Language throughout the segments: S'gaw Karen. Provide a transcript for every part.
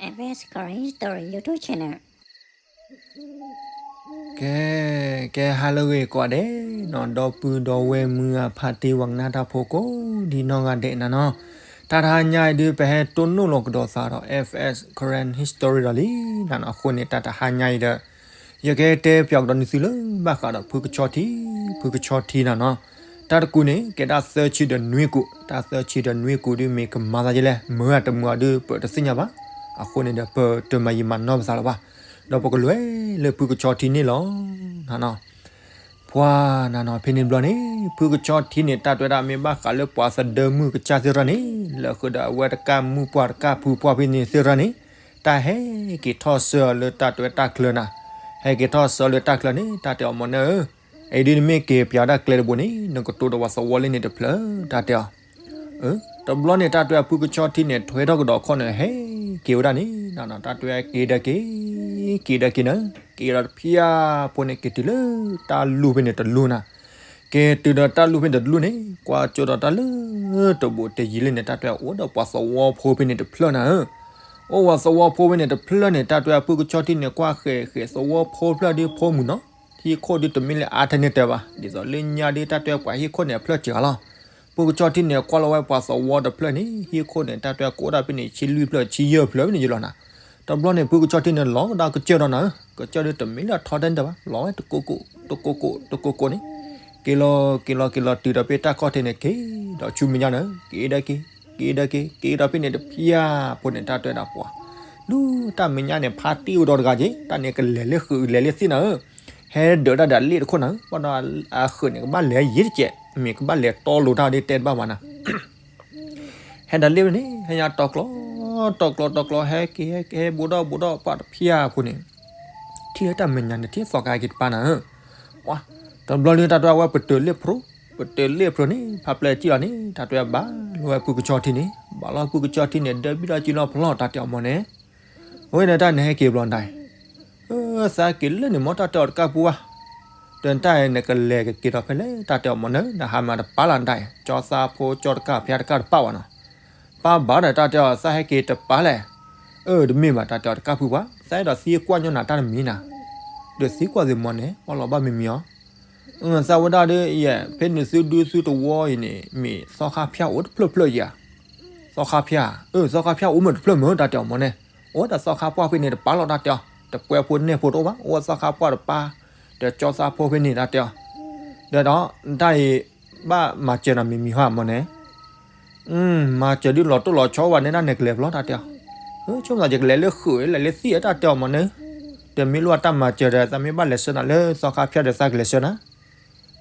F S Karen History YouTube channel. ကဲ, ကဲဟါလၢအဂ့ၤကိးဂၤဒဲးနီၤ, ဒီပုၢ်ဒီဝဲၢ်မုၢ်အဖါတံၢ်ဝဲကနၣ်တၢ်ဖိကိးဒ်နီၢ်ဂၤဒဲးနၤနီၤ, တၢ်တဟါညါအံၤဒုး ပဟဲတိၢ်နီၣ်လီၤကဒီးသးဒီး F S Karen History ဒီးလံနၤနီၤ, အဃိန့ၣ် တၢ်တဟါညါအံၤဒီး ယကတဲပၠးကဒီးနသုလၢဘၣ်ဃးဒီးဖုကဆီထံ, ဖုကဆီထံနၤနီၤ, တၢ်တကူးန့ၣ် ကဲဒၣ်သၢဆံဒီးနွံကူး, တၢ်သၢဆံဒီးနွံကူးဒုး မ့ၢ်ကမၤသးဒ်လဲၣ် မၢအတမုာ်အီၤဒုး ပတသ့ၣ်ညါဘၣ်, အဃိန့ၣ်ဒီး ပတမၤယံာ်မၤနီၢ်ပသးလၢၤဘၣ်, ဒီးပကလဲၤလၢဖုကဆီထံန့ၣ်လီၤနၤနီၤ. ပှၤနၤနီၤ ဖဲန့ၣ်တဘျီန့ၣ် ဖုကဆီထံန့ၣ် တၢ်တဲဝဲဒၣ်မ့ၢ်ဘၣ်ဃးလၢပှၤသဒၢမုၣ်ကစၢ်သ့ၣ်တဖၣ်န့ၣ် လၢဃုာ်ဒီးအဝဲတကၢ်မုၣ်ပှၢ်တကၢ်ဖုပှၢ်ဖဲန့ၣ်သ့ၣ်တဖၣ်န့ၣ် တၢ်ဟဲက့ၤထီၣ်ဆှၢအီၤလၢတၢ်တဲဝဲတၢ်ချၢနၤ, ဟဲက့ၤထီၣ်ဆှၢအီၤလၢတၢ်ချၢန့ၣ် တၢ်တဲအီၤ မီၢ်နၢၤဧၢ, အံၤဒုးနမ့ၢ်က့ၤပၠးဒၣ်ကျဲတဘိန့ၣ် နကတိၤဒီးပှၤသဝီလၢန့ၣ်တဖျၢၣ် တၢ်တဲအီၤ တဘျီန့ၣ် တၢ်တဲဝဲဖုကဆီထံန့ၣ် ထွဲထီၣ်ကဒီးခီၣ်န့ၣ် ဟဲက့ၤဝဲဒၣ်န့ၣ်နၤနီၤ, တၢ်တဲဝဲက့ၤဒီးက့ၤ, က့ၤဒီးက့ၤနၤ, က့ၤဒီးတဖျၢၣ်ဖိန့ၣ် က့ၤတုၤလၢတၢ်လူၢ်ဖဲန့ၣ်တလူၢ်နၤ, က့ၤတုၤဒီးတၢ်လူၢ်ဖဲန့ၣ်တလူၢ်န့ၣ် ကွၢ်ကၠိဒီးတၢ်လၢတဘူးတယံၤလၢန့ၣ် တၢ်တဲဝဲအိၣ်ဒီးပှၤသဝီဖိဖဲန့ၣ်တဖျၢၣ်နၤဧၢ, အိၣ်ပှၤသဝီဖိဖဲန့ၣ်တဖျၢၣ်န့ၣ် တၢ်တဲဝဲဖုကဆီထံန့ၣ် ကွၢ်ဃဲၤဃဲၤသဝီဖိဖျၢၣ်ဒ်ဖိမုၣ်နီၤ ဟံၣ်ခိၣ်ဒုးတမ့ၢ်လၢအါထဲန့ၣ်တဲဘၣ်, ဒ်သိးလၢညါဒုး တၢ်တဲပှၤဟံၣ်ခိၣ်န့ၣ် အဖျၢၣ်စှၤလီၤ. ဖုကဆီထံန့ၣ် ကွၢ်လီၤဝဲပှၤသဝီတဖျၢၣ်န့ၣ် ဟံၣ်ခိၣ်န့ၣ် တၢ်တဲကအိၣ်ဒၣ်ဖဲန့ၣ် ဆံလွံၢ်ဖျၢၣ်ဖဲန့ၣ်ယလီၤနၤ. တဘျီန့ၣ် ဖုကဆီထံန့ၣ် လီၤကဒါကစၢၢ်ဒီးနၤဧၢ, ကစၢၢ်ဒုးတမ့ၢ်လၢအထီထဲန့ၣ်တဲဘၣ်, လီၤဝဲတကိကိ, တကိကိ, တကိကိန့ၣ်, က့ၤလီၤက့ၤလီၤက့ၤလီၤတုၤဒီးဖဲတၢ်ခီၣ်ထံးန့ၣ် က့ၤဒီးဆူမဲာ်ညါနၤဧၢ, က့ၤဒီးက့ၤ, က့ၤဒီးက့ၤ, က့ၤဒီးဖဲန့ၣ်တဖျၢၣ်ဖိန့ၣ် တၢ်တဲဒၣ်ပှၤ ဒုးတၢ်မဲာ်ညါန့ၣ် ဖါတံၢ်အိၣ်ဒီးတဂၤက့ၤ, တၢ်န့ၣ်ကလဲၤလၢဃုာ်လဲၤလၢသ့ၣ်နၤဧၢ, ဟဲဒၢးတၢ်ဒီးလ့ၣ်တခိၣ်နၤဧၢ, ဘၣ်ဒီးအဃုာ်န့ၣ် ကဘၣ်လဲၤယံၤတကဲး, မ့ၢ်ကဘၣ်လဲၤတီလိၤတၢ်ဒ်တဲတဘၣ်ဘၣ်နၤ ဟဲဒီးလ့ၣ်ဝဲန့ၣ် ဟဲညါတီကျီ, တီကျီတီကျီ ဟဲက့ၤဟဲက့ၤ ဟဲဘူးဒီးဘူးဒီး ပှၤတဖျၢၣ်ဖိန့ၣ် ထံၣ်လၢတၢ်မဲာ်ညါန့ၣ် ထံၣ်သီခါက့ၤတပၤနၤဧၢ, ပှၤ တဘျီန့ၣ် တၢ်တဲဝဲပတုာ်လ့ၣ်ဖျိ, ပတုာ်လ့ၣ်ဖျိန့ၣ် ဖးပျဲၢ်ထံၣ်လီၤန့ၣ် တၢ်တဲဝဲဘၣ်လီၤဝဲဖုကဆီထံန့ၣ်, ဘၣ်လီၤဖုကဆီထံန့ၣ် ဒၢဘံၣ်ဒီးကံလီၤဖျီ တၢ်တဲအီၤမီၢ်န့ၣ် အဝဲန့ၣ်တၢ်န့ၣ်ဟဲက့ၤဘျီနတၢ်အံၤ, သးက့ၤလၢန့ၣ်မ့ၢ် တၢ်တဲအီၤတကၢ်ပူၤဘၣ်, တၢ်တၢ်အံၤနကလဲၤကက့ၤဒီးဖဲလဲၣ် တၢ်တဲအီၤမီၢ်န့ၣ် နဟးမၤတပၤလၢနတၢ်အံၤ ကၠီသးဖိကၠီတကၢ်ဖၠါတကၢ်တပၣ်ဘၣ်နီၤ, ပၢ်ဘၣ်ဒီးတၢ်တဲအီၤ သးဟဲက့ၤတပၤလဲၣ်, အၢ တမ့ၢ်ဘၣ် တၢ်တဲအီၤတကၢ်ပူၤပှၤ သးအဲၣ်ဒိးသံကွၢ်ညီနၤတၢ်တမံၤနၤ, ဒီးသံကွၢ်သ့မီၢ်န့ၣ် အီၣ်လီၤဘၣ်မံၤမံၤအီၤ သးဝဲဒၣ်ဒီးယဲ ဖဲန့ၣ်သုဒုသုသဝီအံၤန့ၣ် မ့ၢ်သီခါဖၠါအိၣ်တဖျၢၣ်ဖျၢၣ်ဧါ, သီခါဖၠါ, အၢ သီခါဖၠါအိၣ်မ့ၢ်တဖျၢၣ်မ့ၢ် တၢ်တဲအီၤမီၢ်န့ၣ်, အိၣ်ဒီးသီခါပှၢ်ဖဲန့ၣ်တပၤလီၤ တၢ်တဲအီၤ, တပှဲၤဖိနဲၣ်ဖိတအိၣ်ဘၣ် အိၣ်သီခါပှၢ်တပၤ, ဒီးကၠီသးဖိဖဲန့ၣ် တၢ်တဲအီၤ, ဒီးဒီး တၢ်အံၤ ဘၣ်မၤစၢၤနၤမံၤမံၤဟါမီၢ်န့ၣ် မၤစၢၤဒုးလီၤတိၢ်လီၤဆီဝဲန့ၣ် တၢ်န့ၣ်ကလဲၤဘျီ တၢ်တဲအီၤ, ဆိကမိၣ်သးယကလဲၤလၢဃုာ်လဲၤလၢသံၣ် တၢ်တဲအီၤမီၢ်န့ၣ်, တမ့ၢ်လၢတၢ်မၤစၢၤဒီး သးမ့ၢ်ဘၣ်လဲၤဆှၢနၤလၢသီခါဖၠါဒီးသးကလဲၤဆှၢနၤ,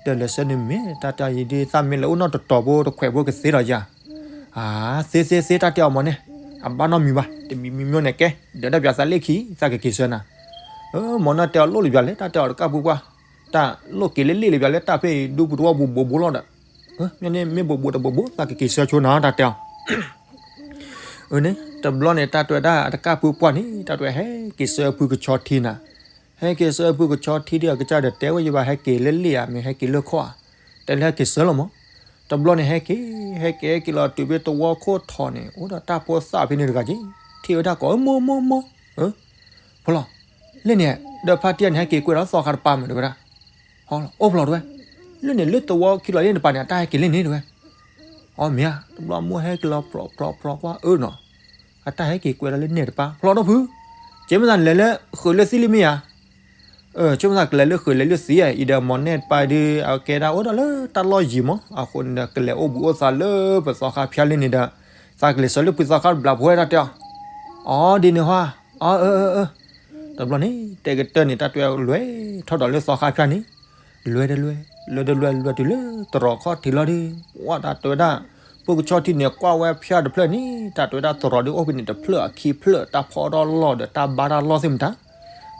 ဒီးလဲၤဆှၢန့ၣ်မ့ၢ် တၢ်တဲအီၤယံၤဒုး သးမ့ၢ်လဲၤအိၣ်နီၢ်တတီၤဖိတခွဲးဖိကသ့ဒီးယၤ, အါ သ့သ့သ့ တၢ်တဲအီၤမီၢ်န့ၣ်, အဘၣ်နီတမံၤဘၣ် တမံၤမံၤမီၢ်န့ၣ်ကဲ ဒီးတၢ်ပၠးသးလ့ၣ်ခံ သးကက့ၤဆှၢနၤ, မီၢ်န့ၣ်တဲအီၤလိၣ်လၢပၠးလဲၣ် တၢ်တဲအီၤတကၢ်ပူၤပှၢ်, တၢ်လိၣ်က့ၤလၢလ့ၣ်လၢပၠးလၢတၢ်ဖဲအံၤ ဒူပူၤတဝီပူၤဘိးဘိးလီၤဒီး, မ့ၢ်န့ၣ်မ့ၢ်ဘိးဘိးတဘိးဘိး သးကက့ၤဆှၢဆိနၤ တၢ်တဲအီၤ အၢန့ၣ် တဘျီန့ၣ် တၢ်တဲဝဲဒၣ်တကၢ်ပူၤပှၢ်န့ၣ် တၢ်တဲဝဲဟဲက့ၤဆှၢဖုကဆီထံနၤ, ဟဲက့ၤဆှၢဖုကဆီထံဒီးအကစၢ်ဒီးတဲဝဲယဘၣ်ဟဲက့ၤလၢလ့ၣ်ဧါ မ့ၢ်ဟဲက့ၤလၢခီၣ်ဧါ, တဲလၢဟဲက့ၤဆှၢလီၤမး, တဘျီန့ၣ် ဟဲက့ၤ ဟဲက့ၤဟဲက့ၤလီၤတုၤဖဲသဝီခိၣ်ထီၣ်န့ၣ် အိၣ်ဒီးတၢ်ဖိသၣ်ဖဲန့ၣ်တဂၤက့ၤ, ထံၣ်ဝဲဒၣ်ကိး မိၢ်မိၢ်မိၢ် ဖိလီၤ, လၢန့ၣ် ဒီးဖါတံၢ်န့ၣ် ဟဲက့ၤကွဲးဒီးသီခါတပၤမ့ၢ်တဝဲဒၣ်, ဟီလီၤ အိၣ်ဖျီတဝဲ, လၢန့ၣ်လၢသဝီခံလီၤလၢန့ၣ်တပၤန့ၣ် အတၢ်ဟဲက့ၤလၢန့ၣ်တဝဲ, အီ မ့ၢ်ဧါ, တဘျီမိၢ်ဟဲက့ၤလီၤဖျီဖျီဖျီကွၢ်အၢနီၤ, အတၢ်ဟဲက့ၤကွဲးဒီးလၢန့ၣ်တပၤ ဖျီဒီးဖု, ကဲမသးလဲၤလၢဃုာ်လၢသံလံမ့ၢ်ဧါ ဆိကမိၣ်သးကလဲၤလၢဃုာ်လဲၤလၢသံဧါ, အံၤဒီးမီၢ်န့ၣ်တပၤဒုး အကဲဒၣ်အိၣ်ဒီးလၢတၢ်လီၢ်ယံၤမး, အဃိန့ၣ်ဒီး ကလဲၤအိၣ်ဘှံးအိၣ်သါလၢပသီခါဖၠါလံန့ၣ်ဒီး, သးကလဲၤဆှၢလၢဖုသီခါတဘျီဖိဝဲဒၣ်တဲအီၤ, အီ ဒ်န့ၣ်ဟါ, အီ အၢ အၢ အၢ, တဘျီန့ၣ် တဲကတၢၢ်န့ၣ် တၢ်တဲဝဲလဲၤထီၣ်ဒီးလၢသီခါဖၠါန့ၣ်, လဲၤတလဲၤ, လဲၤတလဲၤ လဲၤတုၤလၢသရိာ်ခီၣ်ထံးလီၤဒီး, ဝဲတၢ်တဲဝဲဒၣ်, ဖုကဆီထံန့ၣ် ကွၢ်ဝဲဖၠါတဖျၢၣ်န့ၣ် တၢ်တဲဝဲဒၣ်သရိာ်ဒုးအိၣ်ဖဲန့ၣ်တဖျၢၣ်အခံဖျၢၣ် တၢ်ဖီဒီလီၢ်ဒီးတၢ်ဘါတၢ်လီၢ်သ့ၣ်မတၤ,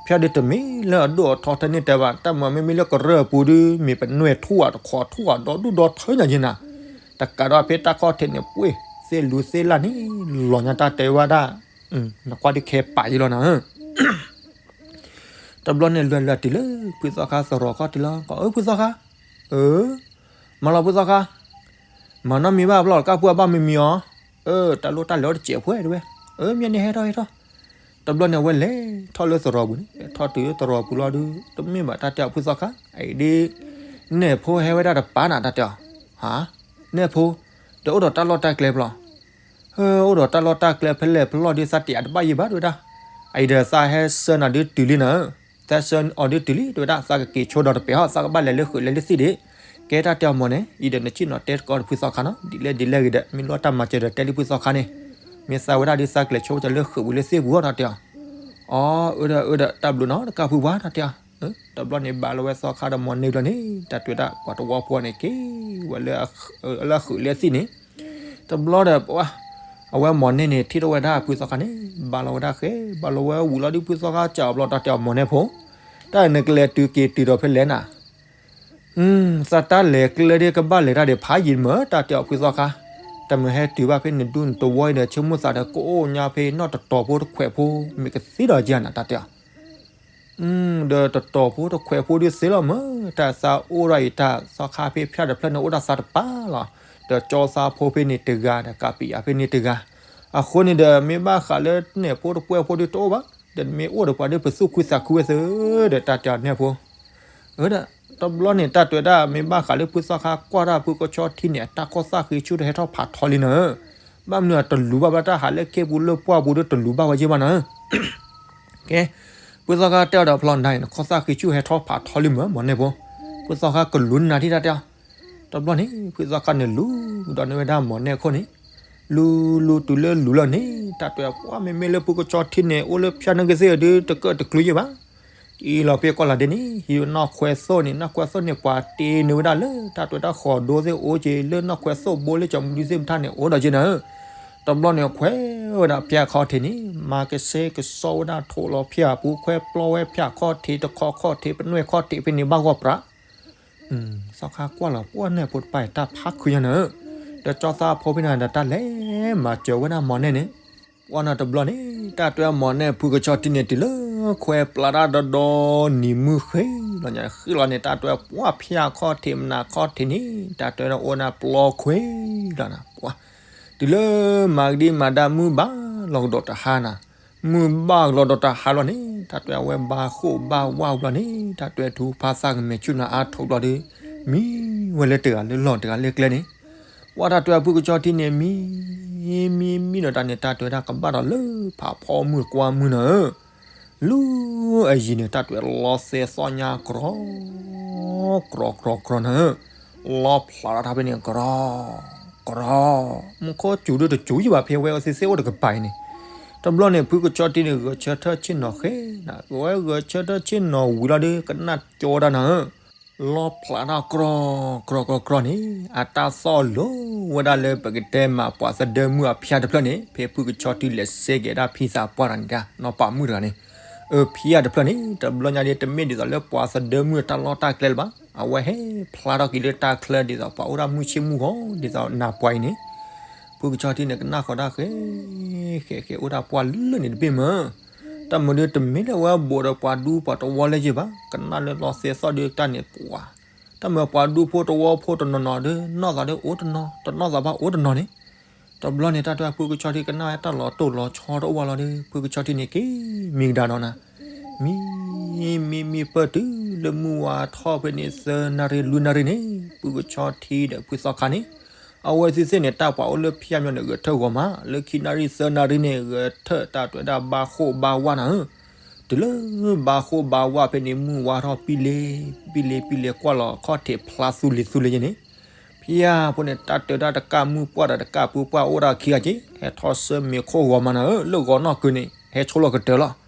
ဖၠါဒုးတမ့ၢ်လၢအဒိၣ်အထီထဲန့ၣ်တဲဘၣ် တၢ်မၤမ့မ့ၢ်လၢကရၢၢ်အပူၤဒုး မ့ၢ်ပနွဲၣ်ထူၣ်ဧါတခီထူၣ်ဧါဒီဒူၣ်ဒီထၢညါယဲနၤ, တကးဒီးဖဲတၢ်ခီၣ်ထံးန့ၣ် ပှ့ၤသ့ၣ်လူၤသ့ၣ်လၢ်န့ၣ် လီၤညါတၢ်တဲဝဲဒၣ်, နကွၢ်ဒုးခဲပာ်ယံလီၤနၤ တဘျီန့ၣ် လဲၤလဲၤတုၤလၢဖုသီခါသရိာ်ခီၣ်ထံးလီၤ ကီး အၢ ဖုသီခါ, အၢ, မၤလီၤဖုသီခါ, မၤနီတမံၤဘၣ် ဖျီၣ်တကၢ်ပူၤအဘၣ်မံၤမံၤအီၤ, အၢ တၢ်လိၣ်တၢ်လဲၤအိၣ်တစဲးဖှဲတဝဲ, အၢ မ့ၢ်န့ၣ်ဟဲထီၣ်ဟဲထီၣ်, တဘျီန့ၣ်အဝဲလဲၤထီၣ်လၢသရိာ်ပူၤန့ၣ် လဲၤထီၣ်တုၤလၢသရိာ်ပူၤလီၤဒီး တမ့ၢ်ဘၣ်တၢ်တဲအီၤဖုသီခါ အအံၤဒ် နဲၣ်ဖိဟဲဝဲဒၣ်တပၤနၤတၢ်တဲအီၤ, ဟါ, နဲၣ်ဖိ, ဒီးအိၣ်ဒီးတၢ်လီၢ်တၢ်ကျဲဖဲလဲၣ်, ဟၢ အိၣ်ဒီးတၢ်လီၢ်တၢ်ကျဲဖဲလဲၣ်ဖဲလဲၣ်ဒီး သးတဲအတဘၣ်ယံၤဘၣ်တဲဝဲဒၣ်, အအံၤဒီးသးဟဲဆှၢနၤဒုးတုၤလံနၤ, သးဆှၢအီၤဒုးတုၤလံတဲဝဲဒၣ် သးကက့ၤဆိဒီးတပၤဟီၣ် သးကဘၣ်လဲၤလၢဃုာ်လဲၤလၢသ့ၣ်ဒံး, ကဲတၢ်တဲအီၤမ့ၢ်န့ၣ် အံၤဒီးနဆ့ၣ်နီၤတဲတကီးဒီးဖုသီခါနီၤ ဒ်လဲၣ်ဒ်လဲၣ်ဂ့ၤဒီး မ့ၢ်လိၣ်တၢ်မၤစၢၤဒီးတဲလံဖုသီခါန့ၣ်, မ့ၢ်သးဝဲဒၣ်ဒ်သးကလဲၤဆိဝဲတၢ်လၢဃုာ်ပူၤလၢသ့ၣ်ပူၤအီၤတၢ်တဲအီၤ, အၢ အၢ ဒီး အၢ ဒီး တၢ်ဘျုးနီၤတကးဖုပှၤတၢ်တဲအီၤ, တဘျီန့ၣ်ဘၣ်လီၤဝဲသီခါဒီးမီၢ်န့ၢ်ဘျီန့ၣ် တၢ်တဲဝဲဒၣ်ပှၤတဝီဖိန့ၣ် က့ၤဝဲလၢ လၢဃုာ်လၢသ့ၣ်န့ၣ်, တဘျီဒီး အဝဲမီၢ်န့ၢ်န့ၣ် ထံၣ်ထီၣ်ဝဲဒၣ်ဖုသီခါန့ၣ် ဘၣ်လီၤဝဲဒၣ်ဃဲ ဘၣ်လီၤဝဲဝံၤလီၤဒီးဖုသီခါစံးဘျီတၢ်တဲအီၤမီၢ်န့ၢ်ဖိ, တၢ်နကလဲၤတုၤက့ၤတုၤဒီးဖဲလဲၣ်နၤ သးတၢ်လဲၤကျဲဒ်ကဘၣ်လဲၤတၢ်ဒီးဖးယံာ်မ့ၢ်တၢ်တဲအီၤဖုသီခါ, တမ့ၢ်ဟဲတုၤဘၣ်ဖဲနဒူနတဝီအံၤဒီး ဆၢမုၢ်သးဒီးကအိၣ်ညါဖဲနီၢ်တတီၤဖိတခွဲးဖိ မ့ၢ်ကသ့ဒီးကနၤတၢ်တဲအီၤ, ဒီးတတီၤဖိတခွဲးဖိဒုးသ့လီၤမ့ၢ် တၢ်သးအိၣ်ဒီးအံၤတၢ်သီခါဖဲဖၠၣ်တဖျၢၣ်န့ၣ်အိၣ်ဒၣ်သးတပၤလီၤ, ဒီးကၠီသးဖိဖဲန့ၣ်တဂၤဒီးကးပံးယၤဖဲန့ၣ်တဂၤ, အဃိန့ၣ်ဒီးမ့ၢ်ဘၣ်ဃးလၢနဲၣ်ဖိတပှဲၤဖိဒုးတအိၣ်ဘၣ်, ဒီးမ့ၢ်အိၣ်ဒီးပှၤဒုးပသူၣ်ခုသးခုဝဲသ့ဒီးတၢ်တဲအီၤနဲၣ်ဖိ အၢ ဒီး တဘျီန့ၣ် တၢ်တဲဝဲဒၣ် မ့ၢ်ဘၣ်ဃးလၢဖုသီခါကွၢ်တၢ်ဖုကဆီထံန့ၣ် အတၢ်ကီၢ်သၣ်ဃ့ဆူၣ်တဟဲထီ၁းထီလံနၤဧၢ, ဘၣ်မနုၤအတလူၤဘၣ်ဝဲတၢ်ဟးလၢခ့ပူၤလၢပှၢ်ပူၤဒီးတလူၤဘၣ်ဝဲယဲၢ်ဘၣ်နၤ, ကဲ, ဖုသီခါတဲအီၤဒီးဖျီနၤအံၤ နကီၢ်သၣ်ဃ့ဆူၣ်ဟဲထီ၁်ထီလံမ့ၢ်မီၢ်န့ၣ်ဖိ, ဖုသီခါကလူၤနၤထံၣ်တၢ်တဲအီၤ, တဘျီန့ၣ် ဖုသီခါန့ၣ်လူၤ ဒီးန့ၢ်ဝဲဒၣ်မီၢ်န့ၣ်ခိၣ်န့ၣ်, လူၤလူၤတုၤလၢလူၤလီၤန့ၣ် တၢ်တဲဝဲပှၢ်မ့မ့ၢ်လၢဖုကဆီထံန့ၣ် အိၣ်လၢဖၠၣ်န့ၣ်ကသ့ၣ်ဒီး တကၢၣ်တကျူယဲၢ်ဘၣ် အံၤလီၤဖဲကွၢ်လီၤဒဲန့ၣ် ဟံးနီၢ်ခွဲသိၣ်န့ၣ် နီၢ်ခွဲသိၣ်န့ၣ် ပှၤတ့န့ၢ်ဝဲဒၣ်လၢ တၢ်တဲဝဲဒၣ်ဃီၤဒိသ့ၣ်အိၣ်က့ၤ လၢနီၢ်ခွဲသိၣ်ဘိလၢကၠီမဒုသ့ၣ်မထၣ်န့ၣ် အိၣ်ဒီးက့နၤဧၢ, တဘျီန့ၣ်ခွဲဝဲဒၣ်ဖၠၣ်ခီၣ်ထံးန့ၣ် မၤကဆှဲကဆှီဝဲဒၣ်ထိးလီၤဖၠၣ်ပူၤ ခွဲပျီဝဲဖၠၣ်ခီၣ်ထံး တခီခီၣ်ထံး ပနွဲၣ်ခီၣ်ထံးဖဲန့ၣ်ဘၣ်ဂီၢ်ပြး သီခါကွၢ်လီၤပှၢ်နဲၣ်ဖိတပၤအံၤတၢ်ဖးခုညါနၤဧၢ, ဒီးကၠီသးဖိဖဲန့ၣ်ဒီးတၢ်လဲၤမၤစၢၤဝဲဒၣ်မီၢ်နဲၣ်န့ၣ်, ပှၢ်န့ၣ်တဘျီန့ၣ် တၢ်တဲဝဲမီၢ်နဲၣ်ဖုကဆီထံန့ၣ် တုၤလၢခွဲပျါတၢ်ဒီဒီနံၤမုၢ်ဃ့လီၤညါ ဃ့လီၤန့ၣ် တၢ်တဲဝဲပှၢ်ဖၠၣ်ခီၣ်ထံးမနၤခီၣ်ထံးန့ၣ် တၢ်တဲဝဲဒၣ်အိၣ်နၤပျီခွ့လီၤနၤ ပှၢ် တုၤလၢမၤကဒံမၤဒါမုၢ်ဘၣ်လီၤကဒီးတဟါနၤ, မုၢ်ဘၣ်ကလီၤဒီးတဟါလီၤန့ၣ် တၢ်တဲဝဲဘါဃိၣ်ဘါဝါဘျီန့ၣ် တၢ်တဲဝဲထူဖးသၣ်ကမဲာ်ဆူၣ်နၤအါထိးဘျီဒီး မံဝဲလၢတဂၤလၢလီၢ်တဂၤလၢကျဲန့ၣ်, ပှၢ်တၢ်တဲဝဲဖုကဆီထံန့ၣ် မံ မံမံဒီးတၢ်န့ၣ် တၢ်တဲဝဲဒၣ်ကဘၣ်ဒီးလၢဖးဖီမုၢ်ကွၢ်မုၢ်နၤဧၢ လၢအယံၤန့ၣ် တၢ်တဲဝဲလီၤသဲသီၣ်ညါ ကြီကြီကြီကြီနၤဧၢ, လီၤဖျးထီၣ်တၢ်ဖဲန့ၣ် ကြီကြီ, မူခိၣ်စူၤဒုတစူၤယံၤဘၣ် ဖဲဝဲအသ့ၣ်သ့ၣ်အိၣ်တကပၤအံၤန့ၣ်, တဘျီန့ၣ် ဖုကဆီထံန့ၣ် ဂဲၤဆၢထၢၣ်ဆ့ၣ်နီၤဃ့နၤ ဝဲဂဲၤဆၢထၢၣ်ဆ့ၣ်နီၤဝံၤလီၤဒီး ကနၣ်ကၠီဒၣ်နၤဧၢ လီၤဖျးထီၣ်ကြီကြီကြီကြီန့ၣ် အတၢ်သီၣ်လိဝဲဒၣ်လၢပကတဲမးပှၤသဒၢမုၢ်အဖၠၣ်တဖျၢၣ်န့ၣ် ဖဲဖုကဆီထံလဲၤစဲက့ၤဒၣ်ဖံသးပှၢ်တဂၤန့ၣ် နီၢ်ပၤမုၣ်တဂၤန့ၣ်, အဖံယၢ်တဖျၢၣ်န့ၣ် တဘျီညါဒ် တမ့ၢ်ဒ်သိးလၢပှၤသဒၢမုၢ်တၢ်လီၢ်တၢ်ကျဲလၢၤဘၣ် အဝဲဟဲဖျါထီၣ်က့ၤလၢတၢ်ချၢဒ်သိးပှၤအိၣ်ဒၣ်မုၢ်ဆ့ၣ်မုၢ်ဂီၤ ဒ်သိးနၤပှၤအံၤန့ၣ် ဖုကဆီထံန့ၣ် ကနၣ်ဃီၤဒၣ်ဃဲ ဃဲဃဲအိၣ်ဒၣ်ပှၢ်လၢန့ၣ်တဘ့ၣ်မး, တၢ်မုၢ်ဒုးတမ့ၢ်လၢဝဲဘိးဒီးပှၤဒူပှၤတဝီလၢၤဘၣ်, ကနၣ်လၢလီၤသဲသီၣ်ဒုးတၢ်န့ၣ်ပှၤ, တၢ်မုၢ်ပှၤဒူဖိတဝီဖိတနီၤနီၤဒီး နီၢ်သးဒုးအိၣ်တနီၤ တနီၢ်သးဘၣ်အိၣ်တနီၤန့ၣ်, တဘျီန့ၣ် တၢ်တဲဖုကဆီထံကနၣ်တၢ်လီၤတိၢ်လီၤဆီတအိၣ်ဘၣ်လီၤဒီး ဖုကဆီထံန့ၣ်က့ၤမံကဒါဒီးနၤ မံ မံမံပၢၢ်တုၤလၢမုၢ်ဝါထီၣ် ဖဲန့ၣ်သၢနၣ်ရံၣ်လွံၢ်နၣ်ရံၣ်န့ၣ် ဖုကဆီထံဒီးဖုသီခါန့ၣ် အဝဲသ့ၣ်သ့ၣ်န့ၣ် တၢ်ပှၤအိၣ်လၢဖၠၣ်မီန့ၣ် ဂဲၤထၢၣ်ဂီၤမး လၢခံနၣ်ရံၣ်သၢနၣ်ရံၣ်န့ၣ် ဂဲၤထၢၣ်တၢ်တဲဝဲဒၣ်ဘါဃိၣ်ဘါဝါနၤဧၢ, တုၤလၢဘါဃိၣ်ဘါဝါဖဲန့ၣ် မုၢ်ဝါထီၣ်ပံလ့ပံလ့ပံလ့ကွၢ်လီၤခီၣ်ထံးဖျါသူလ့သူလ့ယဲန့ၣ်, ဖၠၣ်ဖိန့ၣ် တၢ်တဲဝဲဒၣ်တကၢ်မုၢ်ပှၢ်ဒီးတကၢ်ပူၤပှၢ်အိၣ်ဒၣ်ခံဂၤက့ ဟဲထီၣ်ဆၢမ့ၤခိၣ်ဂီၤမးနၤဧၢ လၢဂီၤနီၢ်ကုၤန့ၣ် ဟဲဆိလီၤကတၢၢ်လီၤ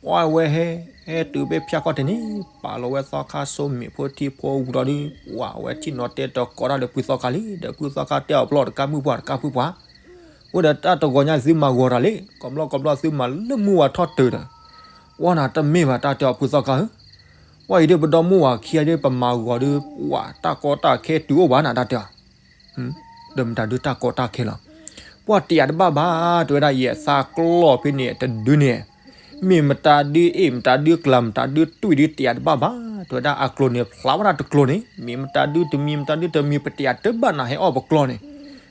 ပှၢ်ဝဲဟဲ ဟဲတုၤဖဲဖၠၣ်ခီၣ်ထံးန့ၣ် ပာ်လီၤဝဲသီခါစိမ့ၤဖိထံဖိဝံၤလီၤဒီး ပှၢ်ဝဲဆ့ၣ်နီၤတဲတကိးတၢ်ဒီးဖုသီခါလံ ဒီးဖုသီခါတဲအီၤပျီတကၢ်မုၢ်ပှၢ်တကၢ်ဖုပှၢ်, အိၣ်ဒီးတၢ်တဂီၤညါသုမၤဂီၤတၢ်လံ ကိးဘျီကိးဘျီသုမၤလၢမုၢ်ဝါထီၣ်တုၤဒီး, ပှၢ်နၤတမ့ၢ်ဘၣ်တၢ်တဲအီၤဖုသီခါဧၢ, ပှၢ်အံၤဒ်ပဒီမုၢ်ဝါခံဂၤဒ်ပမၤဂီၤဒီး ပှၢ်တၢ်ကီတၢ်ခဲတုၤအိၣ်ဘၣ်နၤတၢ်တဲအီၤ ဒီးမတၤဒုတၢ်ကီတၢ်ခဲလီၤ. ပှၢ်တဲယၤတဘၣ်ဘၣ် တဲဝဲဒၣ်ယဲ သးကျီၢ်ဖဲန့ၣ်တဒုန့ၣ်, မ့ၢ်မတၤဒုအ့ၣ် မတၤဒုကျး မတၤဒုတွံၢ်ဒုတဲယၤတဘၣ်ဘၣ် တဲဝဲဒၣ် အကျိၤန့ၣ်ဖျါဝဲဒၣ်တကျိၤန့ၣ် မ့ၢ်မတၤဒုတမံၤ မတၤဒုတမံၤ ပတဲယၤတဘၣ်နၤဟဲအီၣ်ပကျီၢ်န့ၣ်,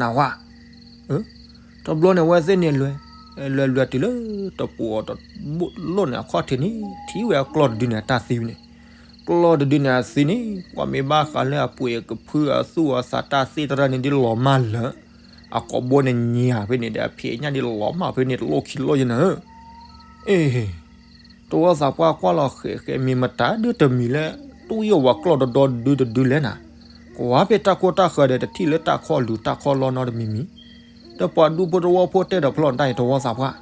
တၢ်ကီတၢ်ခဲတအိၣ်လၢၤဘၣ်နၤဝဲ. တဘျီန့ၣ် အဝဲသ့ၣ်န့ၣ်လဲၤ, လဲၤလဲၤတုၤလၢတပူၤအီၤတဘိလိၣ်န့ၣ် အခီၣ်ထံးန့ၣ် ထံၣ်ဝဲအကျီၢ်တဒုန့ၣ် အတၢ်သံဝဲန့ၣ်, ကျီၢ်တဒုန့ၣ်အသံန့ၣ် ပှၤမ့ၢ်ဘၣ်ဃးလၢအပှ့ၤအကဖုအသူၣ်အသးတၢ်သ့ၣ်တရၢန့ၣ် ဒ်လီၤမၢ်လၢာ်, အကိာ်ဘိန့ၣ်ညါဖဲန့ၣ်ဒီး အဖံးအညၣ်ဒ်လီၤမၢ်ဖဲန့ၣ် တလိၣ်ခံလိၣ်ယနၤဧၢ. အ့ တဝီသးပှၢ်ကွၢ်လီၤဃဲးဃဲး မ့ၢ်မတၤဒုတမံၤလၢ တူၢ်ယိာ်ဝဲကျီၢ်ဒီဒီဒုတဒုလဲၣ်နၤ. ကွၢ်ဖဲတၢ်ခိၣ်တၢ်ဃၢၤဒီး တထံၣ်လၢတၢ်ခီၣ်လူၤတၢ်ခီၣ်လီၢ်နီတမံၤမံၤ, ဒီးပှၤဒူဖိတဝီဖိတဲဒီးဖျီၣ်တၢ်အံၤ တဝီသးပှၢ်,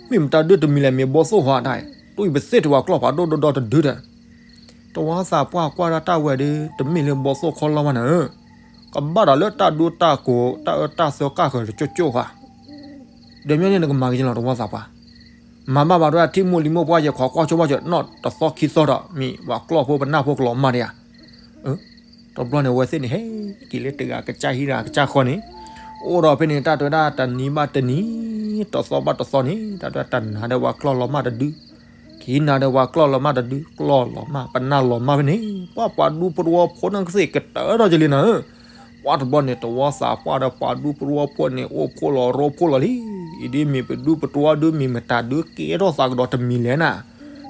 မ့ၢ်မတၤဒုတမံၤလဲၣ် မ့ၢ်ဘီသိၣ်ဟီတၢ်အံၤ တူၢ်ယိာ်ပသ့ၣ်ထီၣ်ဝဲကျီၢ်ဖးဒိၣ်ဒီဒီတဒုဒီး တဝီသးပှၢ်ကွၢ်ဒီးတၢ်ဝဲဒီး တမ့ၢ်လၢဘီသိၣ်ခီၣ်လီၢ်ဘၣ်နၤဧၢ, ကဘၣ်ဒီးလၢတၢ်ဒိတၢ်ကိး တၢ်အၢတၢ်သီကၢ်ဃၢၤတကၠိၣ်ကၠိၣ်ဧါ. ဒီးမ့ၢ်န့ၣ်နကမၤက့ၤလီၤ တဝီသးပှၢ်, မၤဘၣ်ဘၣ်ဒီးထံၣ်မိၢ်လံၤမိၢ်ပှၢ် ယခီကွၢ်ဆိဘၣ်ကနီၣ်တသီခံသီဒီး မ့ၢ်ပှၤကျီၢ်ဖိပနၢ်ဖိကလီၤမၢ်ဒံးဧါ. တဘျီန့ၣ် အဝဲသ့ၣ်န့ၣ် ဟဲက့ၤလၢတဂၤကစၢ်ဟံၣ်တဂၤကစၢ်ဃီန့ၣ်, အိၣ်ဒီးဖဲန့ၣ် တၢ်တဲဝဲဒၣ်တနံၤဘၣ်တနံၤ တသီဘၣ်တသီန့ၣ် တၢ်တဲဝဲတနၤဒီးပှၤကျီၢ်လီၤမၢ်တဒု, ခံနၤဒီးပှၤကျီၢ်လီၤမၢ်တဒု ကျီၢ်လီၤမၢ် ပနၢ်လီၤမၢ်ဖဲန့ၣ် ပှၤပှၤဒူဖိတဝီဖိန့ၣ်ကသ့ၣ်ကတၢၢ်ထီၣ်က့ၤလံနၤဧၢ. ပှၤတဘျီန့ၣ် တဝီသးပှၢ်ဒီးပှၤဒူဖိတဝီဖိန့ၣ် အိၣ်ဖှိၣ်လီၤရိဖှိၣ်လီၤလံ. အံၤဒ်မ့ၢ်ပဒူပတဝီဒု မ့ၢ်မတၤဒုကဲထီၣ်သးကဒီးတမံၤလဲၣ်နၤ,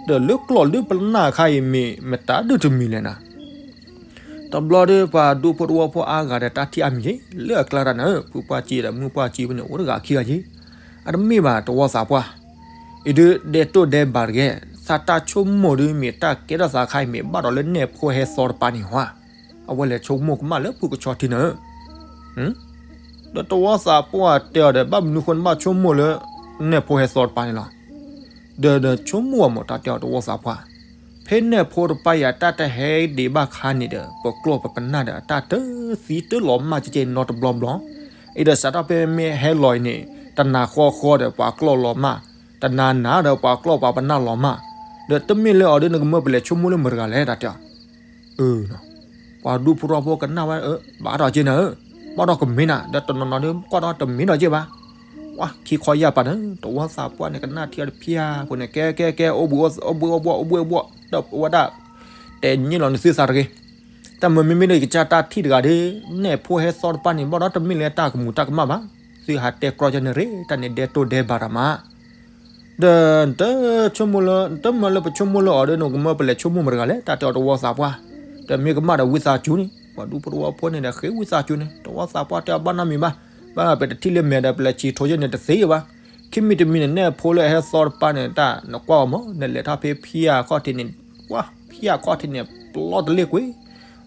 ဒီးလၢကျီၢ်ဒုပနၢ်ခါအံၤ မ့ၢ်မတၤဒုတမံၤလဲၣ်နၤ. တဘျီဒီး ပှၤဒူဖိတဝီဖိအါဂၤဒီး တၢ်ထံၣ်အါမံၤက့ၤလၢအကျါတၢ်နၤဧၢ, ဖုပှၢ်စ့ဒီးမုၢ်ပှၢ်စ့ဖဲန့ၣ် အိၣ်တဂၤခံဂၤက့ၤ, အတမ့ၢ်ဘၣ် တဝီသးပှၢ်, အံၤဒုးဒဲးတိၢ်ဒဲးဘၣ်တဂ့ၤ, သးတၢ်ဆိကမိၣ်ဒုး မ့ၢ်တၢ်ကဲထီၣ်သးခါအံၤ မ့ၢ်ဘၣ်ဒီးလၢနဲၣ်ဖိဟဲသီတပၤန့ၣ်ဧါ. အဝဲလဲၤဆိကမိၣ်ကမၣ်လၢဖုကဆီထံနၤဧၢ. ဒီးတဝီသးပှၢ်တဲအီၤဒီး ဘၣ်မနုၤဃိနဘၣ်ဆိကမိၣ်လၢ နဲၣ်ဖိဟဲသီတပၤန့ၣ်လီၤ. ဒီးဒီးဆိကမိၣ်အမ့ၢ်တၢ်တဲအီၤ တဝီသးပှၢ်, ဖဲနဲၣ်ဖိတပၤအံၤ အတၢ်တဟဲဒံးဘၣ်ခါန့ၣ်ဒီး ပကျီၢ်ပပနၢ်ဒီး အတၢ်တသံတလီၤမၢ်ကဲကဲနီတဘျီဘျီ, အံၤဒီးစးထီၣ်ဖဲမ့ၢ်ဟဲလီၤအံၤန့ၣ် တနၤဃီဃီဒီးပှၤကျီၢ်လီၤမၢ်, တနၤနၤဒီးပှၤကျီၢ်ပှၤပနၢ်လီၤမၢ်, ဒီးတမ့ၢ်လၢအီၤဒီးနကမၢပလဲၤဆိကမိၣ်လၢမတၤတဂၤလဲၣ် တၢ်တဲအီၤ. အၢ ပှၤဒူဖိတဝီဖိကနၣ်ဝဲ ဘၣ်ဒီးက့နၤဧၢ, ဘၣ်ဒီးကမ့ၢ်နၤ ဒီးတနီၤနီၤဒီးကွၢ်ဒီးတမ့ၢ်ဒီးက့ဘၣ်. ပှၤခံခီယၢ်ပၤန့ၣ် တဝီသးပှၢ်န့ၣ်ကနၣ်ထံအီၤတဖၣ်အပူၤန့ၣ် ကဲကဲကဲ အိၣ်ဘှံးအိၣ်ဘှီၣ် အိၣ်ဘှံးအိၣ်ဘှီၣ် အိၣ်ဘှံးအိၣ်ဘှီၣ် ဒီးဝဲဒၣ် တဲနံၣ်လီၤနသုသးတဂ့ၤ. တၢ်မၤမ့မ့ၢ်လၢယကစၢ်တၢ်ထံၣ်တဂၤဒီး နဲၣ်ဖိဟဲသီတဖၣ်န့ၣ် ဘၣ်ဒီးတမ့ၢ်လၢတၢ်ကမူၤတၢ်ကမၣ်ဘၣ်. သုဟးတဲကြီကန့ၣ်ရ့ တၢ်န့ၣ်ဒဲတိၢ်ဒဲဘၣ်တၢ်မး ဒီး တဆိကမိၣ်လၢ တမၢလၢပဆိကမိၣ်လၢအီၤဒီး နကမၢပလဲၤဆိကမိၣ်မတၤတဂၤလဲၣ် တၢ်တဲအီၤတဝီသးပှၢ်, ဒီးမ့ၢ်ကမၣ်ဒီးဝံသးစူၤန့ၣ် ပှၤဒူဖိတဝီဖိန့ၣ်ဒီးဃ့ဝံသးစူၤန့ၣ် တဝီသးပှၢ်တဲအီၤဘၣ်နီတမံၤဘၣ်, ဘၣ်ပတထံၣ်လၢမဲာ်ဒီးပလဲၤဆံးထိးယဲၢ်န့ၣ်တသ့ဘၣ်. ခံမံၤတမံၤန့ၣ် နဲၣ်ဖိလၢအဟဲသီတဖၣ်န့ၣ် တၢ်နကွၢ်အီၤမး နလဲၤထီၣ်ဖဲဖံးအခီၣ်ထံးန့ၣ် ဝါ ဖံးအခီၣ်ထံးန့ၣ် ပျီတလ့ၢ်ကွံာ်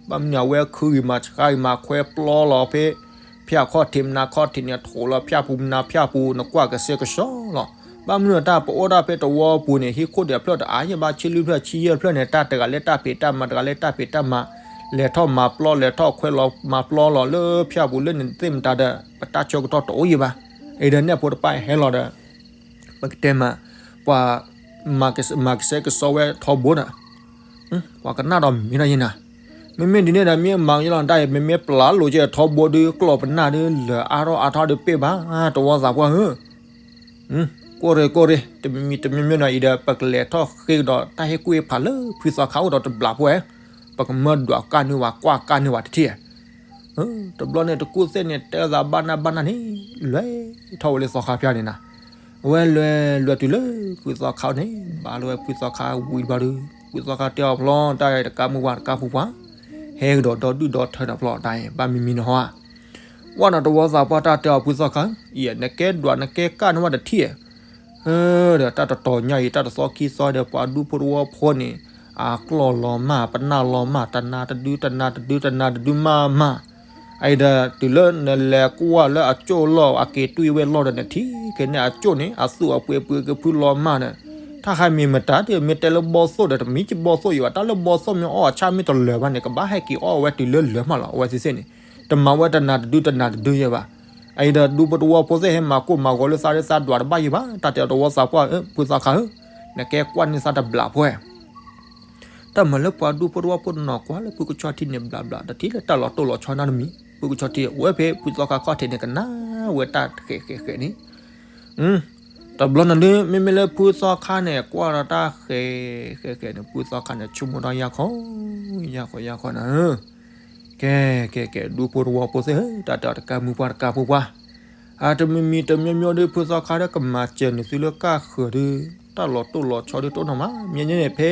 ဘၣ်မနုၤအဝဲခုဂံၤမၤဆါဂံၤမၤခွဲပျီလီၤဖဲ ဖၠၣ်ခီၣ်ထံးမနါခီၣ်ထံးန့ၣ် ထိးလီၤဖၠၣ်ပူၤမနါဖၠၣ်ပူၤ နကွၢ်ကဆှဲကဆှီလီၤ. ဘၣ်မနုၤတၢ်ပအိၣ်ဒၣ်ဖဲတဝီပူၤန့ၣ် ဟံၣ်ခိၣ်ဒဲးဖျၢၣ်တအါယဲၢ်ဘၣ် ဆံလွံၢ်ဖျၢၣ်ဆံယဲၢ်ဖျၢၣ်န့ၣ် တၢ်တဂၤလၢတၢ်ဖံးတၢ်မၤ တဂၤလၢတၢ်ဖံးတၢ်မၤ လဲၤထီၣ်မၤပျီ လဲၤထီၣ်ခွဲလီၤမၤပျီလီၤလၢဖၠၣ်ပူၤလၢန့ၣ်သ့ၣ်မတၤဒီး ပတၢ်ဆၢကတီၢ်တအိၣ်ယဲၢ်ဘၣ်. အံၤဒီးနဲၣ်ဖိတဖၣ်ဟဲလီၤဒီး ပကတဲမး ပှၤ မၤကဆှဲကဆှီဝဲထီဘိဒီး ပှၤကနၣ်ဒီးမ့ၢ်ဒီးယဲၢ်နၤ, မ့မ့ၢ်ဒ်န့ၣ်ဒီး မ့ၢ်မၤကညီလီၤတၢ်အံၤ မ့မ့ၢ်ပျၢ်လိာ်ကဲထီဘိဒီး ကျီၢ်ပနၢ်ဒီးလၢအါထီၣ်အါထီၣ်ဒီးပ့ၢ်ဘၣ် တဝီသးပှၢ်ဧၢ, ကိၢ်ရ့ၣ်ကိၢ်ရ့ၣ် တမံၤမံၤတမံၤမံၤနီၤအံၤဒီး ပကလဲၤထီၣ်ဃ့ကဒီးတၢ်ဟ့ၣ်ကူၣ်ဟ့ၣ်ဖးလၢဖုသီခါအိၣ်ဒီးတဘျးဖိဧါ, ပကမၢဒွးကၢ်န့ၢ်ဝဲကွၢ်ကၢ်န့ၢ်ဝဲတထံၣ်ဧါ တဘျီန့ၣ်တကူၣ်သ့ၣ်န့ၣ် တဲသးဘၣ်နၢ်ဘၣ်နၢ်န့ၣ် လဲၤထီၣ်ဝဲလၢသီခါဖၠၣ်န့ၣ်နၤ, အဝဲလဲၤလဲၤတုၤလၢဖုသီခါန့ၣ် ဘၣ်လၢဝဲဖုသီခါဝံၤတဘျီဒီး ဖုသီခါတဲအီၤဖျီတၢ်အံၤတကးမုၢ်ပှၢ်တကးပူၤပှၢ်, ဟဲကဒီးဒီဒုၣ်ဒီထၢဒီးဖျီတၢ်အံၤ ဘၣ်မံမံၤနဟီဧါ, ဝဲနီၤတဝီသးပှၢ်တၢ်တဲအီၤဖုသီခါ, အံၤနကဲဒွးနကဲကၢ်န့ၢ်ဝဲတထံၣ်ဧါ ဒီးတၢ်တတီၤညါအံၤ တၢ်တသီခံသီဒီး ပှၤဒူဖိတဝီဖိန့ၣ် အကျီၢ်လီၤမၢ် ပနၢ်လီၤမၢ် တနၤတဒု တနၤတဒု တနၤတဒုမၢ်မၢ်, အံၤဒီးတုၤလၢနလဲၤကွၢ်လၢအကၠိၣ်လီၢ် အက့ၤတွံၢ်ဝဲလီၢ်ဒီး နထံၣ်က့ၤန့ၢ်အကၠိၣ်န့ၣ် အသူၣ်အပှ့ၤပှ့ၤက့ၤဖုလီၤမၢ်ဒီး တၢ်ခါမ့ၢ်မတၤဒီး မ့ၢ်တဲလၢဘီသိၣ်ဒီး တမ့ၢ်ဘီသိၣ်ယံၤဘၣ် တၢ်လၢဘီသိၣ်မ့ၢ်အီၣ်အဆၣ်မ့ၢ်တလၢာ်ဘၣ်န့ၣ် ကဘၣ်ဟဲက့ၤအီၣ်ဝဲတုၤလၢလၢာ်မးလီၤ အဝဲသ့ၣ်သ့ၣ်န့ၣ် တမၤဝဲတနၤတဒုတနၤတဒုယဲၢ်ဘၣ်. အံၤဒီးဒူဖိတဝီဖိသ့ၣ်ဟဲမၤကိၢ်မၤဂီၤလၢသးဒၢသးဒွးတဘၣ်ယံၤဘၣ် တၢ်တဲအီၤတဝီသးပှၢ်ဧၢ ဖုသီခါဧၢ, နကဲကွၢ်န့ၢ်သးတဘျးဖိဧါ တၢ်မၤလၢပှၤဒူဖိတဝီဖိတနီၤကွၢ်လၢဖုကဆီထံန့ၣ်ဘျးဘျး တထံၣ်လၢတၢ်လီၤတိၢ်လီၤဆီနီတမံၤ ဖုကဆီထံအိၣ်ဝဲဖဲဖုသီခါခီၣ်ထံးန့ၣ် ကနၣ်ဝဲတၢ်ဃဲးဃဲးဃဲးန့ၣ် တဘျီနၤဒု မ့မ့ၢ်လၢဖုသီခါန့ၣ် ကွၢ်ဒီးတၢ်ဃဲးဃဲးဃဲးန့ၣ် ဖုသီခါန့ၣ် ဆိကမိၣ်ထီၣ်ယၢ်ခီ ယၢ်ခီယၢ်ခီနၤဧၢ, ကဲ ကဲ ကဲ ဒူဖိတဝီဖိသ့ၣ်ဧၢ တၢ်တဲအီၤတကးမုၢ်ပှၢ်တကးဖိပှၢ် အတမံၤမံၤတမံၤမံၤဒီး ဖုသီခါဒီးကမၤစၢၤန့ၢ်သုလၢကၢ်ဃၢၤဒီး တၢ်လီၤတိၢ်လီၤဆီဒီးတအိၣ်နီၤမး မ့ၢ်န့ၣ်န့ၣ် ဖဲ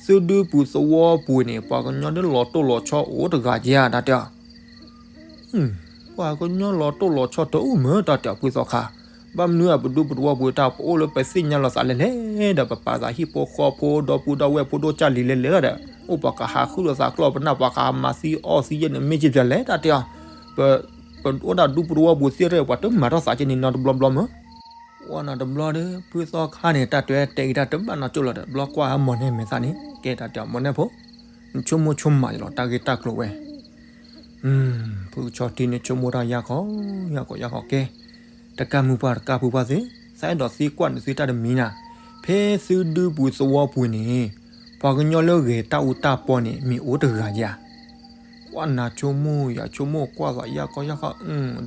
သုဒူပူၤသဝီပူၤန့ၣ် ပှၤကညီဒီးလီၤတိၢ်လီၤဆီအိၣ်တဂၤဧါ တၢ်တဲအီၤ ပှၤကညီလီၤတိၢ်လီၤဆီတအိၣ်မး တၢ်တဲအီၤဖုသီခါ, ဘၣ်မနုၤအပဒူပူၤသဝီပူၤ တၢ်ပအိၣ်လၢပသ့ၣ်ညါလီၤသးလဲၣ်လဲၣ်ဒီး ပပာ်သးဟံၣ်ဖိဃီဖိ ဒီပုၢ်ဒီဝဲၢ်ဖိဒိၣ်ကၢ်လံၤလဲၣ်လဲၣ်ဒီး အိၣ်ပှၤကဟးဃုလိာ်သးကျီၢ်ပနၢ် ပှၤကဟးမၤသံအီၣ်သံယဲၢ်န့ၣ် မ့ၢ်က့ၤပျၢၤလဲၣ် တၢ်တဲအီၤ, ပအိၣ်ဒၣ်ဒူပူၤသဝီပူၤသ့ၣ်ရဲၣ် ပှၤတမၤထီၣ်သးက့န့ၣ်နီတဘျီဘျီမး ဝဲနီတဘျီဒီး ဖုသီခါန့ၣ် တၢ်တဲတဲက့ၤတၢ်တဘၣ်နီတကၠိၢ်လီၤဒီး ဘျီကွၢ်ဟးမိၢ်န့ၢ်မဲာ်သးန့ၣ် ကဲတၢ်တဲအီၤမိၢ်န့ၢ်ဖိ, နဆိကမိၣ်ဆိကမးယလီၤ တၢ်ဂ့ၢ်တၢ်ကျိၤဝဲ, ဖုကဆီထံန့ၣ်ဆိကမိၣ်တၢ်ယၢ်ခီ, ယၢ်ခီယၢ်ခီကဲ, တကၢ်မုၢ်ပှၢ်တကၢ်ဖုပှၢ်သ့ၣ်, သးအဲၣ်ဒိးသံကွၢ်နသုတၢ်တမံၤနၤ, ဖဲသုဒူပူၤသဝီပူၤန့ၣ်, ပှၤကညီလၢဂဲၤတၢ်အူတၢ်ပီန့ၣ် မ့ၢ်အိၣ်တဂၤဧါ ကွၢ်နၤဆိကမိၣ် ယဆိကမိၣ်ကွၢ်သးယၢ်ခီယၢ်ခီ,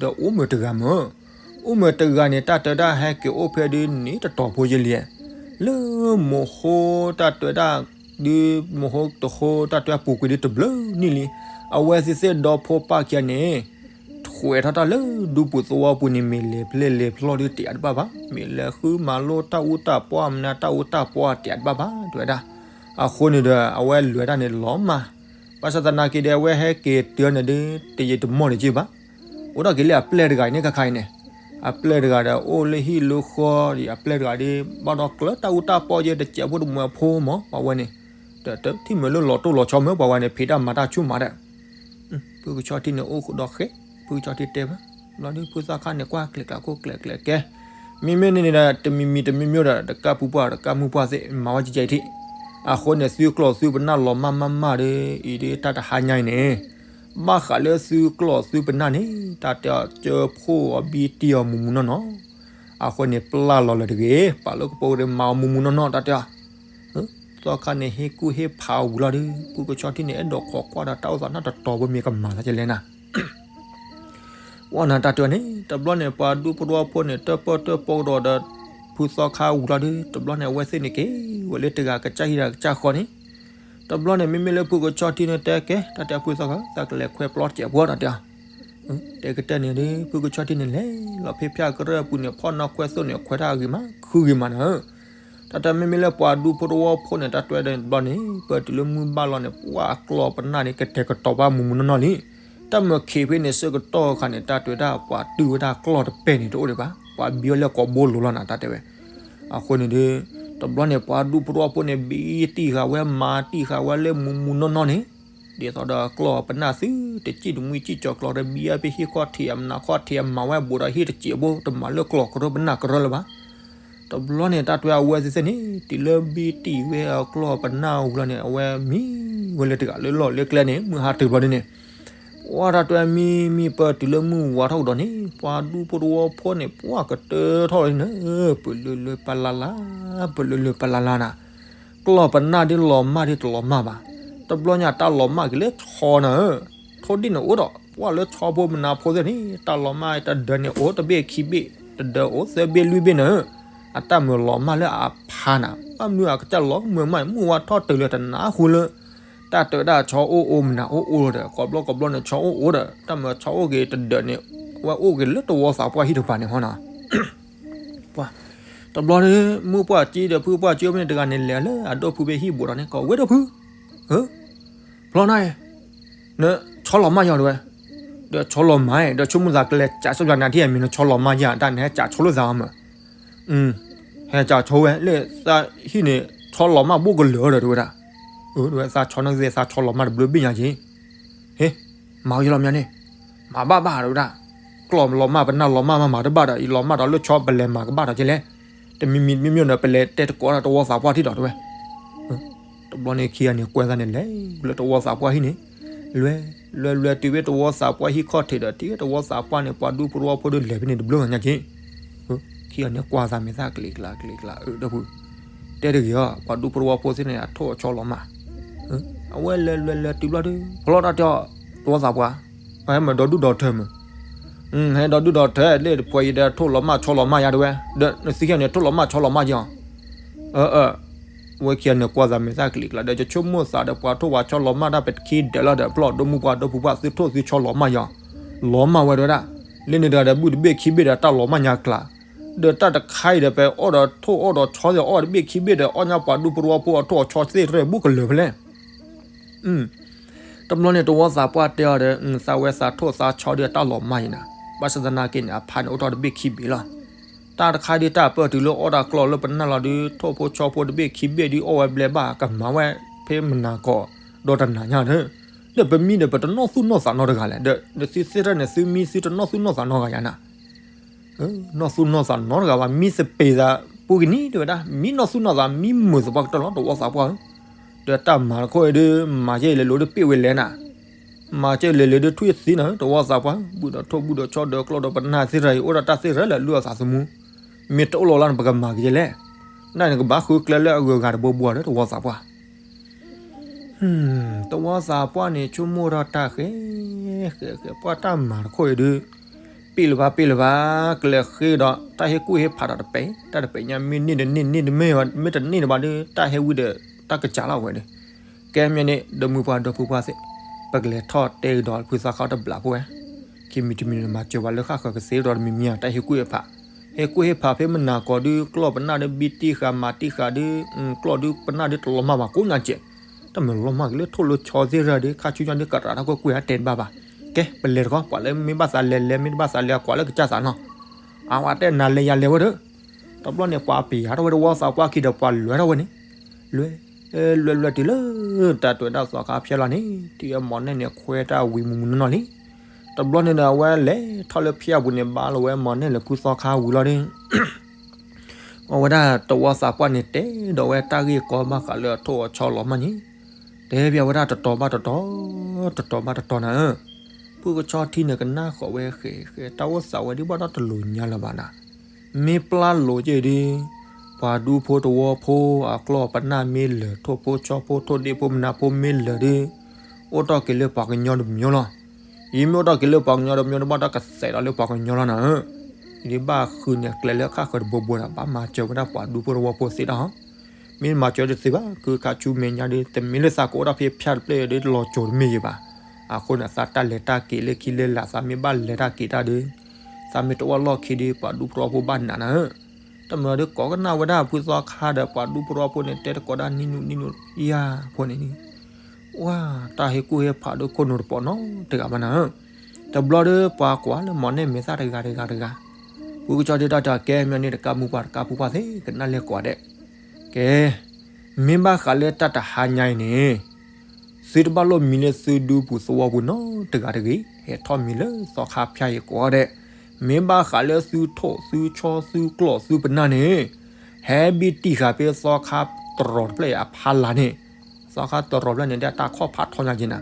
ဒီးအိၣ်မ့ၢ်တဂၤမး, အိၣ်မ့ၢ်တဂၤန့ၣ် တၢ်တဲဒၣ်ဟဲက့ၤအိၣ်ဖဲဒုးန့ၣ်တတီၤဖိယလံ, လၢမိၢ်ဟိတၢ်တဲဒၣ်, ဒုးမိၢ်ဟိတဟိတၢ်တဲပူၤကွံာ်ဒုးတဘျုးနံၣ်လံ, အဝဲသ့ၣ်သ့ၣ်ဒီဖိပၢ်ခံဂၤန့ၣ် ထွဲထီၣ်တၢ်လၢဒူပူၤသဝီပူၤန့ၣ် မ့ၢ်လဲၤဖျဲၣ်လဲၤဖျီဒုးတယးတဘၣ်ဘၣ်, မ့ၢ်လဲၤဃုမၤလိတၢ်အူတၢ်ပီမနုၤတၢ်အူတၢ်ပီတယးတဘၣ်ဘၣ် တဲဝဲဒၣ်, အဃိန့ၣ်ဒီး အဝဲလဲၤတၢ်န့ၣ်လီၤမၢ်, ဘၣ်ဆၣ်သနာ်က့ဒီး အဝဲဟဲက့ၤတၢ်န့ၣ်ဒုး တယံာ်တမီၢ်န့ၣ်က့ဘၣ်, အိၣ်ဒၣ်က့ၤလၢအပျဲၢ်တဂၤအံၤန့ၣ် ခါခါအံၤန့ၣ်, အပျဲၢ်တဂၤဒီး အိၣ်လၢဟံၣ်လၢဃီဒီး အပျဲၢ်တဂၤဒီး ဘၣ်ဒီးကျၢၤတၢ်အူတၢ်ပီယဲၢ်တစဲးဖိတမှဲၤဖိမး ပှၤဝဲန့ၣ်, ဒီးတထံၣ်မ့ၢ်လၢလီၤတိၢ်လီၤဆီမ့ၢ် ပှၤဝဲန့ၣ် ဖံးတၢ်မၤတၢ်ဆူၣ်မးဒီး ဖုကဆီထံန့ၣ်အိၣ်ဃုာ်ဒီးဃဲ, ဖုကဆီထံတဲဘၣ်, ဘျီဒုးဖုသီခါန့ၣ် ကွၢ်ကျဲးကျဲးခိၣ်ကျဲးကျဲးကဲ, မ့မ့ၢ်န့ၣ်န့ၣ်ဒီး တမံၤမံၤတမံၤမံၤဒီး တကၢ်ပူၤပှၢ်တကၢ်မုၢ်ပှၢ်သ့ၣ် မၤဝဲကဲကဲထံၣ်, အဃိန့ၣ် သုကျီၢ်သုပနၢ်လီၤမၢ်မၢ်မၢ်ဒီး အံၤဒုးတၢ်တဟါညါအံၤန့ၣ်, ဘၣ်ဃးလၢသုကျီၢ်သုပနၢ်န့ၣ် တၢ်တဲအီၤ ကၢဖှိၣ်အီၤဘံတံၢ်အီၤမူမူနီၢ်နီၢ်, အဃိန့ၣ် ပျၢ်လီၤလၢၤတဂ့ၤ, ပာ်လၢကပိာ်ကရ့ၣ်မၤအီၤမူမူနီၢ်နီၢ် တၢ်တဲအီၤ. သီခါန့ၣ် ဟ့ၣ်ကူၣ်ဟ့ၣ်ဖးအီၤဝံၤလီၤဒီး ဖုကဆီထံန့ၣ် အဲၣ်ဒိးခိးကွၢ်ဒီးတၢ်အိၣ်သးနီတတီၤ ပမ့ၢ်ကမၤသးကလဲၣ်နၤ ဝဲနၤတၢ်တဲန့ၣ် တဘျီန့ၣ် ပှၤဒူဖိတဝီဖိန့ၣ် တၢၣ်ပၢၢ်တၢၣ်ပီကဒီးဒီး ဖုသီခါဝံၤလီၤဒီး တဘျီန့ၣ် အဝဲသ့ၣ်န့ၣ်က့ၤဝဲလၢတဂၤကစၢ်ဟံၣ်ဒီးကစၢ်ဃီန့ၣ်, တဘျီန့ၣ် မ့မ့ၢ်လၢဖုကဆီထံန့ၣ်တဲကဲ တၢ်တဲဖုသီခါ သးကလဲၤခွဲပျီတစဲးဖိ တၢ်တဲအီၤ. တဲကတၢၢ်န့ၣ်ဒီး ဖုကဆီထံန့ၣ်လဲၤလီၤဖဲဖၠၣ်ကရၢၢ်အပူၤန့ၣ် ဖီၣ်နီၣ်ခွဲသိၣ်န့ၣ် ခွဲးတၢ်အဂ့ၤမး ခုဂ့ၤမးနၤဧၢ တၢ်တဲမ့မ့ၢ်လၢပှၤဒူဖိတဝီဖိန့ၣ် တၢ်တဲဒီးတဘျီန့ၣ် ပတုၤလၢမုၢ်ဘၣ်လီၤန့ၣ် ပှၤအကျီၢ်ပနၢ်န့ၣ် ကတဲာ်ကတီၤဘၣ်မူမူနီၢ်နီၢ်လံ. တၢ်မၢခံဖဲန့ၣ် ဆၢကတီၢ်အခါန့ၣ် တၢ်တဲဝဲဒၣ်ပှၤတုၢ်ဝဲဒၣ်ကျီၢ်တပဲာ်န့ၣ် တအိၣ်ဒံးဘၣ်. ပှၤဘံဝဲလၢကိးဘိလိၤလီၤနၤ တၢ်တဲဝဲ. အဃိန့ၣ်ဒီး တဘျီန့ၣ် ပှၤဒူဖိတဝီဖိန့ၣ် ဘံတံၢ်ဃာ်ဝဲ မၤတံၢ်ဃာ်ဝဲလၢမူမူနီၢ်နီၢ်န့ၣ် ဒ်သိးဒီးကျီၢ်ပနၢ်သုတစံၣ်တမှံစံၣ်ကၠီၤကျီၤ တဘံအါဖဲဟံၣ်ခီၣ်ထံးအမနၤခီၣ်ထံးအမၤဝဲဘူးဒီးဟံၣ်တစံၣ်အဘိ တမၤလၢကျီၢ်ကရၢၢ်ပနၢ်ကရၢၢ်လၢၤဘၣ်. တဘျီန့ၣ် တၢ်တဲအဝဲသ့ၣ်သ့ၣ်န့ၣ် တုၤလၢဘံတံၢ်ဝဲအကျီၢ်ပနၢ်ဝံၤလီၤန့ၣ် အဝဲမံဝဲလၢတဂၤလၢလီၢ်လၢကျဲန့ၣ် မုၢ်ဟါတဘျီန့ၣ်န့ၣ် ပှၤတၢ်တဲမံမံပတုၤလၢမုၢ်ဝါထီၣ်ကဒီးန့ၣ် ပှၤဒူဖိတဝီဖိန့ၣ် ပှၤကတၢၢ်ထီၣ်လီၤန့ၣ် ပလၢလၢပလၢ်လၢ် ပလၢလၢပလၢ်လၢ်နၤ ကျီၢ်ပနၢ်ဒ်လီၤမၢ်ဒ်တလီၤမၢ်ဘၣ်. တဘျီညါတၢ်လီၤမၢ်က့ၤလၢဆီနၤဧၢ, ထိၣ်ဒံၣ်န့ၣ်အိၣ်ဒီး ပှၤလၢဆီဖိမနၤဖိသ့ၣ်န့ၣ် တၢ်လီၤမၢ်တဒၢးန့ၣ်အိၣ်တဘ့ၣ်ခံဘ့ၣ်, တဒၢးအိၣ်သၢဘ့ၣ်လွံၢ်ဘ့ၣ်နၤဧၢ, အတၢ်မၢလီၤမၢ်လၢအဖါနၤ, ဘၣ်မနုၤအကစၢ်လီၤမၢ်မး မုၢ်ဝါထီၣ်တုၤလၢတနၢ်ဟူလၢ တၢ်တဲဝဲဒၣ်ဆီအိၣ်အိၣ်မနၤအိၣ်အိၣ်လီၤဒီး ကိးဘျီကိးဘျီန့ၣ် ဆီအိၣ်အိၣ်ဒီး တၢ်မၢဆီအိၣ်က့ၤတဒၢးန့ၣ် ဝဲအိၣ်က့ၤလၢတဝီသးပှၢ်ဟံၣ်တဖၣ်န့ၣ်ဟီနၤ ပှၤ, တဘျီန့ၣ် မုၢ်ပှၢ်ကံဒီးဖုပှၢ်ကံအိၣ်ဖဲန့ၣ်တဂၤန့ၣ် လဲၤလၢအဒီပုၢ်ဖဲဟံၣ်ဘူးဒီးန့ၣ် ကိးဝဲဒီပုၢ်, ဖျီနၤအံၤ, နဆီလီၤမၢ်ယၤတဲဝဲ, ဒီးဆီလီၤမၢ်အံၤ ဒီးဆိကမိၣ်သးကလဲၤကးဆီပှၤနၤထံၣ်အမံၤနဆီလီၤမၢ်ယၤ တၢ်နဟဲကးဆီလိာ်သးအီၤမး ဟဲကးဆိဝဲလၢသးဟံၣ်န့ၣ် ဆီလီၤမၢ်ဘူးကလၢာ်ဒီးတဲဝဲဒၣ်, တဲဝဲသးဆီန့ၣ်သ့ သးဆီလီၤမၢ်တဘျုးဘ့ၣ်ညါက့ၤ, ဟ့, မၤဝဲယလီၤမၢ်န့ၣ်, မၤဘၣ်ဘၣ်တဲဝဲဒၣ်, ကျီၢ်လီၤမၢ်ပနၢ်လီၤမၢ်မးမၤတဘၣ်ဒီး ယလီၤမၢ်ဒီးလၢဆီပလဲၤမၤကဘၣ်ဒီးက့ၤလဲၣ်, တမံၤမံၤတမံၤမံၤဒီး ပလဲၤတဲတကိးဒီးတဝီသးပှၢ်ထံၣ်ဒီးတဲဝဲ တဘျီန့ၣ်ခံဂၤန့ၣ်ကွဲသးန့ၣ်လဲၤလၢတဝီသးပှၢ်ဟံၣ်န့ၣ်, လွဲ, လွဲလွဲတုၤဖဲတဝီသးပှၢ်ဟံၣ်ခီၣ်ထံးဒီး တုၤဖဲတဝီသးပှၢ်န့ၣ် ပှၤဒူဖိတဝီဖိဒီးလဲၤဖဲန့ၣ်တဘျုးဂၤညါက့ၤ, ခံဂၤန့ၣ်ကွၢ်သးမဲာ်သၣ်ကလံၤကျါကလံၤကျါ အၢ ဒီပုၢ်, တဲတဂ့ၤအီၤ ပှၤဒူဖိတဝီဖိသ့ၣ်န့ၣ် အထိၣ်အဆီလီၤမၢ်, အဝဲလဲၤလွဲလဲၤတုၤဘျီဒီး ဖျီတၢ်တဲအီၤ တဝီသးပှၢ်, ပှၤဟဲမၤဒီဒူၣ်ဒီထၢမး ဟဲဒီဒူၣ်ဒီထၢ လၢပှၤအံၤဒီးထိၣ်လီၤမၢ်ဆီလီၤမၢ်ယၤတဲဝဲ, ဒီးနသုခံဂၤန့ၣ်ထိၣ်လီၤမၢ်ဆီလီၤမၢ်ယၤ, အၢ အၢ ဝဲခံဂၤန့ၣ်ကွၢ်သးမဲာ်သၣ်ကလံၤကျါ ဒီးယဆိကမိၣ်သးဒီးပှၤထိၣ်ပှၤဆီလီၤမၢ်တၢ်ပတခံဒၢးလီၤဒီး ဖျီၣ်ဒိမူပှၤဒီဖိပှၤသုထိၣ်သုဆီလီၤမၢ်ယၤ, လီၤမၢ်ဝဲတဲဝဲဒၣ်, လၢန့ၣ်တဂၤဒီးဘုၣ်တဘ့ၣ်ခံဘ့ၣ်ဒီးတၢ်လီၤမၢ်ညါကျါ, ဒီးတၢ်တခါအံၤဒီး ပအီၣ်ဒီးထိၣ်အီၣ်ဒီးဆီသ့ၣ်အီၣ်တဘ့ၣ်ခံဘ့ၣ်ဒီး အီၣ်ညါပှၤဒူဖိတဝီဖိအထိၣ်အဆီသ့ၣ်တရၢၣ်ဘူးကလၢာ်ဖဲလဲၣ် တဘျီန့ၣ်တဝီသးပှၢ်တဲအီၤဒီး သးဝဲသးထိၣ်သးဆီဒီးတၢ်လီၤမၢ်အံၤနၤ, ဘၣ်ဆၣ်သနာ်က့န့ၣ် အဖါန့ၣ်အိၣ်ထီၣ်တဘ့ၣ်ခံဘ့ၣ်လီၤ. တၢ်တခါဒုးတၢ်ပၢၢ်တုၤလၢအီၣ်တၢ်ကျီၢ်လၢပနၢ်လီၤဒုး ထိၣ်ဖိဆီဖိတဘ့ၣ်ခံဘ့ၣ်ဒုးအီၣ်ဝဲဘျဲဘၣ် ကမၤဝဲဖဲမနၤကိးဒီးတနၤညါဒီး, ဒီးပမံဒီးပတနီၣ်သူၣ်နီၣ်သးနီတဂၤလဲၣ်, ဒီးသုသ့ၣ်တဖၣ်န့ၣ် သုမံသုတနီၣ်သူၣ်နီၣ်သးနီတဂၤယါနၤ နီၣ်သူၣ်နီၣ်သးနီတဂၤဘၣ် မံသပ့ၤသးပူၤကနံၤတဲဝဲဒၣ် မံနီၣ်သူၣ်နီၣ်သး မံမုာ်သပှၢ်ကတၢၢ်လီၤ တဝီသးပှၢ်ဧၢ, ဒီးတၢ်မၤတခီအံၤဒုး မၤကဲလဲၤလိၤဒုးပ့ၣ်ဝဲလဲၣ်နၤ, မၤကဲလဲၤလိၤဒုးထွံၣ်သံနၤ တဝီသးပှၢ်ဧၢ, ဘူးဒီးထိၣ်ဘူးဒီးဆီဒီးကျီၢ်ဒီးပနၢ်သ့ၣ်တဖၣ်အံၤ အိၣ်ဒီးတၢ်သ့ၣ်တဖၣ်လၢအလုၢ်အသးသမူ, မ့ၢ်တအိၣ်လီၤလၢန့ၣ် ပကမၤကဲလဲၣ်, နန့ၣ်ကဘၣ်ဃုကျဲလၢအဂုၤအဂၤတဘိဘိဒီး တဝီသးပှၢ် တဝီသးပှၢ်န့ၣ် ဆိကမိၣ်ထီၣ်တၢ်ဃဲ, ဃဲဃဲပှၤတၢ်မၤတခီအံၤဒုး, ပ့ၣ်လၢၤဘၣ်ပ့ၣ်လၢၤဘၣ်, ကလဲၤဃ့ဒီး တၢ်ဟ့ၣ်ကူၣ်ဟ့ၣ်ဖးဒီးတပဲာ်, တၢ်တပဲာ်ညါမ့ၢ်န့ၢ်တန့ၢ် န့ၢ်တမ့ၢ် မ့ၢ်တန့ၢ်တဘၣ်ဒီး တၢ်ဟဲဝံဒီး တၢ်ကစၢ်လီၤဝဲဒီး, ကဲမ့ၢ်န့ၣ် ဒီမုၢ်ပှၢ်ဒီဖိပှၢ်သ့ၣ်, ပကလဲၤထီၣ်တဲကဒီးဖုသးခီတဘျီဖိဝဲ, ခံမံၤတမံၤန့ၣ် မၤစၢၤဝဲလၢဃၣ်ဃၢၤကသ့ဒီးတမံၤမံၤ တၢ်ဟ့ၣ်ကူၣ်ဟ့ၣ်ဖး, ဟ့ၣ်ကူၣ်ဟ့ၣ်ဖးဖဲမနၤကိးဒုး ကျီၢ်ပနၢ်ဒုး ဘံတံၢ်ဃာ်မၤတံၢ်ဃာ်ဒုး, ကျီၢ်ဒုးပနၢ်ဒုးတလီၤမၢ်ဘၣ်ကိးညါစဲး, တၢ်မၤလီၤမၢ်က့ၤလၢထိၣ်လၢဆီသ့ၣ်တဖၣ်ဒုး ခါဆူညါဒုး ကရးတၢ်ကွ့ၢ်ကွ့ၢ်အတဲတဘၣ်ဘၣ်. ကဲ ပလဲၤတခီ ပှၤလၢမ့ၢ်ဘၣ်သးလဲၤလဲၤ မ့ၢ်တဘၣ်သးလဲၤကွၢ်လၢကစၢ်သးနီၤ, အဝဲတဲနၤလဲၤယၤလဲၤဝဲဒီး, တဘျီန့ၣ် ပှၤပျးထီၣ်ဝဲတဝီသးပှၢ်ခံဒီး ပှၤလဲၤထီၣ်ဝဲန့ၣ်, လွဲ, လွဲလွဲတုၤလၢ တၢ်တဲဝဲဒၣ်သီခါဖျဲလီၤန့ၣ် တုၤအမီၢ်နဲၣ်န့ၣ် ခွဲးတၢ်ဝံၤမုၢ်မုၢ်နီၢ်နီၢ်လံ. တဘျီန့ၣ်ဒီး အဝဲလဲၤထီၣ်လၢဖၠၣ်ပူၤန့ၣ် ဘၣ်လီၤဝဲမီၢ်နဲၣ်လၢဖုသီခါဝံၤလီၤဒီး အဝဲဒၣ်တဝီသးပှၢ်န့ၣ် တဲဒီးဝဲတၢ်ဂ့ၢ်ကီဘၣ်ဃးလၢအထိၣ်အဆီလီၤမၢ်န့ၣ်, တဲပၠးဝဲဒၣ်တတီၤဘၣ်တတီၤ, တတီၤဘၣ်တတီၤနၤဧၢ, ဖုကဆီထံန့ၣ်ကနၣ်ဃီၤဝဲဃဲးဃဲး တၢ်အိၣ်သးဝဲဒ်ဘၣ်ဒီးတလိၤညါလၢၤဘၣ်နၤ, မ့ၢ်ပျၢ်လိာ်က့ၤဒုး, ပှၤဒူဖိတဝီဖိအကျီၢ်ပနၢ်မ့ၢ်လၢာ် ထိၣ်ဖိဆီဖိထိၣ်ဒ့ၣ်ဖိမနၤဖိမ့ၢ်လၢာ်ဒုး, အိၣ်ထီၣ်က့ၤလၢပှၤကညီတမံၤလီၤ. ယမ့ၢ်အိၣ်ထီၣ်က့ၤလၢပှၤကညီတမံၤဒီး ဘၣ်ဒီးကသဲးဒီးလၢပှၤကညီလီၤနၤဧၢ, ယဒုးဘၣ်ဃုန့ၢ်ကျဲလၢခါဃၢၤတဘိဘိနၤ ဘၣ်မၤစၢၤဝဲဒၣ်ပှၤဒူဖိတဝီဖိသ့တၢ်ဟီ မ့ၢ်မၤစၢၤတသ့ဘၣ် ခုခါဆူမဲာ်ညါဒီး တမ့ၢ်လၢသးကအိၣ်ထီၣ်ဖဲဖၠၣ်တဖျၢၣ်ဒီးလီၤစိၤတမ့ၢ်ယံၤဘၣ်. အဃိန့ၣ် သးတၢ်လဲၤတၢ်က့ၤလၢခံလၢလာ် သးမ့ၢ်ဘၣ်လဲၤတၢ်က့ၤတၢ်ဒီး သးမ့ၢ်တအိၣ်လီၢ်ခံဒီး ပှၤဒူဖိတဝီဖိဘၣ်နးနၤဧၢ, တမၤဒီးကိးကနၣ်ဝဲဒၣ်ဖုသီခါဒီးပှၤဒူဖိတဝီဖိန့ၣ် တဲတကိးဒၣ်နံၣ်နုၣ်နံၣ်နုၣ်ယၤဖိန့ၣ် ဝါ, တၢ်ဟ့ၣ်ကူၣ်ဟ့ၣ်ဖးဒီးခိၣ်နူာ်တပိာ်နီတဂၤဘၣ်နၤဧၢ, တဘျီဒီးပှၤကွၢ်လၢမီၢ်နဲၣ်မဲာ်သၣ်တဂၤတဂၤတဂၤ, ဖုကဆီဒုးတၢ်တဲအီၤ ကဲမ့ၢ်န့ၣ် တကးမူပှၤတကးဖုပှၢ်သ့ၣ် ကနၣ်လဲၤကိးဂၤဒဲး, ကဲ, မ့ၢ်ဘၣ်ဃးလၢတၢ်တဟါညါအံၤန့ၣ် သုတဘၣ်လိၣ်မံလၢသုဒူပူၤသဝီပူၤနီတဂၤတဂ့ၤ, ဟဲထီၣ်မံလၢသီခါဖၠၣ်အံၤကိးဂၤဒဲး, မ့ၢ်ဘၣ်ဃးလၢသုထိၣ်သုဆီသုကျီၢ်သုပနၢ်န့ၣ်, ဟဲဘံတံၢ်ဃာ်ဖဲသီခါတရီၤတဖျၢၣ်အံၤအဖီလာ်န့ၣ်, သီခါတရီၤဖျၢၣ်န့ၣ် ဒ်တၢ်ခီၣ်ဖးထီညါက့ၤနၤ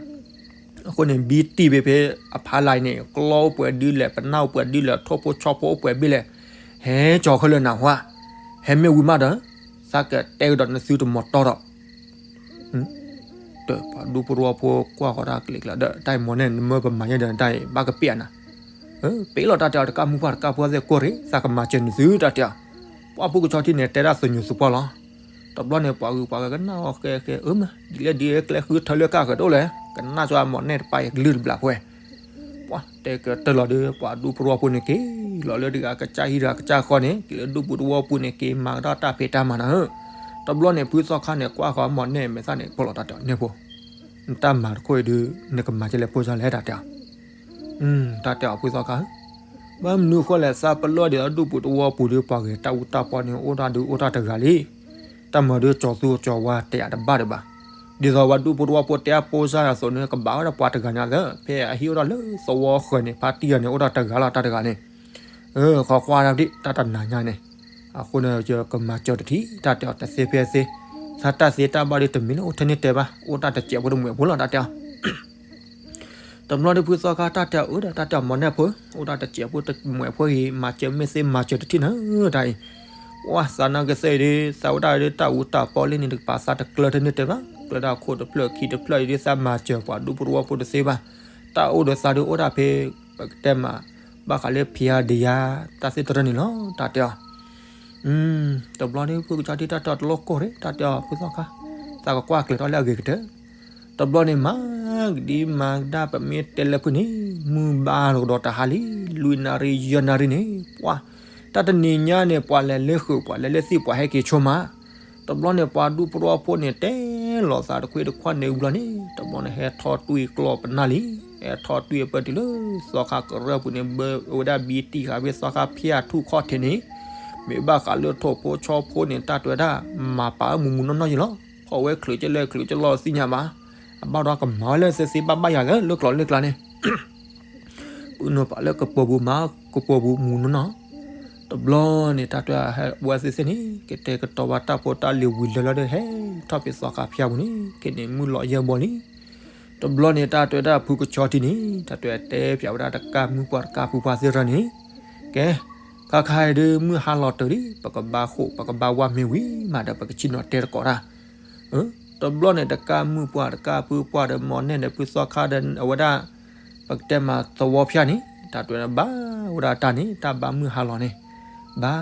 အဃိန့ၣ် ဘံတံၢ်ဖဲဖဲအဖီလာ်အံၤန့ၣ် ကျီၢ်အိၣ်ပှဲၤဒ်လဲၣ် ပနၢ်အိၣ်ပှဲၤဒ်လဲၣ် ထိၣ်ဖိဆီဖိအိၣ်ပှဲၤဘ့ၣ်လဲၣ်, ဟဲကၠီၤခဲလၢာ်နၢ်ဟူဧါ, ဟဲမ့ၢ်ဝံၤမးဒီး သးကတဲကဒီးနသုတမီၤတီဒီး တၢ်ပှၤဒူဖိတဝီဖိကွၢ်ဃီၤတၢ်ကျဲကျါဒီး တၢ်အံၤမီၢ်နဲၣ်နမၢပမၤယဲဒီးတၢ်အံၤ ဘၣ်ကပ့ၢ်အနၤ, ပ့ၢ်လီၤတၢ်တဲအီၤ တကးမူပှၢ်တကးဖုသ့ၣ်ကိၢ်ရ့ၣ် သးကမၤစၢၤနသုတၢ်တဲအီၤ, ပှၤဖုကဆီထံန့ၣ် တဲဒၣ်သညူးသပှၢ်လီၤ. တဘျီန့ၣ် ပှၤဂုၤပှၤဂၤကနၣ်အီၤဃဲဃဲ အၢမး ဒ်လဲၣ်ဒ်လဲၣ် ကျဲဃုထၢလၢကၢ်ဃၢၤတအိၣ်လဲၣ် ကနၣ်ကၠီအမီၢ်နဲၣ်တပၤအံၤကလုၢ်တဘျးဖဲ ပှၤတဲကတၢၢ်လီၤဒီး ပှၤဒူဖိတဝီဖိန့ၣ်က့ၤလီၤလၢတဂၤကစၢ်ဟံၣ်တဂၤကစၢ်ဃီန့ၣ် က့ၤလၢဒူပူၤတဝီပူၤန့ၣ် က့ၤမၤကဒီးတၢ်ဖံးတၢ်မၤနၤဧၢ, တဘျီန့ၣ် ဖုသီခါန့ၣ် ကွၢ်ဃီၤမီၢ်နဲၣ်မဲာ်သၣ်န့ၣ် ပလီၤတၢ်တဲအီၤ နဲၣ်ဖိ, နတၢ်မၤတခိၣ်အံၤဒုး နကမၤကဲလဲၣ်ဖိစၢ်လဲၣ်တၢ်တဲအီၤ တၢ်တဲအီၤဖုသီခါဧၢ, ဘၣ်မနုၤဃိလဲၣ် သးပလီၢ်ဒ်သိးဒူပူၤတဝီပူၤဒီး ပှၤဂဲၤတၢ်အူတၢ်ပီန့ၣ် အိၣ်ဒၣ်ဒုးအိၣ်တၢ်တဂၤလံ. တၢ်မၤဒုးကၠီၤသူကၠီၤဝါတဲအတဘၣ်ဒံးဘၣ်. ဒ်သိးပှၤဒူဖိတဝီဖိတဲအဖိစၢ်အသိးန့ၣ် ကဘၣ်ဝဲဒၣ်ပှၤတဂၤညါသၢ ဖဲအဟံၣ်အိၣ်ဒီးလၢသဝီဃၢၤန့ၣ် ဖါတံၢ်အီၤန့ၣ် အိၣ်ဒီးတဂၤလီၤတၢ်တဂၤန့ၣ် ဃီကွၢ်ဒၣ်ဒ်တၢ်တနၤညါန့ၣ်, အဃိန့ၣ် ယကမၤစၢၤတထံၣ် တၢ်တဲအီၤတသ့ဖဲသ့, သးတၢ်သ့တၢ်ဘၣ်ဒုးတမံၤလၢအိၣ်ထဲန့ၣ်တဲဘၣ် အိၣ်တၢ်တစဲးဖိတမှဲးဖိလီၤ တၢ်တဲအီၤ တဘျီဒုးဖုသီခါတၢ်တဲအီၤအၢဒီး တၢ်တဲအီၤမီၢ်နဲၣ်ဖိ, အိၣ်တၢ်တစဲးဖိတမှဲးဖိအံၤ မၤစၢၤမ့ၢ်သ့မၤစၢၤတထံၣ်နၤတၢ်အံၤ, ပှၤသးနာ်က့သ့အံၤဒုး သးဝဲဒၣ်ဒုးတၢ်အူတၢ်ပီလံန့ၣ် တကပၤသးတကျၢၤထဲန့ၣ်တဲဘၣ်, ကျၢၤဒၣ်ခိၣ်တဖျၢၣ်ခံတဖျၢၣ်အံၤဒုး သးမၤစၢၤပှၤဒူဖိတဝီဖိတသ့ဘၣ်, တၢ်အိၣ်ဒီးသးဒုးအိၣ်ဒၣ်ဖဲ ပကတဲမး ဘၣ်ဃးလၢဖံးအါဒံးယါ တၢ်သ့ၣ်တရၢန့ၣ်လီၤ တၢ်တဲအီၤ တဘျီဒုးဖုကဆီထံၣ်တၢ်တဲအီၤတလိၣ်ကိၢ်ရ့ၣ် တၢ်တဲအီၤဖုသီခါ, သးကကွၢ်ကျဲၤထီၣ်လၢအဂ့ၤကတၢၢ်, တဘျီန့ၣ်မၤကဒံမၤကဒါပမ့ၢ်တဲလၢဖုန့ၣ် မုၢ်ဘၣ်လီၤကဒီးတဟါလံ, လွံၢ်နၣ်ရံၣ်ယဲၢ်နၣ်ရံၣ်န့ၣ် ပှၤ တၢ်တနံၤညါန့ၣ် ပှၤလဲၤလၢဃုာ် ပှၤလဲၤလၢသံၣ် ပှၤဟဲက့ၤဆိမး, တဘျီန့ၣ် ပှၤဒူဖိတဝီဖိန့ၣ် တဲလီၤသးတခွ့တခွါန့ၣ်ဝံၤလီၤန့ၣ် တဘျီန့ၣ် ဟဲထီၣ်တွံၢ်ကျီၢ်ပနၢ်လံ, ဟဲထီၣ်တွံၢ်အပၢၢ်တုၤလၢသီခါကရၢၢ်ပူၤန့ၣ် ဘၢဝဲဒၣ်ဘံတံၢ်ဃာ်ဖဲသီခါဖၠၣ်ထူၣ်ခီၣ်ထံးန့ၣ်, မ့ၢ်ဘၣ်ဃးလၢထိၣ်ဖိဆီဖိန့ၣ် တၢ်တဲဝဲဒၣ် မၤပာ်အၢမုၢ်မုၢ်နီၢ်နီၢ်ယံၤလီၤ, ဖီၣ်ဝဲချုးကလဲၣ်ချုးကလီသ့ၣ်ညါဘၣ်, အဘၣ်ဒီးကမၤဝဲလၢသ့သ့ဘၣ်ဘၣ်ယၤလၢလၢကျိၤလၢကျါန့ၣ် ပုၢ်နီၢ်ပာ်လၢကပၢၤပူၤမၤကပၢၤပူၤမုၢ်နီၢ်နီၢ်, တဘျီန့ၣ် တၢ်တဲဝဲသ့ၣ်သ့ၣ်န့ၣ် ကတဲာ်ကတီၤဘၣ်တၢ်ဖိတၢ်လံၤဝံၤလၢလီၤဒီး ဟဲထီၣ်ဖဲသီခါဖၠၣ်ပူၤန့ၣ် ခဲန့ၣ်မုၢ်လီၤယဲၢ်ဘီလံ, တဘျီန့ၣ် တၢ်တဲဝဲဒၣ်ဖုကဆီထံန့ၣ် တၢ်တဲပၠးဝဲဒၣ်တကးမုၢ်ပှၢ်တကးဖုပှၢ်သ့ၣ်တဖၣ်န့ၣ်, ကဲ, ခါခါအံၤဒုးမုၢ်ဟါလီၤတၢၤလံ ပကဘါဃိာ် ပကဘါဝါမ့ၤဝံၤမးဒီး ပကဆ့ၣ်နီၤတဲတကိးတၢ် တဘျီန့ၣ် တကးမုၢ်ပှၢ်တကးဖုပှၢ်ဒီးမီၢ်နဲၣ်ဒီးဖုသီခါဒီးအဝဲဒၣ် ပကတဲမးသဝီဖၠၣ်န့ၣ် တၢ်တဲဝဲဒၣ်ဘၣ်ဝဲဒၣ်တၢ်န့ၣ် တၢ်ဘါမုၢ်ဟါလီၤန့ၣ် ဘါ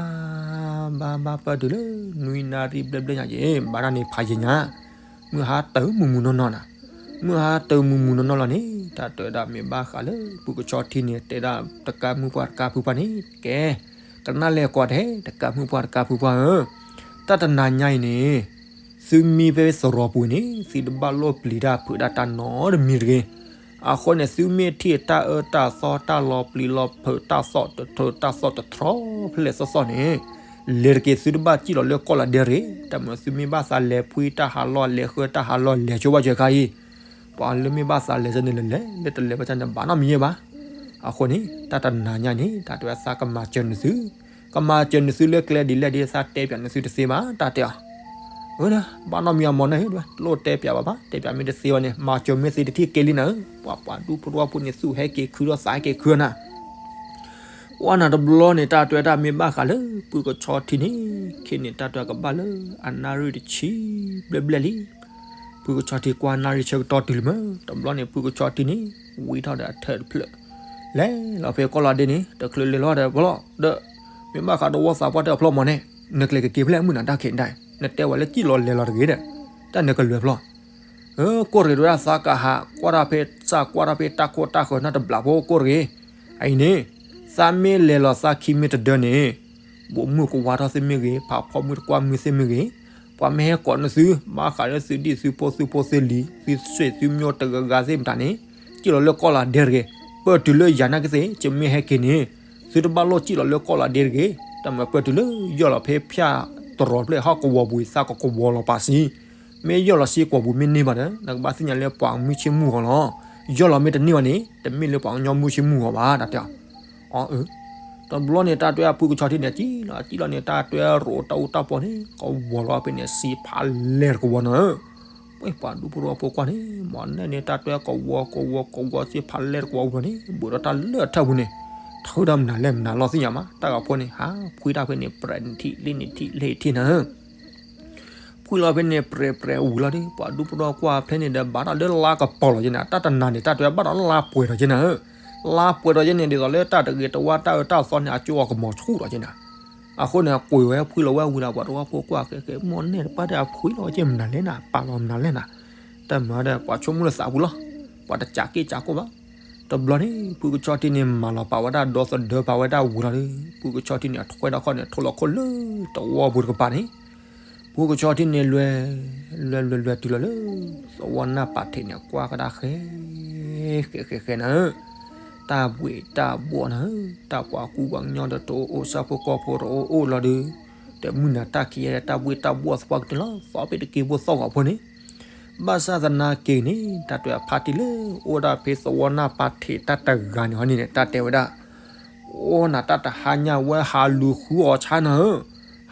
ဘါဘါပၢၢ်တုၤလၢ နွံနၣ်ရံၣ်ဘျဲၣ်ဘျဲၣ်ညါက့ၤ ဘါတၢ်န့ၣ်ဖးယံၤညါ မုၢ်ဟါတၢၤမုၢ်မုၢ်နီၢ်နီၢ်နၤ, မုၢ်ဟါတၢၤမုၢ်မုၢ်နီၢ်နီၢ်လီၤန့ၣ် တၢ်တဲဝဲဒၣ်မ့ၢ်ဘၣ်ဃးလၢ ဖုကဆီထံန့ၣ် တဲဒၣ်တကးမုၢ်ပှၢ်တကးဖုပှၢ်န့ၣ် ကဲ ကနၣ်လဲၤကွၢ်ထဲ တကးမုၢ်ပှၢ်တကးဖုပှၢ်ဧၢ, တၢ်တနၤညါအံၤန့ၣ် သုမ့ၢ်ဖဲသရိာ်ပူၤန့ၣ် သုတဘၣ်လိၣ်ပျံၤတၢ်ဖုးဒၣ်တၢ်နီတမံၤတဂ့ၤ, အဃိန့ၣ် သုမ့ၢ်ထံၣ်တၢ်အၢတၢ်သီတၢ်လီၤပျံၤလီၤဖုးတၢ်သီၣ်တထၢတၢ်သီၣ်တထီဖဲလဲၣ်သီၣ်သီၣ်န့ၣ် လဲၤတက့ၢ်သုတဘၣ်စံၣ်လီၤလၢကီၢ်လီၤဒဲရ့ၣ်, တၢ်မၤသုမ့ၢ်ဘၣ်သးလဲၤဖှံတၢ်ဟးလီၢ်လဲၤဃၢတၢ်ဟးလီၢ်လဲၤဆိဘၣ်စၢၤခါအံၤ, ပှၤလၢမ့ၢ်ဘၣ်သးလဲၤစၢၤန့ၣ်လဲၤလဲၤ လၢတလဲၤဘၣ်စၢၤန့ၣ်ဘၣ်နီတမံၤယဲၢ်ဘၣ်, အဃိန့ၣ် တၢ်တနၤညါန့ၣ် တၢ်တဲဝဲသးကမၤစၢၤနသု, ကမၤစၢၤနသုလၢကျဲဒ်လဲၣ်ဒ်သးတဲပၠးနသုတသ့ဘၣ် တၢ်တဲအီၤ အၢ ဘၣ်နီတမံၤအမီၤန့ၣ်ဧၢ, တလိၣ်တဲပၠးဘၣ်ဘၣ်, တဲပၠးမ့ၢ်တသ့ဘၣ်န့ၣ် မၤစၢၤမ့ၢ်သ့တထံၣ်က့လံနၤဧၢ, ပှၤပှၤဒူဖိတဝီဖိန့ၣ် သူၣ်ဟဲက့ၤခုဒီးသးဟဲက့ၤခုနၤ ကွၢ်နၤတဘျီန့ၣ် တၢ်တွဲတၢ်မ့ၢ်ဘၣ်ဃးလၢ ပုၢ်ကဆီထံန့ၣ်, ခဲန့ၣ် တၢ်တွဲကဘၣ်လၢအနၣ်ရံၣ်တဆံဘျဲၣ်ဘျဲၣ်လံ. ပုၢ်ကဆီထံကွၢ်နၣ်ရံၣ်ဆၢကတီၢ်တုၤလံမး, တဘျီန့ၣ် ပုၢ်ကဆီထံန့ၣ် ဝံထီၣ်ဒီးအထၢၣ်တဖျၢၣ်, လဲၤလီၤဖဲကီၢ်လီၤဒ့န့ၣ် တချုးလဲၤလီၤဒီးဖျီဒီး, မ့ၢ်ဘၣ်ဃးတဝီသးပှၢ်တၢ်အဖျီမီၤန့ၣ်, နကျဲၤကက့ၤဖဲလဲၣ်မုၢ်နၤတၢ်ခံးဒၣ်, နတဲဝဲလၢစံၣ်လီၤလဲၤလီၤတဂ့ၤဒီး, တၢ်နကလဲၤဖျီ ကိၣ်တဂ့ၤ တဝဲဒၣ်သးကဟးကွၢ်တၢ်ဖဲစၢ်ကွၢ်တၢ်ဖဲတၢ်ခိၣ်တၢ်ဃၢၤနီတဘျီဖိ ကိၣ်တဂ့ၤ, အအံၤန့ၣ်, သးမ့ၢ်လဲၤလီၤသးခံမ့ၢ်တဒၢန့ၣ်, ဘိးမုၢ်ကဝါထီၣ်သ့ၣ်မ့ၢ်ဂ့ၤ, ဖးဖီမုၢ်တကွၢ်မုၢ်သ့ၣ်မ့ၢ်ဂ့ၤ, ပှၤမ့ၢ်ဟဲကိးနသု, ဘၣ်ဃးလၢသုဒံၣ်သုဖိသုဖိသုလံၤ သုဆွေသုမျိုးတဂၤဂၤသ့ၣ်မတၤန့ၣ်, စံၣ်လီၤလၢကီၢ်လီၤဒ့တဂ့ၤ, ပၢၢ်တုၤလၢယၤနာ်က့သ့ၣ် ယမ့ၢ်ဟဲက့ၤန့ၣ်, သုတဘၣ်လိၣ်စံၣ်လီၤလၢကီၢ်လီၤဒ့တဂ့ၤ, တၢ်မၤပၢၢ်တုၤလၢယီၢ်လီၤဖဲဖၠၣ်တရီၤဖျၢၣ်ဟီၣ်ကဝီၤပူၤ သးကကဝီၤလီၤပာ်စံ မ့ၢ်ယီၢ်လီၤစ့ကွီၤပူၤမ့ၢ်န့ၢ်ဘၣ်ဒီး နကဘၣ်သ့ၣ်ညါလၢပှၤမုၢ်ဆ့ၣ်မုၢ်ဂီၤလီၤ. ယီၢ်လီၤမ့ၢ်တန့ၢ်ဘၣ်န့ၣ် တမ့ၢ်လၢပှၤကညီမုၢ်ဆ့ၣ်မုၢ်ဂီၤဘၣ် တၢ်တဲအီၤ. အီအၢ, တဘျီန့ၣ် တၢ်တွဲအပုၢ်ကဆီထံန့ၣ် စံၣ်လီၤစံၣ်လီၤန့ၣ် တၢ်တွဲရိးတၢ်အူတၢ်ပီန့ၣ် ကဝီၤလီၤဖဲန့ၣ် စ့ဖးလဲၢ်တကဝီၤနၤဧၢ. ပှၤဒူဖိတဝီဖိကွၢ်န့ၣ် မ့ၢ်နဲန့ၣ် တၢ်တွဲကဝီၤကဝီၤကဝီၤစ့ဖးလဲၢ်တကဝီၤအူလီၤန့ၣ် ဘူးဒီးတၢ်လၢာ်အထၢၣ်ပူၤန့ၣ် ထုးဒီးမနုၤလဲၣ်မနုၤလီၤသ့ၣ်ညါမး တၢ်ဂၤဖိန့ၣ် ဟးဖှံတၢ်ဖဲန့ၣ် ပြဲးနထံၣ်လ့ၣ်နထံၣ်လ့ၣ်ထံၣ်နၤဧၢ. ဖှံလီၤဖဲန့ၣ် ပြဲးပြဲးဝံၤလီၤဒီး ပှၤဒူဖိတဝီကွၢ်ဖဲန့ၣ်ဒီး ဘၣ်ဒီးလၢလါကပီၤလီၤက့နၤ တၢ်တနၤန့ၣ် တၢ်တွဲဘၣ်ဒီးလါပှဲၤထီၣ်က့နၤဧၢ. လါပှဲၤထီၣ်က့န့ၣ် ဒ်သိးလၢတၢ်တဂ့ၤတဝါတၢ်အၢတၢ်သီန့ၣ် အကၠိအကမီၤဆူၣ်ထီၣ်က့နၤ. အဃိန့ၣ် ကွံာ်ဝဲဖှံလီၤဝဲဝံၤဒီး ပှၤတဝီဖိကွၢ်ဃဲဃဲ မ့ၢ်နဲတပၣ်ဒီးအဖှံလီၤဝဲက့မနုၤလဲၣ်နၤ ပာ်လီၤမနုၤလဲၣ်နၤ. တၢ်မၤဒီး ပှၤဆိကမိၣ်လၢသးပူၤလီၤ. ပှၤတစးက့စးကိၣ်ဘၣ်. တဘျီန့ၣ် ဖုကဆီထံန့ၣ် မၤလီၤပာ်ဝဲဒၣ်ဒီသဒၢပာ်ဝဲဒၣ်ဝံၤလီၤဒီး ဖုကဆီထံန့ၣ် အထွဲဒီးခီၣ်န့ၣ် ထိလီၤခိၣ်လၢတဝီပူၤတကပၤန့ၣ် ဖုကဆီထံန့ၣ် လွဲ လွဲလွဲလွဲတုၤလီၤလၢ သဝီနၢ်ပာ်ထံးန့ၣ် ကွၢ်ကဒါဃဲ ဃဲဃဲဃဲနၤဧၢ, တၢ်ဘှ့ၣ်တၢ်ဘှီၣ်နၤဧၢ, တၢ်ပှၤကူပှၤကညီဒီးတအိၣ်အိၣ် ဆၣ်ဖိကီၢ်ဖိတအိၣ်အိၣ်လီၤဒီး, ဒီးမုၢ်နၤတၢ်ခံးယဲ တၢ်ဘှ့ၣ်တၢ်ဘှီၣ်သပှၢ်ကတၢၢ်လီၤ သီဖဲတက့ဖိသီၣ်ဂီၤဖိန့ၣ်, ဘၣ်ဆၣ်သနာ်က့န့ၣ် တၢ်တွဲအဖါတံၢ်လၢ အိၣ်ဒၣ်ဖဲသဝီနၢ်ပာ်ထံးတၢ်တဂၤန့ၣ်ဟီန့ၣ် တၢ်တဲဝဲဒၣ် အိၣ်နၤတၢ်တဟါညါဝဲဟးလူၤဃုအီၤဆါနၤဧၢ,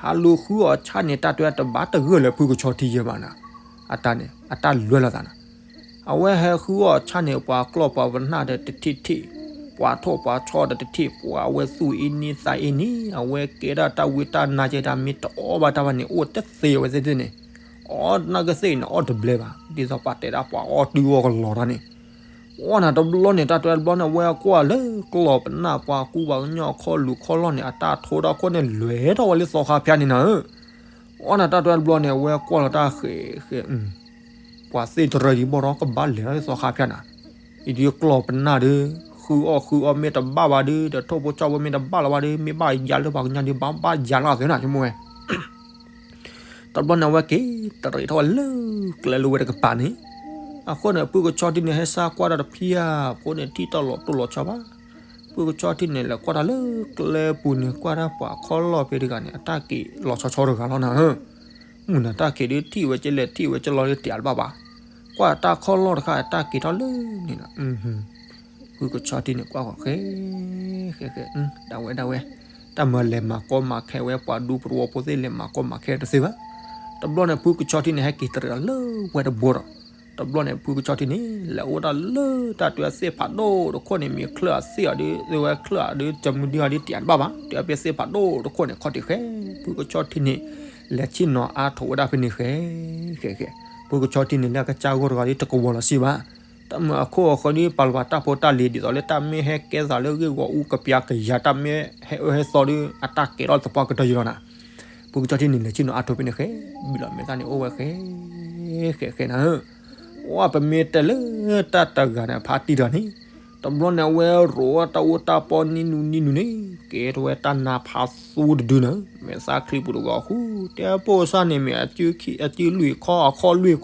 ဟးလူၤဃုအီၤဆါန့ၣ် တၢ်တွဲတဘၣ်တဂၢၢ်လၢဖုကဆီထံယဲဘၣ်နၤ, အတၢ်န့ၣ် အတၢ်လွဲလိာ်သးနၤ, အဝဲဟဲဃုအီၤဆါန့ၣ် ပှၤကျီၢ်ပှၤပနၢ်ဒီးတထံၣ်ထံၣ်, ပှၤထိၣ်ပှၤဆီဒီးတထံၣ် ပှၤအဝဲသူၣ်အ့န့သးအ့န့ အဝဲကဲဒၣ်တၢ်ဝံတၢ်နါကဲဒၣ် မ့ၢ်တအီၣ်ဘၣ်တၢ်ဘၣ်န့ၣ် အိၣ်တသ့အဝဲသ့ၣ်န့ၣ်, အီၣ်နာ်က့သ့ၣ်န့ၣ် အီၣ်တဘျဲဘၣ် ဒ်သိးပှၤတဲဒၣ်ပှၤအီၣ်တုၤအီၣ်ကလီၤတၢ်န့ၣ် အီၣ်နၤတဘျီန့ၣ် တၢ်တွဲတဘျီန့ၣ် အဝဲကွၢ်လၢကျီၢ်ပနၢ်ပှၤကူပှၤကညီခီၣ်လူၤခီၣ်လီၢ်န့ၣ် အတၢ်ထိဒီခိၣ်န့ၣ် လဲၤထီၣ်ဝဲလၢသီခါဖၠါန့ၣ်နၤဧၢ, အီၣ်နၤတၢ်တွဲတဘျီန့ၣ် အဝဲကွၢ်လီၤတၢ်ဃဲးဃဲး ပှၤသ့ၣ်တရၢဒံးဘီၣ်ဒီး ကဘၣ်လဲၤထီၣ်လၢသီခါဖၠါနၤ, အံၤဒ်ကျီၢ်ပနၢ်ဒီး ဃုအီၣ်ဃုအီၣ်မ့ၢ်တဘၣ်ဘၣ်ဒီး ဒီးထိၣ်ဖိဆီဖိမ့ၢ်တဘၣ်လီၤဘၣ်ဒီး မ့ၢ်ဘၣ်ယၤလၢပှၤကညီဒီး ဘၣ်ဘၣ်ယၤလီၤသ့နၤ ဆိကမိၣ်ဝဲ တဘျီန့ၣ် အဝဲက့ၤတရံးထီၣ်ဝဲလၢကျဲလၢဝဲတကပၤန့ၣ်, အဃိန့ၣ် ဖုကဆီထံန့ၣ် ဟဲစါကွၢ်တၢ်တဖၣ်အဃိန့ၣ် ထံၣ်တၢ်လီၤတိၢ်လီၤဆီဘၣ်. ဖုကဆီထံန့ၣ် လဲၤကွၢ်တၢ်လၢကျဲပူၤန့ၣ် ကွၢ်တၢ်ပှၤခီၣ်လီၢ်ဖဲတဂၤန့ၣ် အတၢ်က့ၤလီၤဆီဆီတဂၤလီၤနၤဧၢ, မုၢ်နၤတၢ်ခံးဒုးထံၣ်ဝဲကလဲၤထံၣ်ဝဲကလီၤလၢတၢ်တဘၣ်ဘၣ်, ကွၢ်တၢ်ခီၣ်လီၢ်တခါ အတၢ်က့ၤထီၣ်လၢန့ၣ်နၤ ဖုကဆီထံန့ၣ် ကွၢ်ဃီၤဃဲ ဃဲဃဲ ဒၣ်ဝဲဒၣ်ဝဲ, တၢ်မၤလဲၤမၤကီမၤခဲဝဲ ပှၤဒူဖိတဝီဖိသ့ၣ် လဲၤမၤကီမၤခဲတသ့ဘၣ်. တဘျီန့ၣ် ဖုကဆီထံန့ၣ် ဟဲက့ၤတရံးဒီးလၢဝဲတဘိဒီး, တဘျီန့ၣ် ဖုကဆီထံန့ၣ် လဲၤအိၣ်ဒၣ်လၢတၢ်တွဲသ့ၣ်ဖးဒိၣ်တခိၣ်န့ၣ် မ့ၢ်ချၢၣ်အသ့ၣ်အီၤဒီး ဝဲချၢၣ်အီၤဒီး တမုဒံအီၤဒီး တၢ်တဘၣ်ဘၣ်, တွဲဖဲသ့ၣ်ဖးဒိၣ်တခိၣ်န့ၣ် ခီၣ်ထံးဃဲ, ဖုကဆီထံန့ၣ် လဲၤဆ့ၣ်နီၤအါထီၣ်ဝဲဒၣ်ဖဲန့ၣ်ဃဲ ဃဲဃဲ, ဖုကဆီထံန့ၣ် လၢအကစၢ်ဂီၢ်တဂၤဒီး တကဝီၤလီၤစ့ဘၣ် တၢ်မၤအခိၣ်အဃၢၤဒီး ပာ်လီၤပာ်တၢ်ဖိတၢ်လံၤ ဒ်သိးလၢတၢ်မ့ၢ်ဟဲကဲသးလၢဂ့ၢ်ဂီၤအူကပျၢ်ကယၤ တၢ်မ့ၢ်ဟဲအၢဟဲသီဒီး အတၢ်ကဲထီၣ်သပှၢ်ကတၢၢ်ယလီၤနၤ. ဖုကဆီထံန့ၣ် လဲၤဆ့ၣ်နီၤအါထီၣ်ဖဲန့ၣ်ဃဲ, ဘံၣ်လီၤမဲာ်သၣ်န့ၣ် အိၣ်ဝဲဃဲ ဃဲဃဲနၤဧၢ, ဝဲပမ့ၢ်တဲလၢတၢ်တဂၤန့ၣ် ဖါတံၢ်တဂၤန့ၣ်, တဘျီန့ၣ် အဝဲရိးတၢ်အူတၢ်ပီနံၤနူနံၤနူန့ၣ် ကဲထီၣ်ဝဲတၢ်နါဖးသူတဒုနၤ, မဲာ်သၣ်ချံပူၤတဂီၤဃု, တဲပိာ်စၢ်န့ၣ်မ့ၢ် အစုလွံၢ်ခီ အခီၣ်လွံၢ်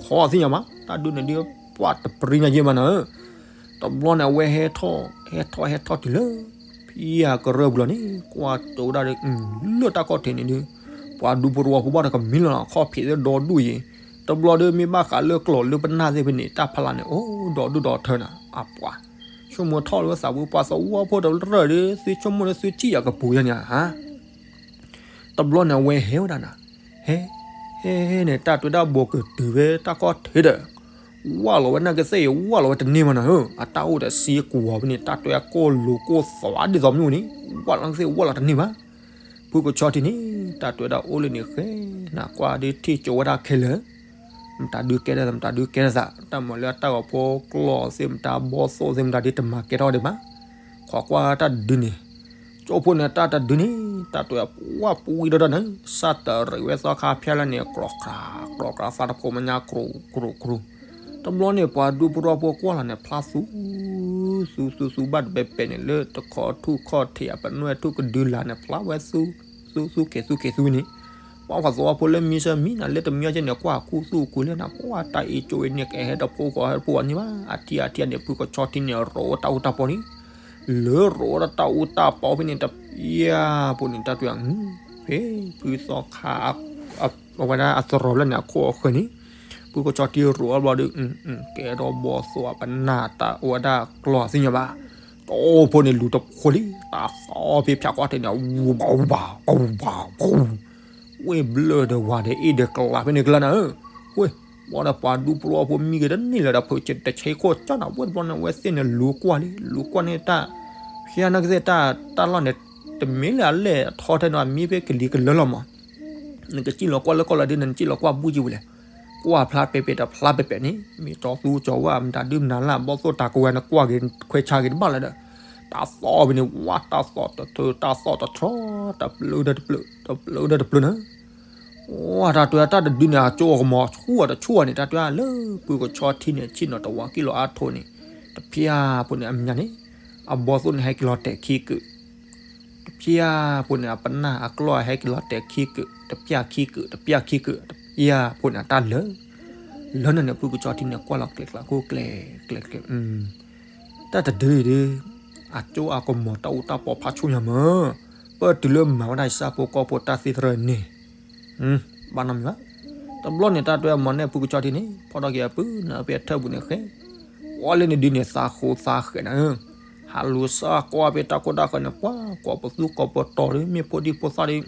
ခီသ့ၣ်ညါမး တၢ်ဒုးန့ၣ်ဒုး ပှၢ်တပရံညါယဲၢ်မးနၤဧၢ. တဘျီန့ၣ် အဝဲဟဲထီၣ် ဟဲထီၣ် ဟဲထီၣ်တုၤလၢ ဖံအကရၢၢ်ပူၤလီၤန့ၣ် ကွၢ်တိၤဝဲဒၣ်ဒီး လၢတၢ်ခီၣ်ထံးန့ၣ်ဒုး ပှၤဒူဖိတဝီဖိဘၣ်ဒီးကမံလီၤနၤ ခီၣ်ဖံးသ့ၣ်ဒီဒူၣ်ယဲၢ်, တဘျီဒီးမ့ၢ်ဘၣ်ဃးလၢကျီၢ်လၢပနၢ်သ့ၣ်ဖဲန့ၣ် တၢ်ဖးလၢ်န့ၣ် အိၣ်ဒီဒူၣ်ဒီထၢနၤ အပှၤ ဆိကမိၣ်ထီၣ်လၢသးပူၤ ပှၤသဝီဖိတရၢၢ်ဒီး သုဆိကမိၣ်လၢသုထံၣ်ယၤကပူၤယဲၢ်န့ၣ်ဧါ. တဘျီန့ၣ် အဝဲဟဲဝဲဒၣ်နၤ, ဟဲ ဟဲန့ၣ် တၢ်တွဲဒၣ်ဘိးကတုၤဖဲတၢ်ခီၣ်ထံးဒီး ဝၢ်လီၤဝဲနာ်က့သ့ၣ်အံၤ ဝၢ်လီၤဝဲတန့ၢ်မးနီၤဧၢ, အတၢ်အိၣ်ဒီးစ့ကွီၤဖဲန့ၣ် တၢ်တွဲအကိၢ်လိၤကိၢ်သွးဒ်သိးမ့ၢ်န့ၣ် ဝၢ်လီၤနာ်က့သ့ၣ် ဝၢ်လီၤတန့ၢ်ဘၣ်. ဖုကဆီထံန့ၣ် တၢ်တွဲဒၣ်အိၣ်လၢန့ၣ်ဃဲ နကွၢ်ဒ်ထံၣ်ကၠိဝဲဒၣ်ခဲလၢာ်, မတၤဒုးကဲထီၣ်သး မတၤဒုးကဲထီၣ်သး တၢ်မၤလၢအတၢ်ဂီၤဖိကျီၢ်သ့ၣ် မတၤဘီသိၣ်သ့ၣ် မတၤဒ်တမၤကဲထီၣ်ဒံးဘၣ်. ခိးကွၢ်တၢ်တဒုန့ၣ် ကၠိဖိန့ၣ် တၢ်တဒုန့ၣ် တၢ်တွဲပှၢ်ပှံဒီးတၢ်န့ၣ် စၢ်တရံးဝဲသီခါဖၠၣ်လၢန့ၣ် ကြီၢ်ကြၤကြီၢ်ကြၤ သးတဖိးမဲာ်ညါ ကြူၢ်ကြူၢ်ကြူၢ်. တဘျီန့ၣ် ပှၤဒူဖိတဝီဖိကွၢ်လီၤန့ၣ် ဖျါသူ သူသူသူဘၣ်တပဲပဲန့ၣ် လၢတခီထူၣ်ခီၣ်ထံးအပနွဲၣ်ထူၣ်ကဒုလာ်န့ၣ် ဖျါဝဲသူ သူသူက့ၤသူက့ၤသူန့ၣ် ပှၤသဝီဖိလၢမံဆၢမံနၤလၢတမံအီၤက့န့ၣ် ကွၢ်ခူသူၣ်ခူလၢနၤ ပှၤတၢ်အ့ၣ်ကၠိအံၤန့ၣ် ကဟဲတဖိဃီဟဲတဖိအီၤန့ၣ်ဘၣ်. အထံအထံအန့ၣ် ဖုကဆီထံန့ၣ် ရိးတၢ်အူတၢ်ပီန့ၣ် လၢရိးတၢ်အူတၢ်ပီဖဲန့ၣ် တပျၢ်ဖိန့ၣ် တၢ်တွဲ ဖဲဖုသီခါ အဝဲဒၣ်အသရိာ်လၢန့ၣ် အခိၣ်အဃၢၤန့ၣ် ဖုကဆီထံရိးအဘျီဒီး ကဲထီၣ်ဘီသိၣ်အပနၢ်တၢ်အိၣ်ဝဲဒၣ်ကျီၢ်သ့ၣ်ညါဘၣ်. တိၢ်ဖိန့ၣ်လူၤတဖိလံ တၢ်သီဖဲဖၠၣ်ကွၢ်ထံးန့ၣ် ဝူဘၣ်ဝူဘၣ် ပူဘၣ်ပူ ဝ့ၢ်ဘျၢၣ်ဒီးဝၤဒီးအ့ၣ်ဒီးကလးဖဲန့ၣ်ကလၢနၤဧၢ, ဝ့ၢ် ဘီဒီးပှၤဒူဖိတဝီဖိမံက့ၤတန့ၢ်လၢၤဒီး ဖုးတဆဲးခိၣ်ကၠီနၤ ဝ့ၢ်တဘျီန့ၣ် အဝဲသ့ၣ်န့ၣ်လူၤကွၢ်လံ လူၤကွၢ်န့ၣ်တၢ် ဖဲနာ်က့သ့ၣ်တၢ် တၢ်လီၢ်န့ၣ် တမ့ၢ်လၢအလဲၢ်အထီထဲန့ၣ် အမံဖဲကလံၤကလၢလီၤမး နကစံၣ်လီၤကွၢ်လၢကီၢ်လၢဒ်န့ၣ် နစံၣ်လီၤကွၢ်ဘူၣ်ကံဝံၤလဲၣ်, ကွၢ်ဖျါပဲပဲတဖျါပဲပဲန့ၣ် မ့ၢ်တီသူကၠီၤဝါ မတၤဒုးမနၤလၢ် ဘီသိၣ်တၢ်ကဝဲၤနကွၢ်က့ၤခွဲးဆါက့ၤတဘၣ်လၢၤဒီး တၢ်သီဖဲန့ၣ် ဝါ တၢ်သီၣ်တထၢ တၢ်သီၣ်တထီ တပျုၤဒီးတပျုၤ တပျုၤဒီးတပျုၤန့ၣ် ဝါ တၢ်တွဲတၢ်တဒုန့ၣ် အကၠိအကမီၤဆူၣ်အတဆူၣ်န့ၣ် တၢ်တွဲလၢဖုကဆီထံန့ၣ် ဆ့ၣ်နီၤတဝီကံၢ်လီၤအါထိးန့ၣ် တဖၠၣ်ဖိန့ၣ်အမံၤန့ၣ် အဘီသိၣ်န့ၣ်ဟဲက့ၤလီၤတဲာ်ခံကုာ် တဖၠၣ်ဖိန့ၣ် အပနၢ်အကျီၢ်ဟဲက့ၤလီၤတဲာ်ခံကုာ် တဖၠၣ်ခံကုာ် တဖၠၣ်ခံကုာ် တဖၠၣ်ဖိန့ၣ် အတၢ်လၢာ် လၢန့ၣ်န့ၣ် ဖုကဆီထံန့ၣ် ကွၢ်လီၤကျဲၤကျးခိၣ်ကျဲၤကျဲၤကျဲၤ တၢ်တဒုအံၤဒီး အကၠိအကမီၤတၢ်အူတၢ်ပီဖးဆူၣ်ညါမး, ပတုၤလၢမၤဝဲဒၣ်ယစၢ်ဖိကီၢ်ဖိတၢ်သ့တရၢၣ်န့ၣ် ဘၣ်နီတမံၤဘၣ်. တဘျီန့ၣ် တၢ်တွဲအမီၤနဲၣ်ဖုကဆီထံန့ၣ် ဖီၣ်ထီၣ်က့ၤအပုၢ်နၤဖဲအထၢၣ်ပူၤန့ၣ်ဃဲ, ဝီလၢန့ၣ်ဒုးန့ၣ် သးဃိသးဃဲးနၤဧၢ, ဟးလူၤစၢ်ကွၢ်ဖဲတၢ်ခိၣ်တၢ်ဃၢၤန့ၣ် ပှၤကိးပသူကိးပတီၤဒီး မ့ၢ်ဖိဒံဖိသၣ်ဒီး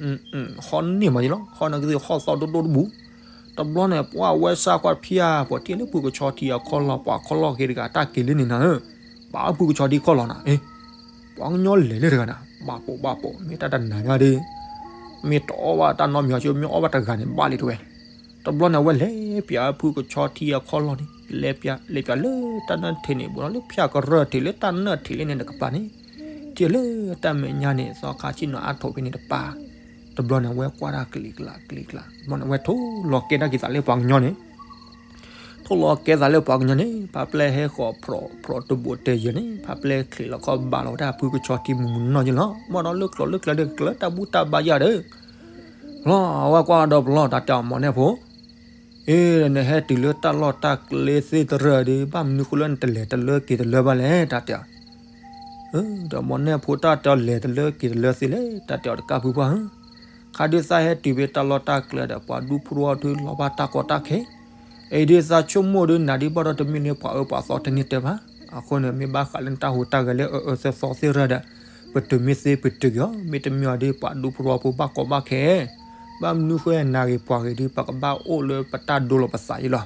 ဟီၣ်န့ၢ်မးယလီၤ, ဟီၣ်နၤကသ့ၣ်ဟီၣ်သီဒိၣ်ဒိၣ်တဘူၣ်. တဘျီန့ၣ် ပှၤဝဲစၢ်ကွၢ်ဖၠၣ် ပှၤထံၣ်လၢဖုကဆီထံအခီၣ်လီၢ် ပှၤခီၣ်လီၢ်က့ၤတဂၤ တၢ်က့ၤလၢန့ၣ်နၤဧၢ, ပှၤဖုကဆီထံခီၣ်လီၢ်နၤ, အ့ ပှၤကညီလဲၤလၢတဂၤနၤ, ဘၣ်ပိာ်ဘၣ်ပိာ် မ့ၢ်တၢ်တနၤညါဒီး မ့ၢ်တအီၣ်ဘၣ်တၢ်နီတမံၤအီၤ မ့ၢ်အီၣ်ဘၣ်တဂၤန့ၣ် ဘၣ်လံတဝဲ. တဘျီန့ၣ် အဝဲလဲၤပၠးဖုကဆီထံအခီၣ်လီၢ်န့ၣ် လဲၤပၠး လဲၤပၠးလၢတၢ်နၢၣ်ထံးန့ၣ် ဘူးဒီးလၢဖၠၣ်ကရၢၢ်ထံး လၢတၢ်နၢၣ်ထံးလၢန့ၣ်တကပၤန့ၣ်, ထံၣ်လၢတၢ်မဲာ်ညါန့ၣ် သီခါဆ့ၣ်နီၤအါထိးဖဲန့ၣ်တပၤ. တဘျီန့ၣ် အဝဲကွၢ်တၢ်ကျံၤကျါကျံၤကျါ တဘျီန့ၣ် အဝဲထိၣ်လီၤကဲတၢ်က့ၤသးလၢပှၤကညီန့ၣ် ထိၣ်လီၤကဲသးလၢပှၤကညီန့ၣ် ဖးပျဲၢ်ဟဲဃီၤဖျိးဖျိးတဘိးတဲယဲၢ်န့ၣ် ဖးပျဲၢ်ချံးလီၤခီၣ်ဘးလီၤဝဲဒၣ်ဖုကဆီထံမုၢ်မုၢ်နီၢ်နီၢ်ယဲၢ်လီၤ. မ့ၢ်ဒီးလၢကျိၤလၢကျဲဒီး ကျဲတၢ်ဘူၣ်တၢ်ဘါယၢ်ဒီး လီၤ အဝဲကွၢ်ဒီးပလီၢ်တၢ်တဲအီၤ မီၢ်နဲၣ်ဖိ, အ့ နဟဲတုၤလၢတၢ်လီၢ်တၢ်ကျဲသ့တရၢၣ်ဒီး ဘၣ်မနုၤဃိလၢနတလဲၤတလၢက့ၤတလၢဘၣ်လဲၣ် တၢ်တဲအီၤ. ဒီးမီၢ်နဲၣ်ဖိတၢ်တဲအီၤ လဲၤတလၢက့ၤတလၢသ့လဲၣ် တၢ်တဲအီၤတကးဖုပှၢ်ဧၢ, ခါဒုးသးဟဲတုၤဖဲတၢ်လီၢ်တၢ်ကျဲဒီး ပှၤဒူဖိတဝီဒုးလီၤဘၣ်တၢ်ကီတၢ်ခဲ အံၤဒုးသးဆိကမိၣ်ဒုးနၤဒုးဘၣ်ဒီးတမ့ၢ်လၢပှၤအၢပှၤသီတန့ၢ်တၢ်ဘၣ်. အဃိန့ၣ် မ့ၢ်ဘၣ်ဃးလၢနတၢ်ဟူးတၢ်ဂဲၤလၢအအၢသၢသီသ့ၣ်ရၢၣ်ဒီး ပတုၤမ့ၢ်သ့ပတုၤက့ၤအီၤ, မ့တမ့ၢ်အီၤဒုးပှၤဒူဖိတဝီဖိဘၣ်ကီဘၣ်ခဲ ဘၣ်မနုၤဃိနၤဂ့ၤပှၤဂ့ၤဒုး ပကဘၣ်အိၣ်လၢပတၢ်ဒိလီၤပသးအံၤလီၤ.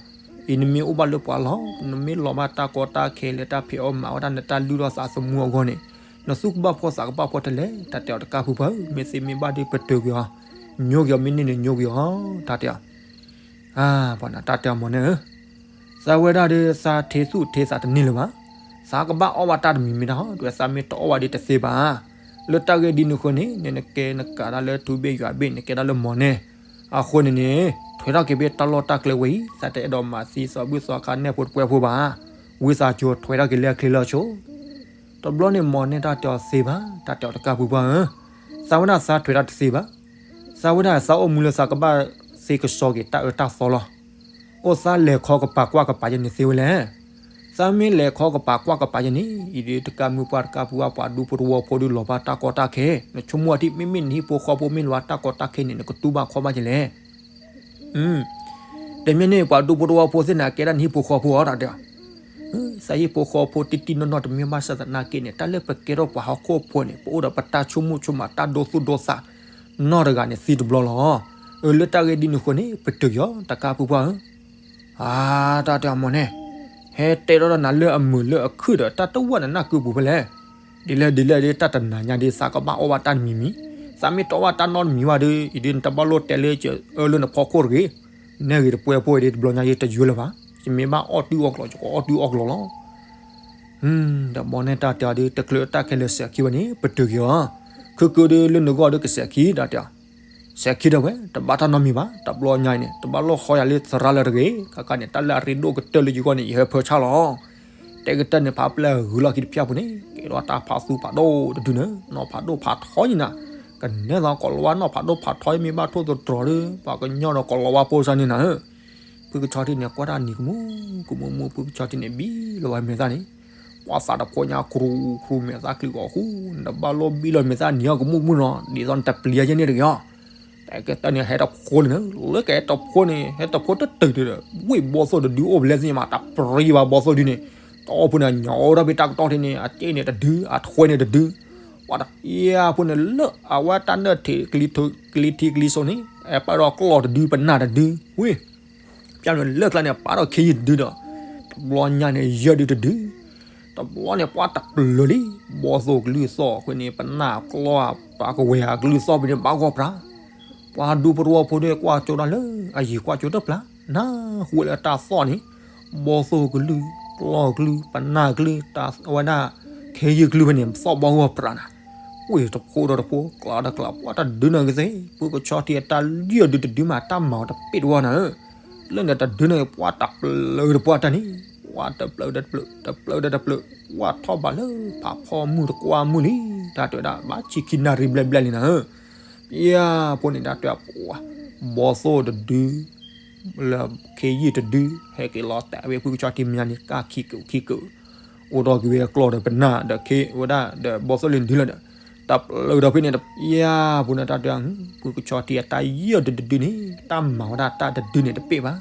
အံၤနမ့ၢ်အိၣ်ဘၣ်လၢပှၤလီၢ် နမ့ၢ်လီၤဘၣ်တၢ်ကီတၢ်ခဲလၢတၢ်ဖံးအီၣ်မၤအီၣ်တၢ် နတၢ်လုၢ်ထီၣ်သးသမူအဂီၢ်န့ၣ် နသူၣ်ကဘၣ်ဖှီၣ်သးကဘၣ်ဖှီၣ်ထဲလဲၣ် တၢ်တဲအီၤတကးဖုပှၢ်ဧၢ, မ့ၢ်သ့မ့ၢ်ဘၣ်ဒုးပတုၤက့ၤအီၤ, ညိကွံာ်အီၤ မ့ၢ်န့ၢ်န့ၣ်ညိကွံာ်အီၤ တၢ်တဲအီၤ အါ ပှၤနတၢ်တဲအီၤမီၢ်နဲၣ်ဧၢ, သးဝဲဒၣ်ဒီးသးထံသူၣ်ထံသးတန့ၢ်လၢၤဘၣ်, သးကဘၣ်အီၣ်ဘၣ်တၢ်တမံၤမ့ၢ်တၢ်ဟီ တဝဲသးမ့ၢ်တအီၣ်ဘၣ်ဒီးတသ့ဘၣ်. လၢတၢ်ဂ့ၢ်ဒ်န့ၣ်အဃိန့ၣ် နကဲနကးတၢ်လၢထူဘ့ၣ်ယွၤဘ့ၣ် နကဲဒၣ်လၢမီၢ်နဲၣ်, အဃိန့ၣ်န့ၣ် ထွဲထီၣ်က့ၤဖဲတၢ်လီၢ်တၢ်ကျဲဝဲအံၤ သးတအဲၣ်ဒိးမၤသံသးဘုၣ်သီခါနဲၣ်ဖိတပှဲဖိဘၣ်. ဝံသးစူၤထွဲထီၣ်က့ၤလၢအချ့လၢအဆိ တဘျီန့ၣ်မီၢ်နဲၣ်တၢ်တဲအီၤသ့ဘၣ်, တၢ်တဲအီၤတကးဖုပှၢ်ဧၢ, သးဝဲဒၣ်သးထွဲတၢ်တသ့ဘၣ်. သးဝဲဒၣ်သးအိၣ်မူလၢသးကဘၣ်သ့ကဆှီက့ၤတၢ်အၢတၢ်သီလီၤ. အိၣ်သးလဲၤခီကပၤကွၢ်ကပၤယဲန့ၣ်သ့ဝဲလဲၣ်. သးမ့ၢ်လဲၤခီကပၤကွၢ်ကပၤယဲန့ၣ် အံၤဒုးတကးမုၢ်ပှၢ်တကးဖုပှၢ် ပှၤဒူဖိတဝီဖိဒုးလီၤဘၣ်တၢ်ကီတၢ်ခဲ, နဆိကမိၣ်အီၤထံ မ့မ့ၢ်နဟံၣ်ဖိဃီဖိမ့ၢ်လီၤဘၣ်တၢ်ကီတၢ်ခဲန့ၣ် နကတူၢ်ဘၣ်ခီဘၣ်ယဲလဲၣ်. တမ့ၢ်န့ၣ် ပှၤဒူဖိတဝီဖိသ့ၣ်န့ၣ် ကဲဒၣ်နဟံၣ်ဖိဃီဖိအီၤ တၢ်တဲအီၤ. သးဟံၣ်ဖိဃီဖိတံၢ်တံၢ်နီၢ်နီၢ်တမ့ၢ်ဘၣ်ဆၣ်သနာ်က့န့ၣ် တၢ်လၢပကဲထီၣ်ပှၤဟီၣ်ခိၣ်ဖိန့ၣ် ပအိၣ်ဒီးပတၢ်ဆိကမိၣ်ဆိကမးတၢ်ဒိသူၣ်ဒိသး နီၢ်တဂၤန့ၣ်သံတဘျီလီၤ. အၢ လၢတၢ်ဂ့ၢ်ဒ်န့ၣ်အဃိန့ၣ် ပတုာ်က့ၤအီၤ တကးပှၤပှၢ်ဧၢ. အါ တၢ်တဲအီၤမ့ၢ်န့ၣ်, ဟဲတဲထီၣ်ဒီးနၤလၢအမုာ်လၢအခုၣ်ဒီး တၢ်တဝၣ်နနၢ်ကုပူၤဖဲလဲၣ်. ဒ်လဲၣ်ဒ်လဲၣ်ဒ် တၢ်တနၤညါဒ် သးကဘၣ်အီၣ်ဘၣ်တၢ်တမံၤမံၤ, သးမ့ၢ်တအီၣ်ဘၣ်တၢ်နီတမံၤဘၣ်ဒီး အံၤဒ်နတဘၣ်လိၣ်တဲလၢကၢအၢလၢနဖီခိၣ်တဂ့ၤ. နဲဂ့ၤတပှဲၤဖိအံၤဒ် တဘျီညါယတယွဲလၢၤဘၣ်. ယမ့ၢ်ဘၣ်အီၣ်တုၤအီၣ်ကျိၤ ယကအီၣ်တုၤအီၣ်ကျိၤလီၤ. ဒီးဘီန့ၣ်တၢ်တဲအီၤဒ် တချုးတၢ်ခဲလၢာ်စဲးခံဝဲန့ၣ် ပတုာ်က့ၤအီၤ, ခုကုဒ်လၢနဂီၢ်ဒီးကစဲးခံ တၢ်တဲအီၤ, စဲးခံဒၣ်ဝဲ တဘၣ်တၢ်နီတမံၤဘၣ်. တဘျီညါအံၤန့ၣ် တဘၣ်လိၣ်ဃီယၤလၢသရၣ်လၢၤတဂ့ၤ. ခါခါန့ၣ် တၢ်လၢအရ့ဒိၣ်ကတၢၢ်လၢယဂီၢ်န့ၣ် ယဟၢဖၢဆၣ်လီၤ. တဲကတၢၢ်န့ၣ် ဖးပျဲၢ်ဂုၤလီၢ်ခံတဖၠၣ်ပူၤန့ၣ် ကဲထီၣ်တၢ်ဖးသူဖးဒိၣ်တဒုန့ၣ် နီၢ်ဖးဒိၣ်ဖးထီယံၤနၤ, ကနဲသိးကိးလီၤဝါနီၢ်ဖးဒိၣ်ဖးထီ မ့ၢ်ဘၣ်ထိၣ်သတြီၤဒီး ပှၤကညီဒီးကိးလီၤဝါဖိစၢ်န့ၣ်နၤဧၢ. ဖုကဆီထံန့ၣ် ကွၢ်တၢ်နံၤကမူၣ် ကမူၣ်မူၣ် ဖုကဆီထံန့ၣ် ဘံလီၤဝဲမဲာ်သၣ်န့ၣ်, ပှၤသးတဖိညါ ကြူကြူ မဲာ်သၣ်ချံဂီၤဃူ, နတဘၣ်လိၣ်ဘံလီၤမဲာ်သၣ်နံၤအီၤကမူၣ်မူၣ်နီၤ ဒ်သိးနတပျံၤယဲန့ၣ်တဂ့ၤအီၤ. တကဲတၢၢ်န့ၣ် ဟဲတဖိလံန့ၣ် လၢကဟဲတဖိန့ၣ် ဟဲတဖိတတုၤဒီး ဝ့ၢ်ဘီသိၣ်တဒုအိၣ်ဖဲလဲၣ်သ့ၣ်ညါမး တပျံၤဘၣ်ဘီသိၣ်ဒုန့ၣ်, တအီၣ်ဖိန့ၣ် ညၣ်အိၣ်ထီၣ်ဖဲတၢ်ကတီၢ်ထံန့ၣ် အစ့န့ၣ်တဒု အထွဲန့ၣ်တဒု, ပှၤတပျံၤဖိန့ၣ် လၢအဝဲတၢ်နၢၣ်ထံးကလံၤထံးကလံၤစိးန့ၣ် အဲၣ်ပာ်ဒီးကျီၢ်တဒု ပနၢ်တဒု, ဝ့ၢ် ပျၢ်န့ၣ်လၢကျါန့ၣ် ပာ်ဒီးခ့ယုၢ်တဒုဒီး တဘျီညါန့ၣ် ယဲၢ်ဒုတဒု, တဘျီန့ၣ် ပှၤတပျၢၤလံ, ဘီသိၣ်ကလုၢ်သီၣ်အဃိန့ၣ် ပနၢ်ကျီၢ် ပှၤကဝဲၤအကလုၢ်သီၣ်ဖဲန့ၣ် ဘၣ်ဂီၢ်ပြး, ပှၤဒူပရိဝီဖိဒီး ကွၢ်ကၠိတၢ်လၢအယံၤ ကွၢ်ကၠိတပျၢ်, နၢ်ဟူဝဲလၢတၢ်သီၣ်န့ၣ်, ဘီသိၣ်ကလုၢ် ကျီၢ်ကလုၢ် ပနၢ်ကလုၢ် တၢ်ဝဲဒၣ် ခ့ယုၢ်ကလုၢ်ဖဲန့ၣ် သီၣ်ဘၣ်ဂီၢ်ပြးနၤ, ဝ့ၢ်တဖိဒီးတဖိ ကျါဒီးကျါ ပှၤတဒုန့ၣ်ကသ့, ဖုကဆီထံအတၢ်ယဲၢ်ဒုတဒုမး တၢ်မၤအီၤတပ့ၢ်တဝီနၤဧၢ, လၢန့ၣ်တဒုန့ၣ် ပှၤတပျၢၤဒီးတပှၢ်တၢ်န့ၣ်, ပှၤတပျၢၤဒီးတပျၢၤ တပျၢၤဒီးတပျၢၤ, ပှၤထီၣ်ဘးလၢဖးဖီမုၢ်တကွၢ်မုၢ်လံ, တၢ်တဲဝဲဒၣ် ဘၣ်ဆံခံနၣ်ရံၣ်ဘျဲၣ်ဘျဲၣ်လံနၤဧၢ, ပျၢ်ဖိန့ၣ် တၢ်တဲပှၤ ဘီသိၣ်တဒု လၢခ့ယုၢ်တဒု ဟဲက့ၤလီၤတဲာ်ဝဲဖုကဆီထံမဲာ်ညါန့ၣ် ကၢ်ခံကၢးခံကၢး, အိၣ်ဒီးက့ၤဝဲကျီၢ်ဒီးပနၢ်ဒီးခ့ဝဲဒၣ် ဒီးဘီသိၣ်လံၤဒုလီၤဒီး, တပျၢၤဒီးဖဲန့ၣ် တပျၢ်ဖိန့ၣ် တၢ်တဲ ဖုကဆီထံအတၢ်ယဲၢ်ဒုတဒုန့ၣ် တၢ်မၤဝဲဒၣ်တၢ်တဒုန့ၣ်တပ့ၢ်ဘၣ်.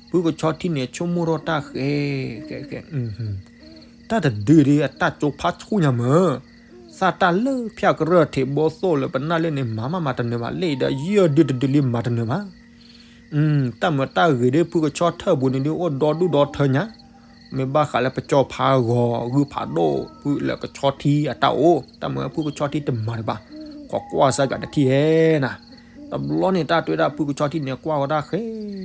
ဖုကဆီထံန့ၣ် ဆိကမိၣ်ထီၣ်တၢ်ဃဲ ဃဲ ဃဲ တၢ်တဒုဒ်အတၢ်ကၠိဖးဆူၣ်ညါမၢ်, သးတၢ်လၢဖၠၣ်ကရၢၢ်ထံးဘီသိၣ်လၢပနၢ်လၢန့ၣ် မၤမးမၤတနၢၤဘၣ် လၢအံၤဒီးယဲၢ်ဒုတဒုလံမၤတနၢၤဘၣ်. တၢ်မၤတၢ်ဂ့ၤဒ်ဖုကဆီထၢၣ်ပူၤန့ၣ်ဒ်အိၣ်ဒီဒူၣ်ဒီထၢညါ, မ့ၢ်ဘၣ်ဃးလၢပကၠီဖးဂီၤဂုၢ်ဖးဒိၣ် ဖုလၢကဆီထံအတၢ်အိၣ်, တၢ်မၤဖုကဆီထံတမၤဒံးဘၣ်, ခိးကွၢ်စၢ်ပၠးတထံၣ်ဟဲနၤ. တဘျီန့ၣ် တၢ်တဲဝဲဒၣ်ဖုကဆီထံန့ၣ် ကွၢ်ဝဲဒၣ်ဃဲ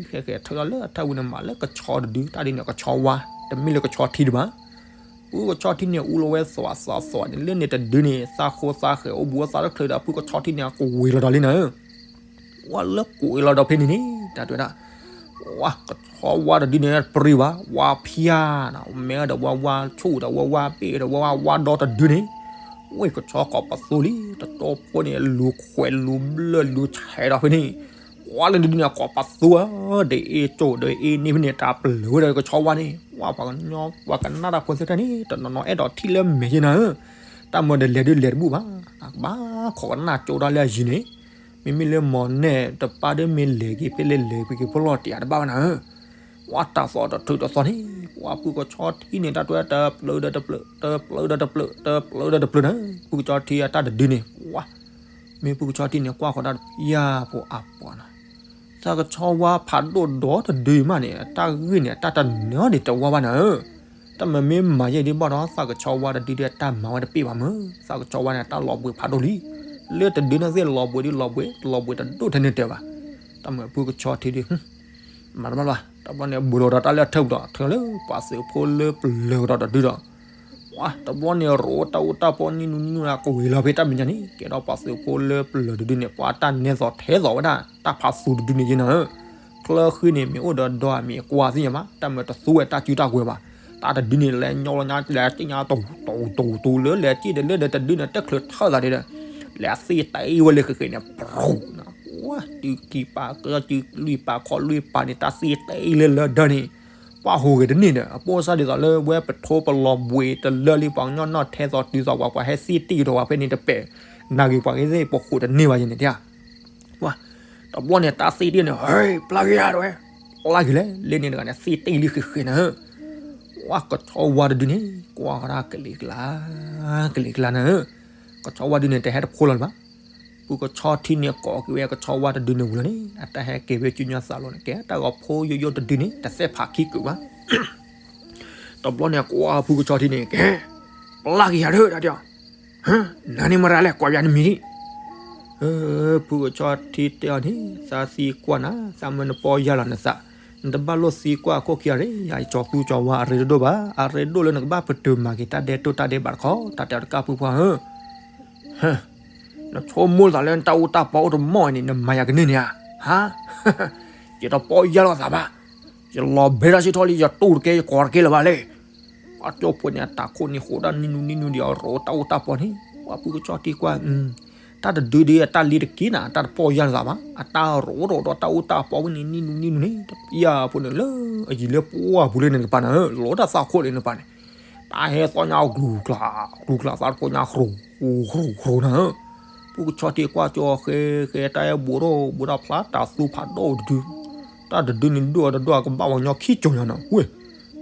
ဃဲ ဃဲ ထၢၣ်လီၤလၢအထၢၣ်ဝံၤန့ၣ် မၤလၢကဆီတဒု တၢ်ဒ်န့ၣ် ကဆီဝါ, တမ့ၢ်လၢကဆီထံဒံးဘၣ်. ဖုကဆီထံန့ၣ် အူလီၤဝဲသွးသွးသွးန့ၣ် လၢန့ၣ်တဒုန့ၣ် သးဃိသးဃဲၤအိၣ်ဘူးအိၣ်သးတချုးဒီး ဖုကဆီထံန့ၣ် အကဝ့ၤလီၤဒီးလံနၤဧၢ, ဝဲလၢကဝ့ၤလီၤဒီးဖဲန့ၣ်န့ၣ် တၢ်တဲဝဲဒၣ် ဝါ ကဆီဝါတဒုန့ၣ် တပရံဘၣ်, ဝါဖၠၣ်နၤ, မဲဒီးဝဲဝါဆူၣ်ဒီးဝဲဝါပ့ၣ်ဒီးဝဲဝါဝါဒီတဒုန့ၣ်, ဝဲကဆီကိးပသူလံ, တတီဖိန့ၣ် လူၤခွဲးလူၤဘျၢၣ်လူၤဆဲးဒီးဖဲန့ၣ်, ဝါလၢတဒုန့ၣ် ကိးပသူဧၢ, ဒီးအ့ၣ်ကၠိၣ်ဒီးအ့ၣ်န့ၢ်ဖဲန့ၣ် တၢ်ပျၢၤဝဲဒီးကဆီဝါန့ၣ်, ဝါပှၤကညီ ပှၤကနၣ်တၢ်ဖိသ့ၣ်တဖၣ်န့ၣ် တနီၤနီၤအဲၣ်ဒိးထံၣ်လၢမဲာ်ယဲနၤဧၢ, တၢ်မၤဒီးလဲၤဒုးလဲၤတဘူၣ်ဘၣ်, ဘၣ်ခိးကနၣ်ကၠိတၢ်လၢအယံၤန့ၣ် မ့မ့ၢ်လၢမီၢ်နဲၣ်တပၢ်ဒီးမ့ၢ်လဲၤက့ၤဖဲလဲၣ်လဲၤက့ၤဖဲလီၤတံၢ်အတဘၣ်ဝဲနၤဧၢ, ဝါတၢ်သီၣ်တထုးတသီၣ်န့ၣ်, ဝါဖုကဆီထံန့ၣ် တၢ်တဲတပျၢၤဒီးတပျၢၤ တပျၢၤဒီးတပျၢၤ တပျၢၤဒီးတပျၢၤန့ၣ် ဖုကဆီထံအတၢ်တဒုန့ၣ်, ဝါ မ့ၢ်ဖုကဆီထံန့ၣ် ကွၢ်ဃီၤတၢ်တပျၢ်ဖိအါပှၤနၤ, သးကဆီဝါဖးဒိၣ်ဒီတဒုမးန့ၣ် တၢ်ဂ့ၢ်န့ၣ် အတၢ်တနၢၤဒံးတဝါဘၣ်နၤဧၢ, တၢ်မၤမ့ၢ်မၤယဲဒ်ဘၣ်ဒီး သးကဆီဝါတဒုဒီးတၢ်မၤဝဲတပ့ၢ်ဘၣ်မၢ်, သးကဆီဝါန့ၣ် တၢ်လီၤဘှံးဖးဒိၣ်လံ, လၢတဒုန့ၣ်သ့ၣ်လီၤဘှံးဒ်လီၤဘှံး တလီၤဘှံးတဒိၣ်ထဲန့ၣ်တဲဘၣ်, တၢ်မၤဖုကဆီထံဒီး မၤတဘၣ်ဘၣ်, တဘျီန့ၣ် ဘူးလီၤဒီးတၢ်လၢအထၢၣ်ပူၤဒီး ထၢၣ်လၢပှၤသုးဖိလၢပျၢၤကဒီးတဒုဒီး, ဝါ တဘျီန့ၣ် ရိတၢ်အူတၢ်ပီနံၣ်နူနံၣ်နူနံၣ် ကဝ့ၤလီၤဖဲတၢ်မဲာ်ညါန့ၣ် ကဲဒီးပှၤသုးဖိလၢပျၢၤတဒုန့ၣ် ပှၤတၢ်နဲသိးထဲသိးဝဲဒၣ် တၢ်ဖးသူတဒုန့ၣ်ယဲနၤဧၢ, ချၢဃံန့ၣ် မ့ၢ်အိၣ်ဒီးဒီမ့ၢ်ကွၢ်သ့ၣ်ညါဘၣ်, တၢ်မၤတသူဝဲတၢ်စုတၢ်ကွဲၤဘၣ်, တၢ်တဒုန့ၣ် လဲၤညီလီၤညါ လဲၤစံၣ်ညါတူတူတူလၢလဲၤစံၣ်ဒီးလၢဒီးတဒုန့ၣ် တချုးထၢၣ်သးဒ်ဒီး လဲၤသ့ၣ်တ့ၢ်ဝဲလၢဃဲးဃဲးန့ၣ် ပရူၤနၤ, တုၤခံပာ်ကၢ တုၤလွံၢ်ပာ်ခီလွံၢ်ပာ်န့ၣ် တၢ်သ့ၣ်တ့ၢ်လၢလၢဒီးန့ၣ် ပှၤဟူးဂဲၤတန့ၢ်ဒီး အပိၢ်စၢ်ဒ်သိးလၢဝဲပထိပလီၤဘှံးတလၢလံ ပှၤကညီနီၢ်ထဲသိးတုၤသိးပှၤ ပှၤဟဲသ့ၣ်တ့ၢ်ကဒီးပှၤဖဲန့ၣ်တပဲာ်, နၤဂ့ၤပှၤဂ့ၤသ့ၣ် ပဃိးတန့ၢ်ဘၣ်ယဲန့ၣ်တၢ်, ဝါ တဘျီန့ၣ် တၢ်သ့ၣ်တ့ၢ်န့ၣ် ဟဲ ပျၢ်က့ၤယၤတဝဲ, ပျၢ်က့ၤလဲၣ် လၢန့ၣ်တဂၤန့ၣ် သ့ၣ်တ့ၢ်လံဃဲးဃဲးနၤဧၢ, ဝါ ကဆီဝါတဒုန့ၣ် ကွၢ်ဃီၤတၢ်ကလံၤကျါ ကလံၤကျါနၤဧၢ, ကဆီဝါဒုန့ၣ် တဟဲတဖိလီၤလၢၤဘၣ်, ဖုကဆီထံန့ၣ်ကိးက့ၤဝဲကဆီဝါတဒုန့ၣ်ဝံၤလီၤန့ၣ် အတၢ်ဟဲက့ၤဝဲကၠူညါသးလီၤန့ၣ် ကဲတၢ်ဂီၤဖိယိယိတဒုန့ၣ် တသဲၣ်ဖးခံကုာ်ဘၣ်. တဘျီန့ၣ်ကွၢ်ဖုကဆီထံန့ၣ် ကဲ ပျၢ်က့ၤယၤဒၣ်တၢ်တဲအီၤ, နၤန့ၣ်မတၤလဲၣ် ကွၢ်ယၤနမံၤဒံး. ဖုကဆီထံတဲအီၤန့ၣ် သးသံကွၢ်နၤ သးမ့ၢ်နပီၢ်ယၢ်လီၤနသး, နတဘၣ်လိၣ်သံကွၢ်အခိၣ်ခံဂၤရ့ ယကၠီၤသူကၠီၤဝါအရ့တဒိၣ်ဘၣ်, အရ့ဒိၣ်လၢနကဘၣ်ပတုာ်မၤက့ၤတၢ်ဒဲးတိၢ်တၢ်ဒဲးဘးတခီ တၢ်တဲအီၤတကၢ်ဖုပှၢ်ဧၢ နဆိကမိၣ်သးလၢနတၢ်အူတၢ်ပီအိၣ်တမီၢ်အံၤန့ၣ် နမၤယၤကန့ၢ်န့ၣ်ဧါ, ဟါ, ယတပီၢ်ယၢ်လီၤသးဘၣ်, ယလီၤဘဲတၢ်ဆ့ထီၣ်လံ ယတူၢ်တကဲယကီၤတကဲလၢၤဘၣ်လဲၣ်. ပှၤကၠိဖိန့ၣ် အတၢ်ခိၣ်န့ၣ်ဃိးဒၣ်နံၣ်နူနံၣ်နူဒံး အရိတၢ်အူတၢ်ပီန့ၣ်, ပှၤဖုကဆီထံကွၢ် တၢ်တဒုဒုးအတၢ်လံတက့ၢ်နၤ တၢ်တပီၢ်ယၢ်လီၤသးဘၣ်, အတၢ်ရိးရိးဒီးတၢ်အူတၢ်ပီဝဲန့ၣ် နံၣ်နူနံၣ်နူန့ၣ် တပျၢ်ဖိန့ၣ်လၢအယံၤလၢပှၢ်ပူၤလၢန့ၣ်တကပၤနၤဧၢ, လီၤတၢ်သးခိၣ်န့ၣ်နကပၤန့ၣ်, တၢ်ဟဲသီညါကျူၤကျါ, ကျူၤကျါသးတဖိညါ ဃြိၤဃြိၤဃြိၤနၤဧၢ. ဖုကဆီထံကွၢ်ကၠီၤဃဲဃဲ တၢ်ဟဲဘူးထီၣ်ဘူးထီၣ်ဖျါ တၢ်သူဖးဒိၣ်တဒု, တၢ်တဒုန့ၣ်ဒိၣ်တဒိၣ် အကဘၣ်ဝဲညီခံကၠိၤညါနၤ, ဝဲ,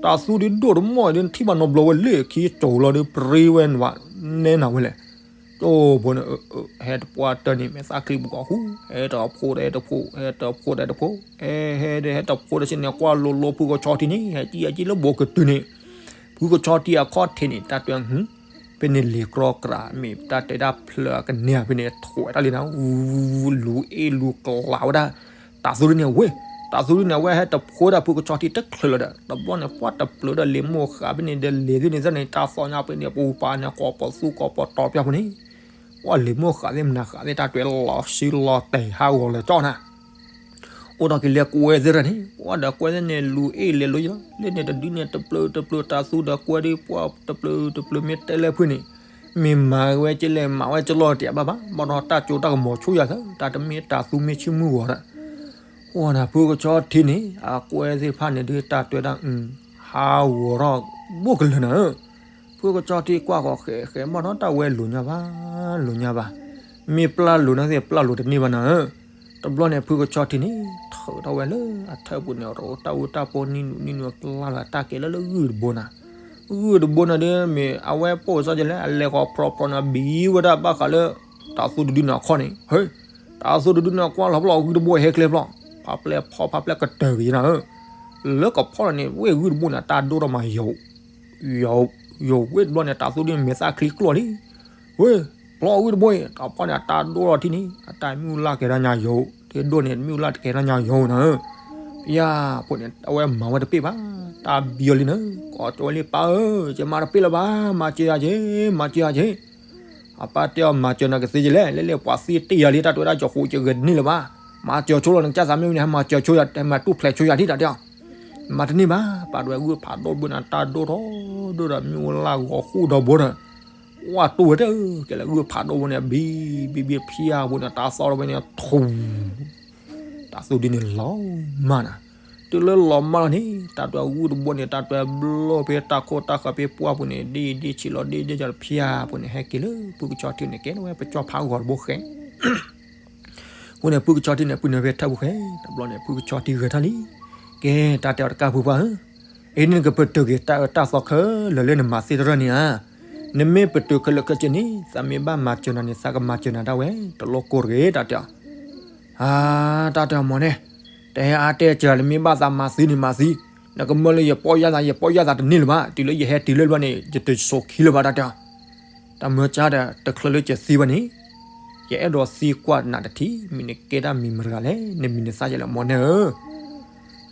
တၢ်သူဒုဒိၣ်တမီၢ်ဒု နထံၣ်ဘၣ်နီတဘျီဝဲလဲၣ် ခံကၠိၤလီၤဒု ပြ့ဝဲနဝဲ, နဲနၤဝဲလဲၣ်. ကၠိဖိန့ၣ် ဟဲတပှၢ်တၢၢ်န့ၣ် မဲာ်သၣ်ချံပူၤကီၢ်ဃူ, ဟဲတဖိဒီးဟဲတဖိ, ဟဲတဖိဒီးဟဲတဖိ, ဟဲဟဲဒီး ဟဲတဖိဒီးဆ့န့ၣ် ကွၢ်လိၤလိၤဖုကဆီထံန့ၣ် ဟဲကံၣ်ဟဲကံၣ်လၢဘိကတုၤန့ၣ်, ဖုကဆီထံအခီၣ်ထံးန့ၣ် တၢ်တဲ ဖဲန့ၣ်လံၤကြီကြး မ့ၢ်တၢ်တဲဒၣ်ဖျၢၣ်အကန့ၢ်ဧါ ဖဲန့ၣ်ထွဲးတၢ်လံနၤ, လူၤအ့ၣ်လူၤကျးဝဲဒၣ်, တၢ်သူဒုန့ၣ်ဝဲ, တၢ်သူဒုန့ၣ် အဝဲဟဲတဖိဒၣ်ဖုကဆီထံတချုးလၢၤဒီး တဘျီန့ၣ် ပှၢ်တပျၢၤဒီးလံာ်မိၢ်ဃးဖဲန့ၣ်ဒီး လံာ်သ့ၣ်န့ၣ်သ့ၣ်န့ၣ် တၢ်သီညါဖဲန့ၣ် ပူၤပာ်န့ၣ် ကိးပသူကိးပတီၤပျၢ်ဖဲန့ၣ်, ပှၢ်လံာ်မိၢ်ဃးသ့ၣ်မနုၤဃးသ့ၣ် တၢ်တွဲလီၤဆံလီၤတဲာ်ဟးဂီၤလၢာ်ကၠီနၤ အိၣ်ဒီးက့ၤလၢကွဲသ့ၣ်ရၣ်န့ၣ် ပှၢ်ဒီးကွဲသ့ၣ်န့ၣ် လူၤအ့ၣ်လဲၤလိၤယီၤ လၢန့ၣ်တဒုန့ၣ် တပျၢၤတပျၢၤတၢ်သူဒီးကွဲဒီး ပှၢ်တပျၢၤတပျၢၤမ့ၢ်တဲလၢဖုန့ၣ်, မ့ၢ်မၤဝဲကလဲၣ် မၤဝဲကလီၤတံၢ်ဘၣ်ဘၣ် ဘၣ်ဒီးတၢ်ကၠိတၢ်ကမီၤဆူၣ်ယၤသၢ တၢ်တမ့ၢ်တၢ်သူမ့ၢ်ဆ့ၣ်မုၢ်ဂီၤဒီး, အိၣ်နၤဖုကဆီထံန့ၣ် အကွဲသ့ၣ်တဖၣ်န့ၣ်ဒုး တၢ်တွဲဒၣ် ဟးဂီၤထီၣ်ဘိၣ်ကလၢာ်နၤဧၢ ဖုကဆီထံကွၢ်ဃီၤဃဲးဃဲး ဘၣ်ဒီးတၢ်ဝဲလိၤညါဘၣ်, လိၤညါဘၣ်, မ့ၢ်ပျၢ်လိၤန့ၣ်သ့ၣ် ပျၢ်လိၤတန့ၢ်ဘၣ်နၤဧၢ. တဘျီန့ၣ် ဖုကဆီထံန့ၣ် ထုးထီၣ်ဝဲလၢအထၢၣ်ပူၤန့ၣ် ရိးတၢ်အူတၢ်ပီနံၣ်နူနံၣ်နူအကျါလီၤ တၢ်ကဲလၢလၢဂုၢ်တဘိနၤ, ဂုၢ်တဘိနၤဒ်မ့ၢ် အဝဲပိာ်စၢ်ကလဲၣ် အလဲၤဃီၤဖျိးဖျိးန့ၣ် ဘံဝဲဒၣ်ဘၣ်ဃးလၢ တၢ်သူတဒုန့ၣ်အခီၣ်န့ၣ်, ဟဲ, တၢ်သူတဒုန့ၣ်အကွၢ်လီၤဖျိးဂုၢ်တဘိဟဲကျဲဖျိး, ဖးပျဲၢ်ဖီဖးပျဲၢ်ကတၢၢ်က့ၤနၤဧၢ လၢကဖီၣ်လီၤန့ၣ် ဝ့ၢ်ဂုၢ်တဘိန့ၣ် တၢ်ဒိၣ်ထီၣ်မးယိာ်, ယိာ်, ယိာ်ဝ့ၢ်တဘျီန့ၣ် တၢ်သူဒ်န့ၣ် မဲာ်သၣ်ချံကျီၢ်လံ, ဝ့ၢ်, ဖျိးဂုၢ်တဘိအံၤ တၢ်ဖီၣ်န့ၣ် အတၢ်ဒိၣ်ထီၣ်ထံၣ်န့ၣ် အတၢ်မ့ၣ်အူလၢ်ကဲၤဒၣ်ညါယိာ်, တဒိၣ်န့ၣ် မ့ၣ်အူလၢ်တကဲၤဒၣ်ညါယိာ်နၤဧၢ, ဖဲယါဖိန့ၣ် အဝဲမၤဝဲတပ့ၢ်ဘၣ်, တၢ်ဘံအီၤလံနၤ, ကိးကၠီဝဲလံ ပၢ်ဧၢ, ယမၤတပ့ၢ်လၢၤဘၣ်, မၤစၢၤယၤက့ၤ, မၤစၢၤယၤက့ၤ အပၢ်တဲအီၤ မၤစၢၤနၤကသ့ကလဲၣ်, လဲၣ်လဲၣ်ပှၤသံတ့ၢ်ယၤလံ တၢ်တဲဝဲဒၣ် ယဃိးယဂဲၤတန့ၢ်လၢၤဘၣ်, မၤစၢၤဆိလီၤ နကစၢ်သးမ့ၢ်ဝံၤန့ၣ် ဟဲမၤစၢၤဆိယၤ ဟဲမၤတူၢ်ဖျဲးဆိယၤဒ်တၢ်တဲအီၤ, မၤတန့ၢ်ဘၣ်, ပာ်ဒွဲၣ်ဂုၢ်ဖးဒိၣ်တဘိန့ၣ် တၢ်ဒိၣ်ထီၣ်ဒိၣ်ဒီး မ့ၣ်အူလၢ်ဂီၤဃူဒီးဘိဒီး, ဝါတူၢ်ဝဲတကဲလၢဂုၢ်ဖးဒိၣ်ဘိန့ၣ် ဘံဘံဘံဖျါဘိန့ၣ် တၢ်သီတဘိန့ၣ် ထူ တၢ်သူဒ်န့ၣ်လီၤမၢ်နၤ, တုၤလၢလီၤမၢ်လီၤန့ၣ် တၢ်တွဲဂုၢ်တဘိန့ၣ် တၢ်တွဲဘျီဖဲတၢ်ခိၣ်တၢ်ဃၢၤဖဲပှၢ်ပူၤန့ၣ် ဒ့ဒ့ဆံးလီၤဒ့ဒ့ကၠီတဖျါပူၤန့ၣ် ဟဲက့ၤလၢဖုကဆီထံန့ၣ် ကဲထီၣ်ဝဲပကၠီဖးဂီၤတဘိဃဲ အဃိန့ၣ် ဖုကဆီထံန့ၣ် ပုၢ်နၢ်ဖဲထၢၣ်ပူၤဃဲ တဘျီန့ၣ် ဖုကဆီထံဂဲၤထီၣ်လံ, ကဲ တၢ်တဲအီၤတကၢ်ဖုပှၢ်ဧၢ, အံၤန့ၣ်နကပတုာ်က့ၤတၢ်အၢတၢ်သီခဲလၢာ်လၢ နမၤသ့တရၢၢ်န့ၣ်ဧါ, နမ့ၢ်ပတုာ်ခဲလၢာ်ခဲဆ့န့ၣ် သးမ့ၢ်ဘၣ်မၤစၢၤနၤန့ၣ် သးကမၤစၢၤနၤဒၣ်ဝဲ တလိၣ်ကိၢ်တဂ့ၤ တၢ်တဲအီၤ အါ တၢ်တဲအီၤမ့ၢ်န့ၣ်, တဟဲအါတဲစှၤ နမ့ၢ်ဘၣ်သးမၤသံန့ၣ်မၤသံ, နကမၢလၢယပီၢ်ယၢ်သး ယပီၢ်ယၢ်သးတန့ၢ်လၢၤဘၣ်, တုၤလၢယဟဲတုၤလၢဘျီန့ၣ် ယတဆိးခံလၢၤဘၣ် တၢ်တဲအီၤ, တၢ်မၢစၢ်ဒီး တချုးလၢယသံဘၣ်န့ၣ်, ယအဲၣ်ဒိးသံကွၢ်နၤတထံၣ်, မ့ၢ်နကဲတၢ်မံၤမတၤတဂၤလဲၣ်, နမံၤနသၣ်ယဲလဲၣ် မ့ၢ်န့ၣ်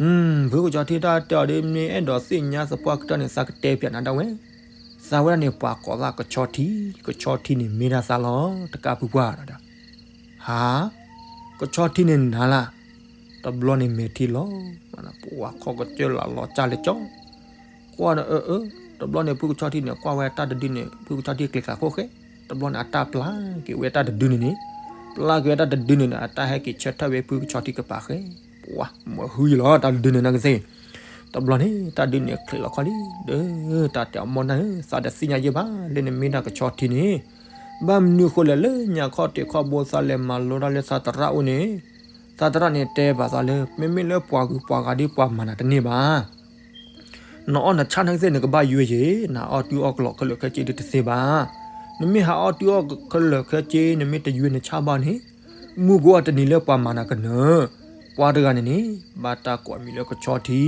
ဧၢ ဖုကဆီထံတၢ်တဲအီၤဒီး မ့ၢ်အဲၣ်ဒိးသ့ၣ်ညါသပှၢ်ကတၢၢ်န့ၣ် သးကတဲပၠးနၤဒၣ်ဝဲ, သးဝဲဒၣ်န့ၣ် ပှၤကိးသးကဆီထံ, ကဆီထံန့ၣ်မ့ၢ်ဒၣ်သးလီၤ တကၢ်ဖုပှၢ်ဒီး, ဟါ, ကဆီထံန့ၣ်နၤလၢ်, တဘျီန့ၣ်မဲာ်ထံလီၤ, ပှၤခီၣ်ကစၢၢ်လၢလီၤကၢ်လၢကၠီ ကွၢ်ဒီးအၢအၢ, တဘျီန့ၣ် ဖုကဆီထံန့ၣ် ကွၢ်ဝဲတၢ်တဒုန့ၣ် ဖုကဆီထံကျဲၤကျးခိၣ်ဃဲ, တဘျီန့ၣ် အတၢ်ပျၢ်က့ၤဝဲတၢ်တဒုန့ၣ်န့ၣ်, ပျၢ်က့ၤဝဲတၢ်တဒုန့ၣ်န့ၣ် အတၢ်ဟဲက့ၤဆၢထၢၣ်ဝဲဖုကဆီထံကပၤဃဲ, ပှၤမၤဟုယလီၤ တၢ်တဒုန့ၣ်နကသ့, တဘျီန့ၣ် တၢ်ဒုန့ၣ်ချံးလီၤခီလံ, ဒီး တၢ်တဲအီၤမ့ၢ်န့ၣ် သးတသ့ၣ်ညါယဲဘၣ် လၢနမ့ၢ်ဒၣ်ကဆီထံန့ၣ်, ဘၣ်မနုၤဃိလဲၣ် လၢညါခီၣ်ထံးခီၣ်ဘိသးလဲၤမၤလိတၢ်လၢသးသရၣ်အိၣ်န့ၣ်, သးသရၣ်န့ၣ်တဲဘၣ်သးလၢ မ့မ့ၢ်လၢပှၤဂုၤပှၤဂၤဒ်ပှၤမၤနၤတန့ၢ်ဘၣ် နအီၣ်နဆၣ်နကသ့ၣ် နကဘၣ်ယွ့ယ့ၤ, နအီၣ်တုၤအီၣ်ကလီခဲလၢာ်ခဲဆ့ဒ်တသ့ဘၣ်. နမ့ၢ်ဟးအီၣ်တုၤအီၣ်ခဲလၢာ်ခဲဆ့ နမ့ၢ်တယွဲနဆၣ်ဘၣ်န့ၣ်, မုၢ်ကအိၣ်တနံၤလၢပှၤမၤနၤကနၢၤ. ပှၤတဂၤန့ၣ်န့ၣ် ဘၣ်တၢ်ကိးမံၤလၢကဆီထံ,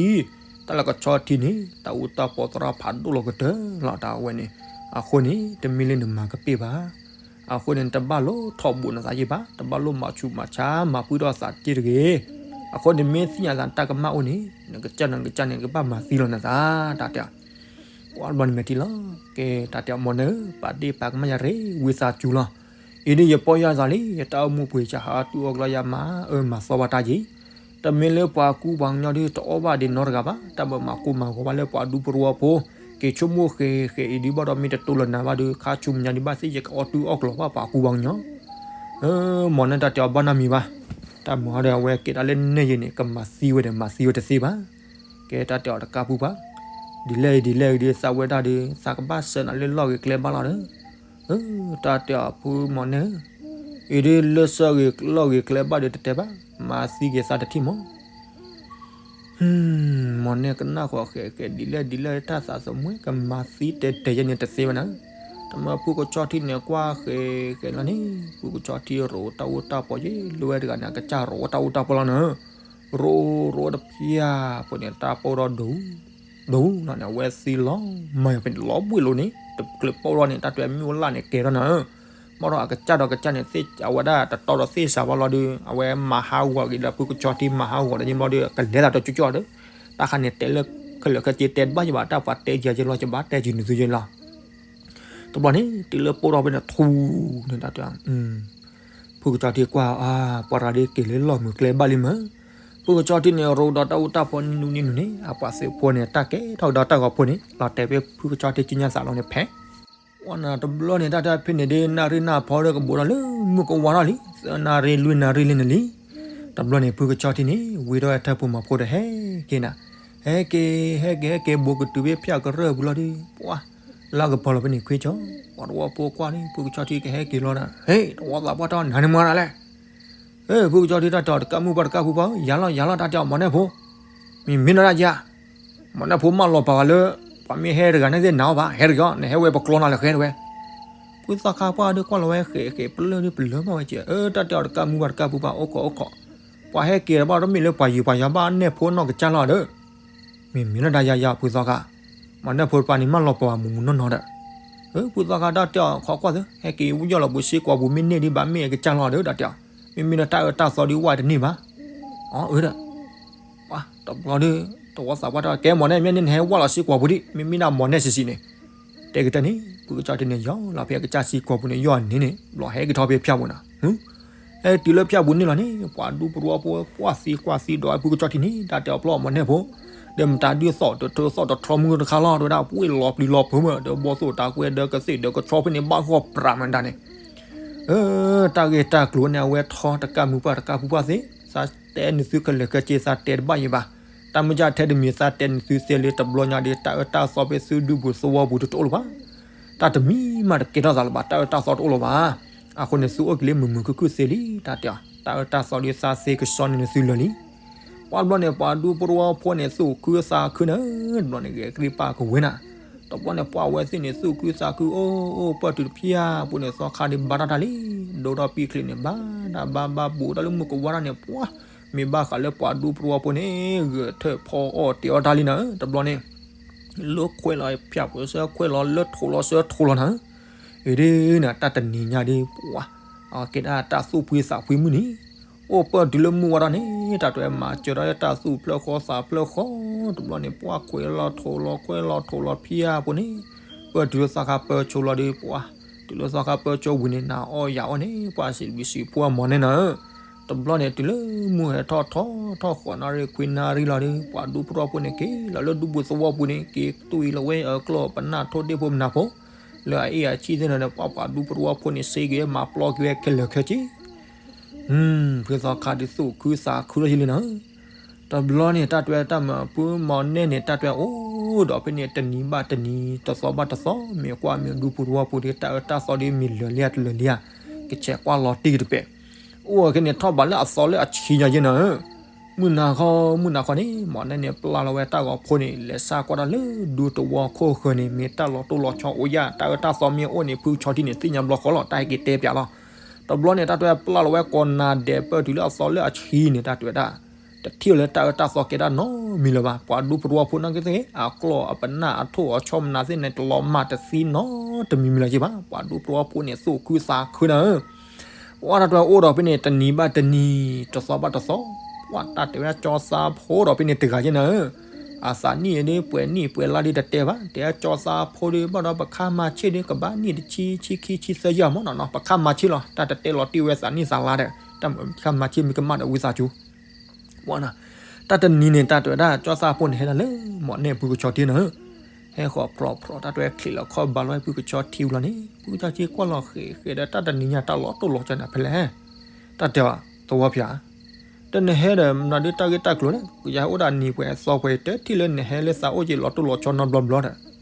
တၢ်လၢကဆီထံန့ၣ် တၢ်အူတၢ်ပီသရၣ်ဖးဒိၣ်လီၤကတၢၢ်လီၤ တၢ်ဝဲန့ၣ်. အဃိန့ၣ် တမ့ၢ်လၢနမၤကပ့ၢ်ဘၣ်. အဃိန့ၣ် နတဘၣ်လိၣ်ထီၣ်ဘိးနသးယံာ်ဘၣ်, တဘၣ်လိၣ်မၤဆူးမၤဆါ မၤပှံၢ်ထီၣ်သးတက့ၢ်တဂ့ၤ. အဃိန့ၣ် မ့ၢ်သ့ၣ်ညါသးတၢ်ကမၣ်အိၣ်န့ၣ် နကစၢ်နကစၢ်န့ၣ် ကဘၣ်မၤသံလီၤနသး တၢ်တဲ. ပှၤတဘျီန့ၣ်မဲာ်ထံလီၤ. ကဲ တၢ်တဲအီၤ မိၢ်န့ၣ်ဧၢ, ပာ်ဒ့ၣ်ပာ်ကမၣ်ယၤရ့ ဝံသးစူၤလီၤ. အံၤဒ်ယပီၢ်ယၢ်သးလံ, ယတၢ်အိၣ်မူပှ့ၤ ယဟးအီၣ်တုၤအီၣ်ကျီယၤ မၤအၢမၤသီဘၣ်တၢ်ယံၤ. တမ့ၢ်လၢပှၤကူပှၤကညီဒ် တအီၣ်ဘၣ်ဒံးနီတဂၤဘၣ်, တၢ်မၤမၤကိၢ်မၤဂီၤဘၣ်လၢပှၤဒူပရူအဖိ, က့ၤဆိကမိၣ်ဃဲးဃဲးအံၤဒ်ဘၣ်ဒီး မ့ၢ်တတိၢ်လၢနၤဘၣ်ဒီး ခါဆူမဲာ်ညါဒ်ဘၣ်သ့ၣ် ယကအီၣ်တုၤအီၣ်ကျီဘၣ်ပှၤကူပှၤကညီ. မိၢ်န့ၣ် တၢ်တဲအီၤ ဘၣ်နီတမံၤဘၣ်. တၢ်မၤဒီး အဝဲကဲဒၣ်လၢနဲၣ်ယံၤန့ၣ် ကမၤသံဝဲဒီး မၤသံဝဲတသ့ဘၣ်. ကဲ တၢ်တဲအီၤတကးပူၤပှၤ, ဒ်လဲၣ်အံၤဒ်လဲၣ်အံၤဒ် သးဝဲဒၣ်ဒီး သးကဘၣ်စၢၤနၤလၢလီၢ်ဂ့ၤကျဲဘၣ်လီၤဒီး, တၢ်တဲအီၤ ဖုမိၢ်န့ၣ်ဧၢ, အံၤဒ်လၢစၢၤဂ့ၤလီၢ်ဂ့ၤကျဲဘၣ်ဒီးတတဲဘၣ်, မၤသံက့ၤသးတထံၣ်မး. မိၢ်န့ၣ်ကနၣ်ဃီၤဃဲးဃဲး ဒ်လဲၣ်ဒ်လဲၣ် တၢ်သးသမူကမၤသံတဲတဲယဲန့ၣ်တသ့ဝဲန့ၣ်. တမ့ၢ်ဖုကဆီထံန့ၣ် ကွၢ်ဃဲးဃဲးလီၤန့ၣ် ဖုကဆီထံရိးတၢ်အိၣ်တၢ်ပီၤယဲ လၢဝဲတဂၤန့ၣ် အကစၢ်ရိးတၢ်အိၣ်တၢ်ပီၤလီၤန့ၣ်. ရိးရိးတဖျၢၣ်ဖိန့ၣ် တၢ်ပိၢ်ထီၣ်ဒိၣ် ဒိၣ်လီၤန့ၣ် အဝဲသံလီၤမၢ်ယၤဖဲန့ၣ် လီၤဘှံးလိာ်န့ၣ် တကျဲၤပိၢ်ထီၣ်န့ၣ် တၢ်တဲမ့ၣ်အူလၣ်န့ၣ်ကဲထီၣ်န့ၣ်. ဘၣ်ဒီးအကစၢ်ဒီးကစၢ်န့ၣ် သ့ၣ်အဝဲဒၣ်တတီဒီးသ့ၣ်စးဘၣ်လီၤဒီး အဝဲမၤဟးဂီၤက့ၤဒီးဖုကဆီထံ မၤဟးဂီၤဒီးယံၤဘျီဒီး ကလဲၤသးတကၠီကၠီဒီး တၢ်ခါန့ၣ်တဲလၢ ခဲလၢာ်ခဲဆ့တဲတဘၣ်ယဘၣ် တၢ်ပှၤတဲယၤယဲလီၤ ယဘၣ်တဲယုာ်နသုယဲလီၤ. တဘျီန့ၣ် တုၤလၢပိၢ်ထီၣ်ဖဲန့ၣ် ထူန့ၣ် တၢ်တဲ ဖုကဆီထံကွၢ်အီၤ ပှၤရၤဒ်က့ၤလၢလီၢ်မုာ်ကျဲဘၣ်လံမၢ်. ဖုကဆီထံန့ၣ် ရိးဒီးတၢ်အိၣ်တၢ်ပီၤနံၤနံၤန့ၣ် အပှၤသုးဖိန့ၣ် တၢ်ကဲထီၣ်ဒီးတၢ်ဂီၤဖိန့ၣ် လီၤတဲာ်ဖဲဖုကဆီထံကညါသးလီၤန့ၣ်ဖဲ ဝဲန့ၣ်တဘျီန့ၣ် တၢ်တဲဖဲန့ၣ်ဒ် နၣ်ရံၣ်နၣ်ဖီဒီးကဘူးထီၣ်လၢမုၢ်ကဝါထီၣ်လံ သၢနၣ်ရံၣ်လွံၢ်နၣ်ရံၣ်လံန့ၣ်လံ. တဘျီန့ၣ် ဖုကဆီထံန့ၣ် ဝံထီၣ်ဝဲထၢၣ်ဖိမၤဖိဒီးဟဲက့ၤနၤ, ဟဲက့ၤ ဟဲက့ၤ ဟဲက့ၤ ဘူးကတုၤဖဲဖၠၣ်ကရၢၢ်ပူၤလီၤဒီး ပှၤ လၢကပီၤလီၤဖဲန့ၣ်ခွံကၠီ, ပှၤတဝီဖိကွၢ်န့ၣ် ဖုကဆီထံကဟဲက့ၤလီၤဒီး ဟ့ၣ် တဝီသးပှၢ်တၢ်နၤန့ၣ်မၤဒ်လဲၣ်. ဖုကဆီထံတၢ်တဲအီၤ တကးမုၢ်ပှၢ်တကးပူၤပှၢ် ယၤလီၤယၤလီၤ တၢ်တဲအီၤ မိၢ်န့ၣ်ဖိ မ့မ့ၢ်နီၢ်ဒၣ်ယၤ, မိၢ်န့ၣ်ဖိမၢလီၤပာ်ဂၤလၢ ပှၤမ့ၢ်ဟဲတဂၤန့ၣ်သ့ၣ်နၤအီၤဘၣ် ဟဲတဂ့ၤအီၤ နဟဲဝဲပကျီနၤလၢဃဲတဝဲ. ဖုသီခါပှၢ်ဒီးကွၢ်လီၤဝဲဃဲးဃဲး ပလၢၢ်ဒီးပလၢၢ်မၢ်ဝဲကဲ, တၢ်တဲအီၤ တကးမုၢ်ပှၢ်တကးပူၤပှၢ် အိၣ်ခိးအိၣ်ခိး, ပှၤဟဲက့ၤတဘၣ်တမ့ၢ်လၢပှၤယုာ်ပှၤယၤဘၣ် နဲၣ်ဖိနီၢ်ကစၢ်လီၤဒီး မ့မ့ၢ်နီၢ်ဒၣ်ယၤယၤ ဖုသီခါ, မိၢ်န့ၣ်ဖိတပၤန့ၣ် မၢလီၤပာ်ဂၤမူးမူးနီၢ်နီၢ်ဒီး, ဖုသီခါတၢ်တဲအီၤ ခိးကွၢ်သု ဟဲက့ၤဝံယီၢ်လီၤပူၤစ့ၢ်ကီးပူၤ မ့ၢ်န့ၢ်ဒံးဘၣ် မ့ၢ်အကစၢ်လီၤဒီး တၢ်တဲအီၤ, မ့မ့ၢ်ဒီးတၢ်အၢတၢ်သီဒ်ဝဲတန့ၢ်ဘၣ်. အၢ ဒီး ပှၤတဘျီဒီး တဝီသးပှၢ်တၢ် ကဲမိၢ်န့ၣ် မ့ၢ်န့ၣ်နဟဲဝဲလီၤစ့ၢ်ကီးပူၤဒံး မ့မ့ၢ်ဒၣ်မိၢ်န့ၣ်စံးစံးန့ၣ်, တဲကတၢၢ်န့ၣ် ဖုကဆီထံန့ၣ် ယီၢ်လီၤဖဲအကစၢ်စ့ၢ်ကီးပူၤန့ၣ် ယီၢ်န့ၣ်န့ၣ် ဘျီဟဲက့ၤထီၣ်ဖဲဖၠၣ်ပူၤနၤ ဟဲတုၤလၢဖၠၣ်ပူၤန့ၣ်လီၤန့ၣ် ပှၤဒူပရူအဖိ ကွၢ်သံကွၢ်သံဒီးဖုကဆီထံန့ၣ် တၢ်တဲအီၤဖျီမိၢ်န့ၣ်ဖိ, ဒီးမတၤဒုးသီၣ်တထၢသီၣ်တထြီမုၢ်တခါလီၤ တဲဝဲဒၣ် ပှ့ၤလီၤပျံၤလီၤဖုးမၢ် ဒီးဘီၣ်သိၣ်တၢ်ကွဲဒီးကသ့ၣ်ဒီးကဆီဖဲန့ၣ် ဘၣ်ဂီၢ်ပြးမတၤန့ၣ်, တၢ်ဂ့ၢ်တၢ်ကျိၤန့ၣ် အဝဲထီတကးမုၢ်ပှၢ်တကးပူၤပှၢ်သ့, သးတဲနသုကလဲၤကဲက့ၤ သးတဲတဘၣ်ယံၤဘၣ်, တၢ်မုၢ်ကၢထဲတမံၤ သးတဲနသုသ့လၢတဘျီညါဒီး တၢ်အၢတၢ်သီဖဲသုဒူပူၤသဝီပူၤတအိၣ်လၢၤဘၣ်, တၢ်တမံၤမးတကဲထီၣ်သးလၢၤဘၣ် တၢ်အၢတၢ်သီတအိၣ်လၢၤဘၣ်. အဃိန့ၣ် သုအိၣ်က့ၤလၢမုာ်မုာ်ခုၣ်ခုၣ်သ့လံ တၢ်တဲအီၤ တၢ်အၢတၢ်သီဒီးသးသ့ကစီန့ၣ်နသုလၢာ်လံ. ပှၤတဘျီန့ၣ် ပှၤဒူပရူအဖိန့ၣ်သူၣ်ခုသးခုန့ၣ် တဘျီန့ၣ် ဂဲၤကရံၣ်ပၢ်ကဝဲနၤ, တဘျီန့ၣ် ပှၤဝဲသ့ၣ်န့ၣ် သူၣ်ခုသးခု အိၣ်အိၣ်ပၢၢ်တုၤတဖၠၣ်ပူၤန့ၣ် သီခါဒံးဘါထီၣ်တၢ်လံ, ဒိၣ်ထီၣ်ပံာ်ချံးန့ၣ် ဘါတၢ်ဘါဘါဘူး တၢ်လၢမုၢ်ကဝါတၢ်န့ၣ် ပှၤ မ့ၢ်ဘၣ်ဃးလၢပှၤဒူပရူအဖိန့ၣ် ဂဲၤထၢၣ်ဖီအီၣ်တ့ၤအီၣ်တၢ်လံနၤဧၢ, တဘျီန့ၣ် လၢခွဲးလီၤဖၠၣ်ပူၤဆၢခွဲးလီၤ လၢထိးလီၤဆၢထိးလီၤနၤဧၢ, အံၤဒ်နၤ တၢ်တနံၤညါဒ် ပှၤ အကဲဒၣ်တၢ်သူၣ်ဖှံသးဖှံမုၢ်နံၤ, အိၣ်ပၢၢ်တုၤလၢမုၢ်ဝါထီၣ်န့ၣ် တၢ်တဲမၤစၢၤထီၣ်တၢ်သူၣ်ဖျၢၣ်ဃီသးဖျၢၣ်ဃီ, တဘျီန့ၣ် ပှၤခွဲးလီၤထိးလီၤခွဲးလီၤထိးလီၤဖၠၣ်ပူၤန့ၣ်, ပၢၢ်တုၤလၢသီခါပၢဆိလီၤဒီး ပှၤ တုၤလၢသီခါပၢဆိဝံၤန့ၣ် နၤအီၣ်ယၤအီၣ်န့ၣ် ပှၤစံးဘျုးစံးဖှိၣ်အမိၢ်န့ၣ်နၤဧၢ, တဘျီန့ၣ် တုၤလၢမုၢ်ဟဲထီၣ်ထီၣ်ထီၣ်ဃိးနၣ်ရံၣ်ခွံနၣ်ရံၣ်လီၤဒီး ပှၤဒူပရူအဖိန့ၣ် က့ၤလီၤလၢဒူပူၤသဝီပူၤန့ၣ် က့ၤတူၢ်အံၤလီၤဝဲအကျိၣ်ပနၢ်ထိၣ်ဒ့ၣ်ဖိမနၤဖိ လၢအအ့ၣ်အဆံၣ်သ့ၣ်န့ၣ်ဒီး ပှၤပှၤဒူပရူအဖိန့ၣ် စ့က့ၤမၤပျီက့ၤဝဲခဲလၢာ်ခဲဆ့ ဖုသီခါဒ်သူၣ်ခုသးခုလီၤယံၤလံနၤဧၢ, တဘျီန့ၣ် တၢ်တဲတၢ်မၤ ဖုမိၢ်န့ၣ်န့ၣ် တၢ်တဲအိၣ်ဒီးဖဲန့ၣ် တနံၤဘၣ်တနံၤ တသီဘၣ်တသီ မ့ၢ်ကွၢ်မ့ၢ်ဒူပရူအဖိဒီး တၢ်အၢတၢ်သီဒီးမ့ၢ်လၢာ်လံဧါတလၢာ်လံဧါ, ကဆဲးကွၢ်လီၤတံၢ်ကတပဲာ်, အိၣ်ဝဲခဲန့ၣ် ထီၣ်ဘးလၢအသီလၢအဆံညါယဲနၤဧၢ, မုၢ်နၤခီ မုၢ်နၤခီန့ၣ် မီၣ်နဲၣ်န့ၣ် ပျၢ်လီၤဝဲတၢ်ဂီၤဖိန့ၣ် လဲၤဆါကွၢ်တၢ်လၢဒူသဝီခိၣ်ဃၢၤန့ၣ် မ့ၢ်တၢ်လီၤတိၢ်လီၤဆီအိၣ်ယၢ် တၢ်အၢတၢ်သီမ့ၢ်အိၣ်န့ၣ် ဖုကဆီထံန့ၣ် သ့ၣ်ညါဘျီဃီလီၤ တၢ်ဟဲက့ၤတဲပၠးလီၤ. တဘျီန့ၣ် တၢ်တဲဝဲပျၢ်လီၤဝဲကိးနၤဒဲးပၢၢ်တုၤလၢအသီလၢအဆံန့ၣ် တၢ်တဲဝဲဒၣ် တထံၣ်လၢတၢ်အၢတၢ်သီကဲဒၣ်နီတမံၤလၢၤဘၣ်. ပှၤဒူသဝီဖိနာ်က့သ့ၣ် အကျီၢ်အပနၢ်အထိၣ်အဆီမနၤသ့ၣ်န့ၣ် တလီၤမၢ်တသံနီတမံၤမံၤလၢၤက့ဘၣ်. ပှၤဒူသဝီဖိန့ၣ် သူၣ်ခုသးခုနၤဧၢ ပှၤတၢ်တဲဝဲအိၣ်ဒီးဖဲန့ၣ် တနံၤဘၣ်တနံၤ တသီဘၣ်တသီ ပှၤတၢ်တဲဝဲကၠီသးဖိဒီးဖဲန့ၣ်တဂၤက့နၤဧၢ အသးနံၣ်ဒ်ပှဲၤနံၣ်ပှဲၤလါဒ်တတဲဘၣ် တဲကၠီသးဖိဒ်ဘၣ်ဒီး ပခါမၤဆ့ၣ်ဒ်ကဘၣ်နံၣ်တဆံ ဆံခံဆံသၢယဲၢ်မ့ၢ်နီၤနီၤ ပခါမၤဆ့ၣ်လီၤ တၢ်တတဲလီၤတံၢ်ဝဲသးနံၣ်သးလါဒီး တၢ်မ့ၢ်ပခါမၤဆ့ၣ်မ့ၢ်ကမၣ်ဒီးဝံသးစူၤ ပှၤနီၤ တၢ်တနံၤန့ၣ် တၢ်တဲဝဲဒၣ် ကၠီသးဖိန့ၣ်ဟဲဒၣ်လၢ မီၣ်နဲၣ်ဖုကဆီထံနၤဧၢ ဟဲဃီၤဖျိးဖျိး တၢ်တဲဝဲချံးလီၤခီၣ်ဘါလီၤဖုကဆီထံဝံၤလီၤန့ၣ် ဖုကဆီထံကွၢ်လီၤဃဲၤဃဲၤဒီး တၢ်တနံၤညါတၢ်လီၤတိၢ်လီၤဆီနၤဖဲလဲၣ် တၢ်တဲအီၤ သဝီဖၠး တနဟဲဒီး မနုၤဒ်တၢ်ဂ့ၢ်တၢ်ကျိၤလဲၣ် ကယၤဟဲအိၣ်ဒၣ်နံၤပှဲၤသီပှဲၤ တထံၣ်လၢနဟဲလၢသးအိၣ်က့ၤလီၤတိၢ်လီၤဆီနီတဘျ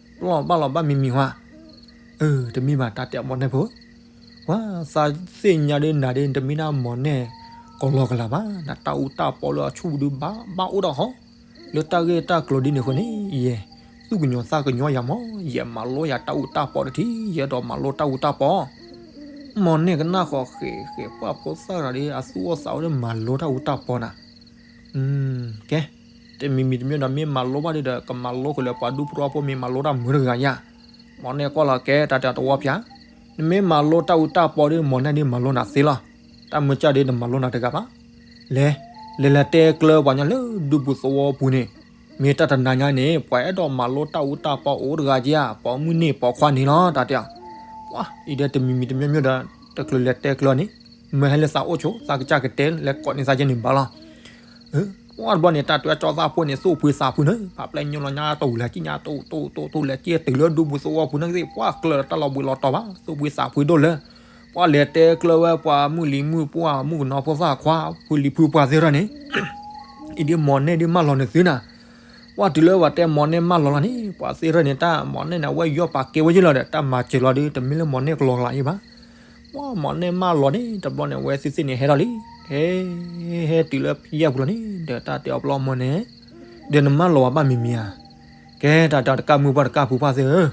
ီဘျီဒီး ပျီၢ်ဘၣ်လီၤဘၣ်မံၤမံၤဝဲ အၢ တမ့ၢ်ဘၣ် တၢ်တဲအီၤမီၣ်နဲၣ်ဖိ ပှၤသးသ့ၣ်ညါဒ်နၤဒ် တမ့ၢ်ဒၣ်မီၣ်နဲၣ်ကလီကလးဘၣ် နတၢ်အူတၢ်ပီလၢအဆူၣ်ဒုးဘၣ်ဘၣ်အိၣ်ဒီးဟီ လၢတၢ်ဂ့ၢ်တၢ်ကျိၤဒ်န့ၣ်အဃိန့ၣ် ယဲ သူၣ်ကညီၤသးကညီၤယၤမီၣ် ယဲမၤလိယၤတၢ်အူတၢ်ပီတထံၣ် ယအဲၣ်ဒိးမၤလိတၢ်အူတၢ်ပီ မီၣ်နဲၣ်ကနၣ်ဃီၤဃဲၤဃဲၤ ပှၤဖိသၣ်တဂၤဒီး အသူၣ်အိၣ်သးအိၣ်ဒီးမၤလိတၢ်အူတၢ်ပီနၤ ကဲ တမံၤမံၤတမံၤဒီး မ့ၢ်မၤလိဘၣ်ဒ်ဒီး ကမၤလိဃုာ်လၢပှၤဒူသဝီဖိ မ့ၢ်မၤလိတၢ်မုာ်တဂၤယါ မီၣ်နဲၣ်ကွၢ်လီၤကဲ တၢ်တဲအီၤသဝီဖၠး နမ့ၢ်မၤလိတၢ်အူတၢ်ပီဒီး မီၣ်နဲၣ်ဒ်မၤလိနၤသ့လီၤ တၢ်မုာ်ကၢ်ဒ်တမၤလိနၤတဂၤဘၣ် လဲၤ လဲၤလဲၤတဲကျၢပှၤညီလၢဒူပူၤသဝီပူၤန့ၣ် မ့ၢ်တၢ်တနၤညါန့ၣ် ပှၤအဲၣ်ဒိးမၤလိတၢ်အူတၢ်ပီအိၣ်တဂၤဧါ ပိာ်မုၣ်န့ၣ်ပိာ်ခွါန့ၣ်လီၤ တၢ်တဲအီၤ ပှၤအံၤဒီးတမံၤမံၤတမံၤမံၤဒီး တချုးလဲၤတဲကျၢန့ၣ် မၢဟဲလၢသးအိၣ်ဆိ သးကစၢ်ကတဲလဲၤကိးန့ၢ်သးယဲန့ၣ်ဘၣ်လီၤ ပှၤတဘျီန့ၣ် တၢ်တဲဝဲကၠီသးဖိန့ၣ် သူၣ်ဖှံသးဖှံန့ၣ် ပှၤပျဲညိလီၤညါတဝံၤလၢကံၣ်ညါ တိၢ်တိၢ်တိၢ်တိၢ် လဲၤက့ၤတုၤလၢဒူပူၤသဝီပူၤန့ၣ်ကသ့ၣ် ပှၤကျၢၤတၢ်လီၤဘှံးလီၤတီၤဘၣ် သူၣ်ဖှံသးဖှံဒိၣ်လၢ ပှၤလဲၤတဲကျၢဝဲပှၤမုၢ်လံၤမုၢ်ပှၢ် မုၣ်ကနီၤဖိသၣ်ခွါ ဖုလံၤဖုပှၢ်သ့ၣ်ထီၣ်န့ၣ် အံၤဒ်မီၣ်နဲၣ်ဒ်မၢလီၤနသုနၤ ပှၤတုၤလၢပှၤတဲမီၣ်နဲၣ်မၢလီၤလီၤန့ၣ် ပှၤသ့ၣ်ထီၣ်န့ၣ် တၢ်မီၣ်နဲၣ်န့ၣ် အဝဲယီၢ်ပာ်ကဲဝဲယ့ၢ်လီၤဒီး တၢ်မၤစၢၤလီၤဒီး တမ့ၢ်လၢမီၣ်နဲၣ်ကလီကလးယ့ၢ်ဘၣ် ပှၤမီၣ်နဲၣ်မၢလီၤန့ၣ် တဘျီန့ၣ် အဝဲသ့ၣ်သ့ၣ်န့ၣ် ဟဲထီၣ်လံ ဟဲ ဟဲတုၤလၢဖံယဲၢ်ပူၤလီၤန့ၣ် ဒီးတၢ်တဲအီၤပျီမီၣ်နဲၣ် ဒီးနမၢလီၤဝဲဘၣ်မံၤမံၤဧါ ကဲတၢ်တဲတကၢ်မုၢ်ပှၢ်တကၢ်ဖုပှၢ်သ့ၣ်ဧၢ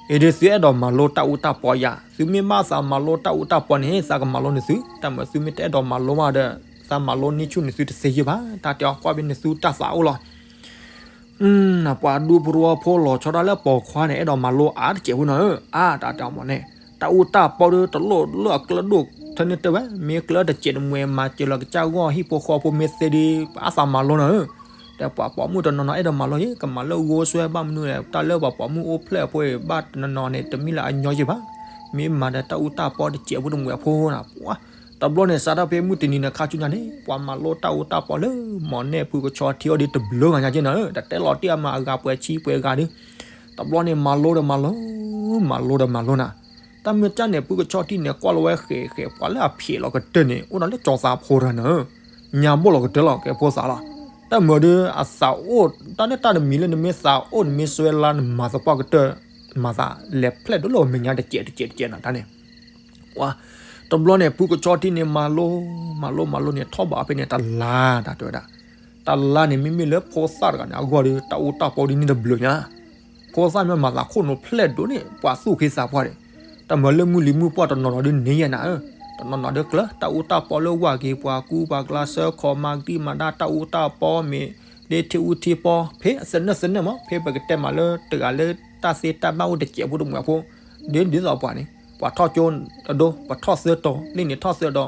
အံၤဒ်သုအဲၣ်ဒိးမၤလိတၢ်အူတၢ်ပီယါ သုမ့ၢ်ဘၣ်သးမၤလိတၢ်အူတၢ်ပီန့ၣ် သးကမၤလိနသု တၢ်မၤသုမ့ၢ်တအဲၣ်ဒိးမၤလိဘၣ်ဒီး သးမၤလိန့ၢ်ဆူၣ်န့ၢ်သုတသ့ယ့ၢ်ဘၣ် တၢ်တဲအီၤကွၢ်ဘၣ်န့ၣ်သုတၢ်သးအိၣ်လီၤ ပှၤဒူသဝီဖိလီၤဆီဒၣ်လၢပိာ်ခွါန့ၣ် အဲၣ်ဒိးမၤလိအါတစဲးဖိနီၤဧၢ အါတၢ်တဲအီၤမီၣ်နဲၣ် တၢ်အူတၢ်ပီဒီးတလိၣ်လၢအကျၢၤဒိၣ် ထဲန့ၣ်တဲဝဲ မ့ၢ်ကျၢၤတစဲးတမှဲၤ မၤစၢၤလီၤကစၢ်ဂီၢ်ဟံၣ်ဖိဃီဖိမ့ၢ်သ့ဒီး ပှၤအသးမၤလိနီၤဧၢ ဒီးပှၤပိာ်မုၣ်တနီၤနီၤအဲၣ်ဒိးမၤလိယ့ၢ် ကမၤလၢဂိၢ်စွဲဘၣ်မနုၤလဲၣ် တၢ်လၢပှၤပိာ်မုၣ်အိၣ်ဖျဲၣ်အဖိအံၤ ဘၣ်တနီၤနီၤန့ၣ် တမ့ၢ်လၢအညီယ့ၢ်ဘၣ် မ့ၢ်မၤဒီးတၢ်အူတၢ်ပီတစဲးဖိတမှဲၤအဖိနီၤ ပှၤ တဘျီန့ၣ် စးထီၣ်ဖဲမုၢ်တနံၤန့ၣ် ခါဆူညါန့ၣ် ပှၤမၤလိတၢ်အူတၢ်ပီလၢ မီၣ်နဲၣ်ဖုကဆီထံအီၤဒ်တဘျုးဂၤညါက့နီၤဧၢ တတဲလီၤတံၢ်အမၤအဂၤပှဲၤဆံပှဲၤဂၤဒီး တဘျီန့ၣ် မၤလိဒီးမၤလိ မၤလိဒီးမၤလိနၤ တၢ်မုၢ်ကၢ်န့ၣ် ဖုကဆီထံန့ၣ် ကွၢ်လီၤဝဲဃဲးဃဲး ပှၤလၢအဖျဲးလီၤကတၢၢ်န့ၣ် အိၣ်ဒီးလၢကၠီသးဖိတဂၤနီၤဧၢ ညါဘီၣ်လီၤကတၢၢ်လီၤ ကဲဖိသၣ်လီၤ တၢ်မုၢ်ဒီး အသးအိၣ် တၢ်လၢတၢ်တမံၤလၢနမ့ၢ်သးအိၣ် နမ့ၢ်စွဲလၢနမၤသပှၢ်ကတၢၢ် မၤသးလဲၤဖျဲၣ်ဒိၣ်လၢပမဲာ်ညါတစဲးတစဲးတစဲးနီၤ တၢ်န့ၣ် ပှၤ တဘျီန့ၣ် ဖုကဆီထံန့ၣ် မၤလိ မၤလိ မၤလိန့ၣ် ထီၣ်ဘးဖဲန့ၣ် တလါ တၢ်တဲဝဲဒၣ် တလါန့ၣ် မ့မ့ၢ်လၢဖိသၣ်တဂၤန့ၣ် အဂီၢ်ဒီး တၢ်အူတၢ်ပီဒ်န့ၣ်တဘျုးညါ ဖိသၣ်မ့ၢ်မၤသးခိၣ်နူာ်ဖျဲၣ်ဒိၣ်န့ၣ် ပှၤသူၣ်က့သးပှၢ်န့ၣ် တၢ်မၤလၢမုၢ်လံၤမုၢ်ပှၢ်တနီၤနီၤဒ်န့ၣ်ယဲနၤဧၢ တနီၤနီၤဒ်ကျၢၤ တၢ်အူတၢ်ပီလၢဝၤက့ၤ ပှၤကူပှၤကျါ ဆၢခီမၤကတံၢ်မၤဒၣ် တၢ်အူတၢ်ပီမ့ၢ် ဒ်ထံအူထံပီ ဖဲအသနၢၣ်သနၢၣ်မး ဖဲပကတဲမးလၢတဂၤလၢတၢ်သ့တၢ်ဘၣ်အိၣ်တစဲးဖိတမှဲၤဖိ ဒ်ဒ်သိးပှၤန့ၣ် ပှၤထီၣ်ကၠိအဒိ ပှၤထီၣ်သၢတီၤ လၢန့ၣ်ထီၣ်သၢတီၤ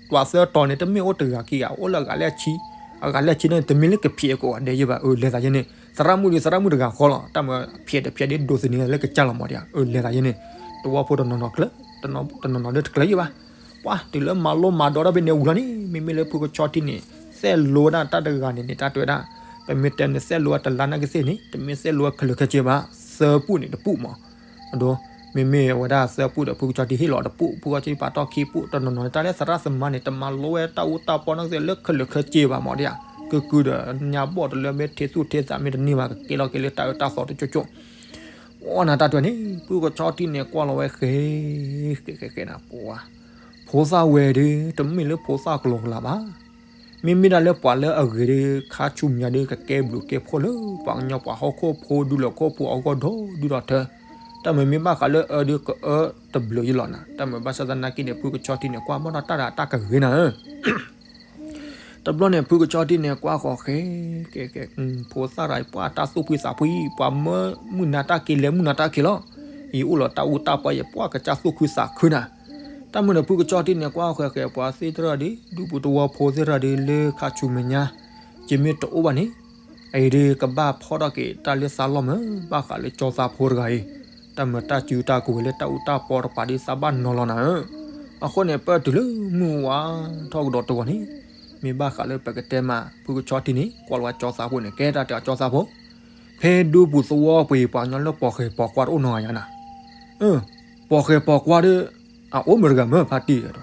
ပှၤသၢတီၤန့ၣ် တမ့ၢ်အိၣ်တဂၤခံဂၤ အိၣ်လၢအဂၤလၢအဆံ အဂၤလၢအဆံန့ၣ် တမ့ၢ်လၢကဖျဲးကိးဂၤဒဲးယ့ၢ်ဘၣ် အၢ လဲၤသးယဲန့ၣ် သရၣ်မုၣ်ဒီးသရၣ်မုၣ်တဂၤဃီလီၤ တၢ်မၤဖျဲးတဖျဲးဒ်ဒိးသန့ၤလၢကစၢ်လီၤမးဒ်ဧါ အၢ လဲၤသးယဲန့ၣ် သဝီဖိတနီၤနီၤကျၢၤ တနီၤနီၤဒ်တကျၢၤယ့ၢ်ဘၣ် ပှၤတုၤလၢမၤလိမၤဒိးတၢ်ဖဲန့ၣ်ဝံၤလီၤန့ၣ် မ့မ့ၢ်လၢဖုကဆီထံန့ၣ် သဲလိဝဲဒၣ်တၢ်တဂၤန့ၣ်န့ၣ် တၢ်တဲဝဲဒၣ် ပမ့ၢ်တဲန့ၣ် သဲလိဝဲတလါနာ်က့သ့ၣ်န့ၣ် တမ့ၢ်သဲလိဝဲခဲလၢာ်ခဲဆ့ဘၣ် သၢပူၣ်န့ၣ်တပူၣ်မး အဒိ မ့မ့ၢ်ဝဲဒၣ်သၢပူၣ်ဒီးဖုကဆီထံဟ့ၣ်လီၤတပူၣ် ဖုကဆီထံပာ်ထီၣ်ခံပူၣ် တနီၤနီၤန့ၣ် တၢ်လၢသရၣ်သမါန့ၣ် တမၤလိဝဲတၢ်အူတၢ်ပီနာ်က့သ့ၣ်လၢခဲလၢာ်ခဲဆ့ဘၣ်မးဒ်ဧါ ကုကုဒီး ညါဘီၣ်တလၢမ့ၢ်ထံသူၣ်ထံသးမ့ၢ်တန့ၢ်ဘၣ် ကကဲလီၤက့ၤလၢတၢ်အၢတၢ်သီတကၠိကၠိ ပှၤနၤတၢ်တဲန့ၣ် ဖုကဆီထံန့ၣ် ကွၢ်လီၤဝဲဃဲ ဃဲဃဲဃဲနၤ ပှၤ ဖိသၣ်ဝဲဒီး တမ့ၢ်လၢဖိသၣ်ကလီကလးဘၣ်. မ့မ့ၢ်ဒၣ်လၢပှၤလၢအဂ့ၤဒီး ခါဆူညါဒီး ကကဲဘျုးကဲဖှိၣ်လၢပှၤကညီပှၤဟီၣ်ခိၣ်ဖိ ဒူလၢာ်ခိၣ်ဖိအဂီၢ်ဒီဒူၣ်ဒီထၢ, တၢ်မၤမ့ၢ်ဘၣ်ဃးလၢအၢဒီး ကအၢတဘျုးယလီၤနၤ. တၢ်မၤဘၣ်ဆၣ်သနာ်က့န့ၣ် ဖုကဆီထံန့ၣ် ကွၢ်ဘၣ်ဒီးတၢ်ဒီးတၢ်ကဂ့ၤနၤဧၢ တဘျီန့ၣ် ဖုကဆီထံန့ၣ် ကွၢ်ဃီၤဃဲ, ကဲကဲ, ဖိသၣ်ရၤ ပှၤတၢ်သူၣ်ဖှံသးဖှံ, ပှၤမၢမုၢ်နၤတၢ်က့ၤ လဲၤမုၢ်နၤတၢ်က့ၤလီၤ. ယအိၣ်လီၤတၢ်အူတၢ်ပီ ယပှၤကစၢ်သူၣ်ခုသးခုနၤ. တၢ်မုၢ်န့ၣ် ဖုကဆီထံန့ၣ် ကွၢ်ဃီၤဃဲ ပှၤသ့ၣ်တဖၣ်ဒီး ဒူပူၤသဝီဖိသ့ၣ်တဖၣ်ဒီး လၢခါဆူမဲာ်ညါ ယမ့ၢ်တအိၣ်ဘၣ်န့ၣ် အအံၤဒီးကဘၣ်ဖီၣ်ထီၣ်က့ၤတၢ်လၢသးလီၢ်မး, ဘၣ်ဃးလၢကၠီသးဖိတဂၤအံၤ, တၢ်မၤတၢ်စုတၢ်ကဝဲၤလၢတၢ်အူတၢ်ပီတပၤဒီးသးဘၣ်နီၤလီၤနၤဧၢ. အဃိန့ၣ် ပတုၤလၢမုၢ်ဝါထီၣ်ကဒီးတဂီၤန့ၣ်, မ့ၢ်ဘၣ်ဃးလၢပကတဲမး ဖုကဆီထံန့ၣ် ကွၢ်လီၤဝဲကၠီသးဖိန့ၣ် ကဲတၢ်တဲအီၤကၠီသးဖိ, ဖဲဒူပူၤသဝီပူၤအံၤ ပှၤကညီလၢပိာ်ဃဲၤပိာ်ကွၢ်တအိၣ်နီတဂၤယါနၤ. ပိာ်ဃဲၤပိာ်ကွၢ်ဒီး အအိၣ်မုာ်တဂၤမ့ၢ်ဖါတံၢ်တဲ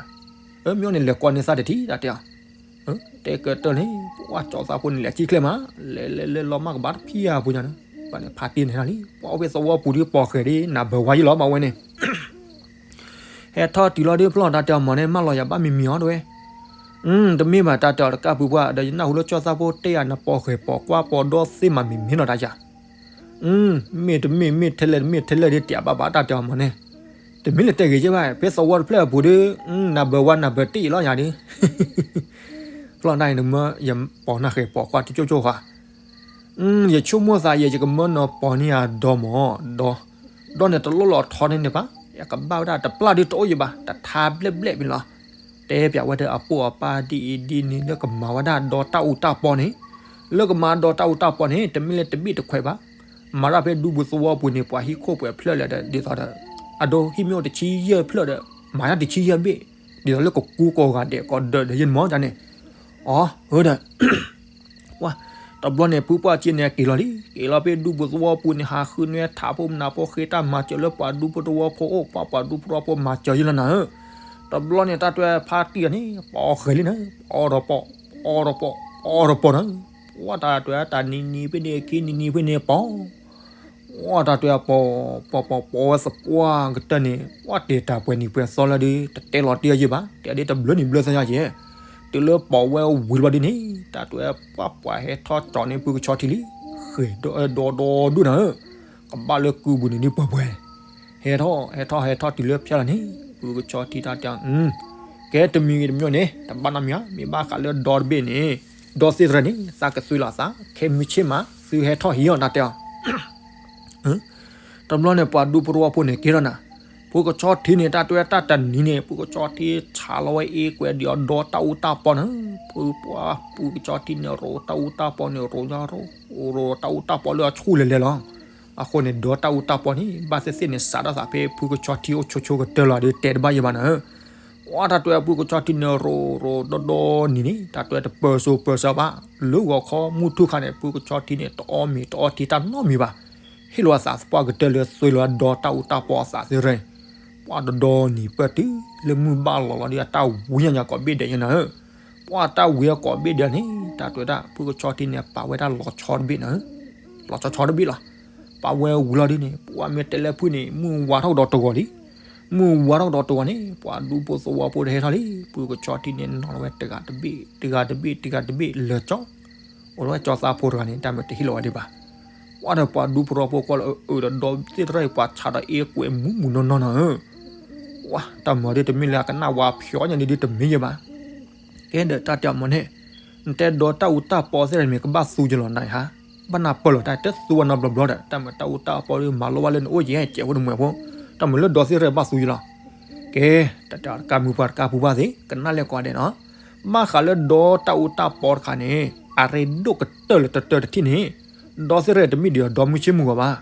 ဝဲ, မ့ၢ်န့ၣ်လဲၤကွၢ်န့ၢ်သးတထံၣ်တၢ်တဲအီၤ တဲကတၢၢ်န့ၣ် ပှၤကၠီသးဖိန့ၣ် လဲၤထံၣ်ချဲမး, လဲၤလဲၤလဲၤလီၤမးကဘၣ်တဖံးဧါပူၤညါန့ၣ်, ဘၣ်န့ၣ်ဖါတံၢ်န့ၣ်လံ ပှၤအိၣ်ဖဲသဝီပူၤဒီးပိာ်ဃဲၤဒီး နၢ်ဘၢဝါယံလီၤဘၣ်ဝဲန့ၣ် ဟဲထီၣ်တုၤလီၤဒီးဖျီၣ်တၢ်တဲအီၤမးန့ၣ် မၢလီၤယၤဘၣ်မံၤမံၤအီၤတဲဝဲ, တမ့ၢ်ဘၣ်တၢ်တဲအီၤတကးပူၤပှၤ ဒီးယနၢ်ဟူလၢကၠီသးဖိတဲယၤ နပိာ်ဃဲၤပိာ်ကွၢ်ပိာ်ဒီသ့မးမံၤမံၤနီၤတၢ်ယၤ မ့ၢ်တမ့ၢ် မ့ၢ်ထဲလဲၣ်တမ့ၢ်ထဲလဲၣ်ဒီး တဲဘၣ်ဘၣ်တၢ်တဲအီၤမးန့ၣ်, တမ့ၢ်လၢတဲဂ့ၤကဲဘၣ် ဖဲသဝီတဖျၢၣ်အပူၤဒီး နၢ်ဘၢဝါနၢ်ဘၢတ့ၢ်လီၤယၤဒီး ဖျီၣ်တၢ်အံၤနမၢယပိာ်နၢ်ဃဲၤပိာ်ကွၢ်တကၠိၣ်ကၠိၣ်ဃီ ယဆိကမိၣ်သးယဲ ယကမၢနၢ်ပိာ်န့ၢ်ယၤဒီမး, ဒီ, ဒီးန့ၣ်တလိၣ်လီၤထီန့ၢ်န့ၣ်ဘၣ်, ယကဘၣ်ဝဲဒၣ်တပျၢ်ဒုးတအိၣ်ယဘၣ်, တထါဘျဲၣ်ဘျဲၣ်မ့ၢ်လီၤ. တဲပၠးဝဲဒၣ်အပိၢ်အပၢ်ဒ်အံၤဒ်န့ၣ် လၢကမၤဝဲဒၣ်ဒီတၢ်အူတၢ်ပီန့ၣ်, လၢကမၤဒီတၢ်အူတၢ်ပီန့ၣ် တမ့ၢ်လၢတဘ့ၣ်တခွဲးဘၣ်, မၤတၢ်ဖဲဒူပူၤသဝီပူၤန့ၣ် ပှၤဟံၣ်ခိၣ်ပှဲၤဖျၢၣ်လဲၣ်ဒီး ဒ်သိးဒီး အဒိဟံၣ်မ့ၢ်အိၣ်တဆံယဲၢ်ဖျၢၣ်ဒီး မၤတၢ်တဆံယဲၢ်ဘ့ၣ်, ဒ်သိးလၢကကူကိးဂၤဒဲးကိးဒၢးဒီးယဲန့ၣ်မးတၢ်န့ၣ်, အီၤ ဧၢဒီး ဝါ, တဘျီန့ၣ် ဖုပှၢ်က့န့ၣ် က့ၤလီၤလံ, က့ၤလီၤဖဲဒူပူၤသဝီပူၤန့ၣ် ဟးဃုနွဲထးဖိမနၤဖိ ဃ့တၢ်မၤစၢၤလၢပှၤဒူဖိသဝီဖိအိၣ်, ပှၤပှၤဒူဖိသဝီဖိမၤစၢၤယလီၤနၤဧၢ. တဘျီန့ၣ် တၢ်တွဲဖါတံၢ်အီၤန့ၣ် ပိာ်ဃဲၤလံနၤ, ပိာ်ဒီးပိာ်, ပိာ်ဒီးပိာ်, ပိာ်ဒီးပိာ်နၤ, ဝါတၢ်တွဲတၢ်နံၤနံၤဖဲန့ၣ် ခံနံၤနံၤဖဲန့ၣ်ပိာ် ဝါတၢ်တွဲပိာ်, ပိာ်ပိာ်ပိာ်ဝဲသပှၢ်ကတၢၢ်န့ၣ် ဝါတဲတၢ်ပှဲၤနံၤပှဲၤသီလၢဒုး တတဲလီၤတံၢ်အယံာ်ဘၣ်, တဲဒ်တဘျုးနံၤဘျုးသီညါက့ၤ, တုၤလၢပိာ်ဝဲဝံၤလီၤဒုးန့ၣ် တၢ်တွဲပှၢ်ပှၢ်ဟဲထီၣ်ကၠီန့ၢ်ဖုကဆီထံလံ, ဃဲၤဒီဒီဒူၣ်နၤဧၢ, ကဘၣ်လၢကုပူၤန့ၣ်ဒုးပှဲၤပှဲၤ, ဟဲထီၣ် ဟဲထီၣ်ဟဲထီၣ်တုၤလၢဖျါလီၤန့ၣ် ဖုကဆီထံတၢ်တဲအီၤ ကဲတမံၤဂ့ၤတမံၤန့ၣ် တဘၣ်နီတမံၤဧါ, မ့ၢ်ဘၣ်ဃးလၢဒီတဘ့ၣ်န့ၣ် ဒီသ့ၣ်တဖၣ်န့ၣ် သးကသွံလီၤသး ခဲမုၢ်ဆ့ၣ်မး သုဟဲထီၣ်ဟံးအီၤတၢ်တဲအီၤ တဘျီန့ၣ် ပှၤဒူဖိသဝီဖိန့ၣ်က့ၤထီၣ်နၤ, ဖုကဆီထံန့ၣ် တၢ်တွဲတၢ်တနံၤန့ၣ် ဖုကဆီထံဆးလီၤဝဲအ့ကွဲးဒံးအီၤဒီတၢ်အူတၢ်ပီနၤ, ဖုပှၢ်ဖုကဆီထံန့ၣ် ရိးတၢ်အူတၢ်ပီန့ၣ် ရိးညါရိး, ရိးတၢ်အူတၢ်ပီလၢအဆူၣ်လဲၤလဲၤလီၤ. အဃိန့ၣ် ဒီတၢ်အူတၢ်ပီန့ၣ် ဘၣ်သ့ၣ်သ့ၣ်န့ၣ် စးထီၣ်သးဖဲဖုကဆီထံအိၣ်ဆိဆိကတၢၢ်လီၤဒီး တဲတဘၣ်ယံၤဘၣ်နၤဧၢ ပှၤတၢ်တွဲဖုကဆီထံန့ၣ် ရိးရိးဒီဒီနံၤန့ၣ် တၢ်တွဲတပၢၤစိပၢၤစၢၤဘၣ်, လၢဂီၤခီမုၢ်ထူၣ်ခါန့ၣ် ဖုကဆီထံန့ၣ် တအီမ့ၤတအီထံတၢ်နီတမံၤဘၣ်, ဟ့ၣ်လီၤအသးသပှၢ်ကတၢၢ်လၢသွံလီၤဒီတၢ်အူတၢ်ပီအသးသ့ၣ်တဖၣ်န့ၣ်, ပှၤတဒီနံၤပၢၢ်တုၤလၢမုၢ်ဘၣ်လီၤလီၤဒီး အတၢ်ဝံညါညါကိးဘ့ၣ်ဒဲးညါနၤဧၢ ပှၤတၢ်ဝံအကိးဘ့ၣ်ဒဲးန့ၣ် တၢ်တွဲဒၣ် ဖုကဆီထံန့ၣ် ပာ်ဝဲဒၣ်လီၤဆီတဘ့ၣ်နၤဧၢ, လီၤဆီဆီတဘ့ၣ်လီၤ. ပာ်ဝဲဝံၤလီၤဒုးန့ၣ် ပှၤမ့ၢ်တဲလၢဖုန့ၣ် မုၢ်ဝါထီၣ်ကဒီးတဂီၤလံ, မုၢ်ဝါထီၣ်ကဒီးတဂီၤန့ၣ် ပှၤဒူဖိသဝီဖိတဟဲထီၣ်လံ, ဖုကဆီထံန့ၣ် နီၤလီၤဝဲတဂၤတဘ့ၣ် တဂၤတဘ့ၣ် တဂၤတဘ့ၣ်လၢာ်ကၠီ, အိၣ်လီၤဝဲကၠီသးဖိတဂၤန့ၣ် တၢ်မ့ၢ်တဟ့ၣ်လီၤဝဲဒံးဘၣ် ပှၤဒီးပှၤဒူဖိသဝီဖိကွၢ်လၢအအၢဒီးဒီသ့ၣ်တဖၣ်အံၤ ပှၤဆးဒီးအ့ကွဲးမူးမူးနီၢ်နီၢ်နၤဧၢ, ဝါ တၢ်မၤဒ်တမ့ၢ်လၢအကနၣ်ဝါဖျိညါန့ၣ်ဒ်တမ့ၢ်ယဲဘၣ်. ကဲဒီးတၢ်တဲအီၤမ့ၢ်န့ၣ်, နတဲဒီတၢ်အူတၢ်ပီသ့ၣ်တဖၣ်မ့ၢ်ကဘၣ်သူယလီၤနၤဧါ, ဘၣ်နၢ်ပၢၢ်လီၤတၢ်တသူဝဲနီတဘျီဘျီဒီး တၢ်မ့ၢ်တၢ်အူတၢ်ပီဒီးမၤလိဘၣ်လၢနအိၣ်ယဲ ကဲးဖိတမှဲးဖိ, တၢ်မ့ၢ်လၢဒီသ့ၣ်တဖၣ်ဘၣ်သူယလီၤ. ကဲ, တၢ်တကးမုၢ်ပှၢ်တကးပူၤဘၣ်သ့ၣ် ကနၣ်လဲၣ်ကွၢ်ဒဲးနီၤ, ဘၣ်ဃးလၢဒီတၢ်အူတၢ်ပီတခါန့ၣ် အရ့ဒိၣ်ကတၢၢ်လၢတတၢၢ်တထံၣ်န့ၣ်, ဒီသ့ၣ်တဖၣ်တမ့ၢ်ဒံးဒီမုၢ်ဆ့ၣ်မုၢ်ဂီၤဘၣ်.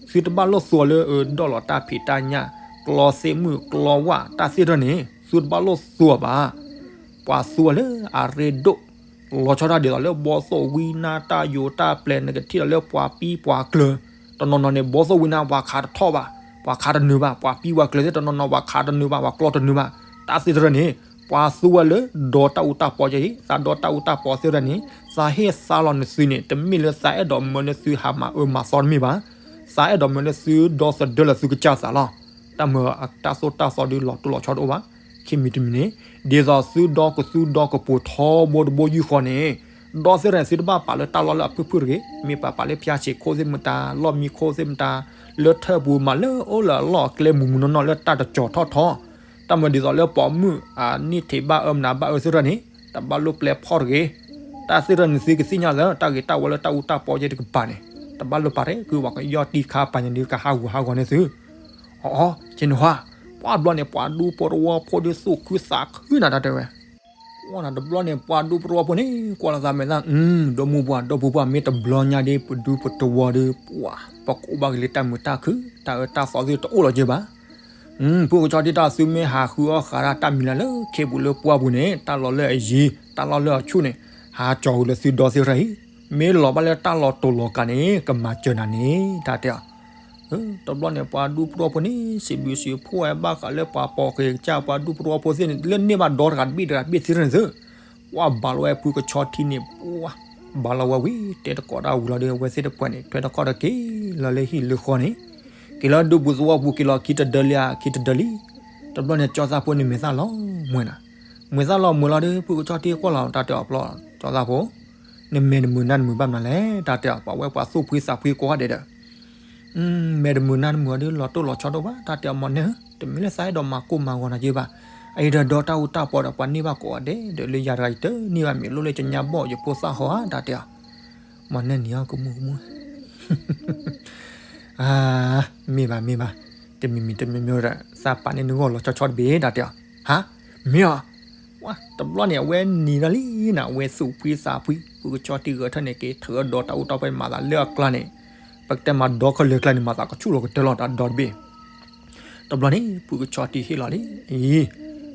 သုတဘၣ်လိၣ်သူအီၤလၢအဒိးလီၤတၢ်ဖံးတၢ်ညၣ်, ကျီသ့ၣ်မုၣ်ကျီဝၣ်တၢ်သ့ၣ်တဖၣ်န့ၣ် သုတဘၣ်လိၣ်သူအီၤဘၣ်. ပှၤသူအီၤလၢအရ့ဒိၣ် လီၤဆီဒၣ်ဒ်သိးလၢဘီသိၣ်ဝံနါတၢ်ယိၤတၢ်ပျဲၤ နကထံၣ်လီၤလၢပှၤပံပှၤကျၢၤ, တနီၤနီၤန့ၣ် ဘီသိၣ်ဝံနါ ပှၤခးတထီၣ်ဘၣ်, ပှၤခးတနုာ်ဘၣ်, ပှၤပံပှၤကျၢၤသ့ၣ်တနီၤနီၤ ပှၤခးတနုာ်ဘၣ်, ပှၤကျီတနုာ်ဘၣ်, တၢ်သ့ၣ်တဖၣ်န့ၣ် ပှၤသူဝဲလၢဒီတၢ်အူတၢ်ပီကဲအံၤ, သးဒီတၢ်အူတၢ်ပီသ့ၣ်တဖၣ်န့ၣ် သးဟ့ၣ်သါလီၤနသုန့ၣ် တမ့ၢ်လၢသးအဲၣ်ဒိးမၢလၢသုဟးမၤအၢမၤသီတမ့ၢ်ဘၣ်. သးအဲၣ်ဒိးမၢလၢသုဒီသဒၢလၢသုကစၢ်သးလီၤ. တၢ်မၤအတၢ်သိၣ်တၢ်သီဒုးလီၤတိၢ်လီၤဆီတအိၣ်ဘၣ်. ခံမံၤတမံၤန့ၣ် ဒ်သိးသုဒီကသူဒီကပိာ်ထီဘိတဘိယူၢ်ဃီန့ၣ် ဒီသ့ၣ်ရၣ်န့ၣ် သုတဘၣ်ပာ်လၢတၢ်လီၢ်လၢအဖုၣ်ဖုၣ်တဂ့ၤ, မ့ၢ်ပာ်ပာ်လၢဖၠါဆံးခိၣ်သ့ၣ်မတၤ လီၢ်မံခိၣ်သ့ၣ်မတၤ လၢထၢၣ်ပူၤမးလၢအိၣ်လၢအလီၢ်အကျဲမုၢ်မုၢ်နီၢ်နီၢ်လၢတၢ်တကၠီၤထီၣ်ထီ, တၢ်မၤဒ်သိးလၢပိာ်မုၣ်အနံၣ်ထံးဘၣ်အၢမနုၤဘၣ်အၢသ့ၣ်ရၣ်န့ၣ် တဘၣ်လိၣ်ပျဲဖီၣ်တဂ့ၤ, တၢ်သ့ၣ်ရၣ်န့ၣ်သုကသ့ၣ်ညါလၢ တၢ်ဂ့ၤတၢ်ဝါလၢတၢ်အူတၢ်ပီယဲၢ်တကပၤန့ၣ် တဘၣ်လိၣ်ပာ်တဂ့ၤ, ပှၤကယီၢ်တံၢ်ခါပာ်ညါဒုးကဟးဂူာ်ဟးဂီၤန့ၢ်သု အီ ကဲန့ၣ်ဟါ, ပှၢ်ဘျီန့ၣ် ပှၤဒူဖိတဝီဖိဒုးသူၣ်ခုသးခုနၤတၢ်တဲဝဲ, ပှၢ်နၤတဘျီန့ၣ် ပှၤဒူဖိတဝီဖိန့ၣ် ကွၢ်လီၤသးမဲာ်သၣ်, ဒီမူပှၤ ဒီပူၤပှၢ် မ့ၢ်တဘျီညါဒ်ပဒူပတဝီဒီး ပှၢ် ပကအိၣ်ဘၣ်က့ၤလၢတၢ်မုာ်တၢ်ခုၣ် တၢ်အၢတၢ်သီသ့ၣ်တအိၣ်လီၤက့ၤဘၣ် ဖုကဆီတံၢ်တၢ် သုမ့ၢ်ဟးဃုအီၣ်ဃးဒၣ်တၢ်မံၤလၢ်လၢခ့ပူၤလၢပှၢ်ပူၤန့ၣ် တၢ်လီၢ်လၢအယံၤ တၢ်လီၢ်လၢအဆူၣ်န့ၣ် ဟးကၠီၤဃုာ်လၢသုဒီသ့ၣ်ရၣ်အံၤ, မ့ၢ်လီၤဘၣ်လၢတၢ်လီၢ်တိာ်လီၤကးန့ၣ် ကမၤစၢၤနၤန့ၣ် တၢ်တဲအီၤ တဘျီန့ၣ် ပှၤဒူဖိတဝီဖိန့ၣ် စံးဘျုးစံးဖှိၣ်ဝဲဘၣ်ဃးလၢပှၤပိာ်ဃဲၤကစၢ် ပှၤဒူဖိတဝီဖိသ့ၣ်န့ၣ် လၢန့ၢ်ဘၣ်ဒီတဂၤတဘ့ၣ်တဂၤတဘ့ၣ်သ့ၣ်ရၣ်န့ၣ်သု, ပှၢ်ဘၣ်လီၤဝဲဖုကဆီတံၢ်န့ၣ် ပှၢ် ဘၣ်လီၤဝဲဝံၤ တဲတကိးတၢ်ဝံၤလီၤဒီး အဝဲသ့ၣ်တဖၣ်န့ၣ် ထွဲတခီၣ်ဒီးက့ၤလီၤလၢဟံၣ်လၢဃီန့ၣ်, က့ၤလၢဒူပူၤသဝီပူၤ က့ၤလီၤခံတဒၢလံဧါ ခံတဒၢလံ, တဘျီန့ၣ် ကၠီသးဖိန့ၣ်မဲာ်သၣ်လီၤမှဲၤနၤ, မဲာ်သၣ်လီၤမှဲၤလီၤဒီး ဖုကဆီတံၢ်ကွၢ်လီၤတၢ်တဲအီၤပျီ ကၠီသးဖိ နမဲာ်တမုာ်နါတမုာ်ဘၣ်မနုၤလဲၣ် တၢ်တဲအီၤ ပှၤဝဲပှၤသူၣ်ဖှံသးဖှံကိးဂၤဒဲးဒီး မဲာ်တမုာ်နါတမုာ်အီၤဒီး လီၤတိၢ်လီၤဆီဒိၣ်ဘၣ် တၢ်တဲအီၤ မီၢ်နဲၣ်ဧၢ, တမ့ၢ်လၢသးအဲၣ်ဒိးမၤကိၢ်မၤဂီၤနၤက့ဘၣ်. အအံၤဒီးဒီတၢ်အူတၢ်ပီဒီး ပှၤန့ၢ်ဘၣ်ကိးဂၤဒဲးဒီး လၢယၤတဂၤယတန့ၢ်ဘၣ် မ့ၢ်လိၣ်လၢကညါဘီၣ်ယဖိသၣ်ဟီဧါ တၢ်တဲအီၤ. မီၢ်နဲၣ်န့ၣ်အီၤ ကမူၣ်ကမူၣ် မ့ၢ်ဘၣ်မ့ၢ်ဘၣ်, တမံၤမံၤတမံၤမံၤဒီး သးပာ်န့ၢ်နဂီၢ်လီၤဆီဆီတဘ့ၣ် တၢ်တဲအီၤ. ဟါ, မ့ၢ်အီၤ, တဘျီန့ၣ် အဝဲနံၤလီၤလံနၤ အဝဲသူၣ်ဖှံသးဖှံ ဖုကဆီတံၢ်ဂဲၤထၢၣ်န့ၣ် က့ၤထုးဒီတၢ်အူတၢ်ပီမၤသးလၢအကျါန့ၣ်, ပကတဲမၤဒီခဲလၢာ်ကျါန့ၣ် မၤသးကဆူၣ်လီၤကတၢၢ်လီၤ တၢ်ဒီတဘ့ၣ် တဘျီန့ၣ် ဖုကဆီတံၢ်ဟ့ၣ်လီၤလံ, အံ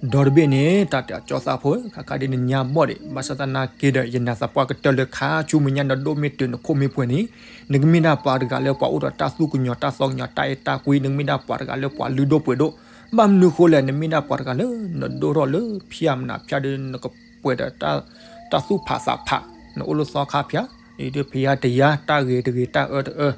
ၤ, ဒီတဘ့ၣ်န့ၣ် တၢ်တဲအီၤ ကၠီသးဖိဧၢ, ခါခါဒ်နညါဘီၣ်ဒံး ဘၣ်ဆၣ်သနာ်က့ဒီး ယနာ်သပှၢ်ကတၢၢ်လၢခါဆူမဲာ်ညါ နဒိၣ်မ့ၢ်တုၤနခိၣ်မ့ၢ်ပှဲၤန့ၣ်, နကမ့ၢ်ဒၣ်ပှၤတဂၤလၢပှၤအိၣ်ဒီးတၢ်သူၣ်ကညီၤတၢ်သီကညီၤတၢ်အဲၣ်တၢ်ကွံ, နကမ့ၢ်ဒၣ်ပှၤတဂၤလၢပှၤလုၢ်ဒိၣ်ပှ့ၤဒိၣ်, ဘၣ်မနုၤဃိလဲၣ် နမ့ၢ်ဒၣ်ပှၤတဂၤလၢ နဒိၣ်ထီၣ်လၢဖၠၣ်မနုၤဖၠၣ်ဒီး နကပှဲၤဒီး တၢ်သူၣ်ဖးသးဖး, နအိၣ်လၢသီခါဖၠၣ်, ဒ်ဖယါတယါ တၢ်ဂ့ၤတဂ့ၤ တၢ်အၢတအၢ,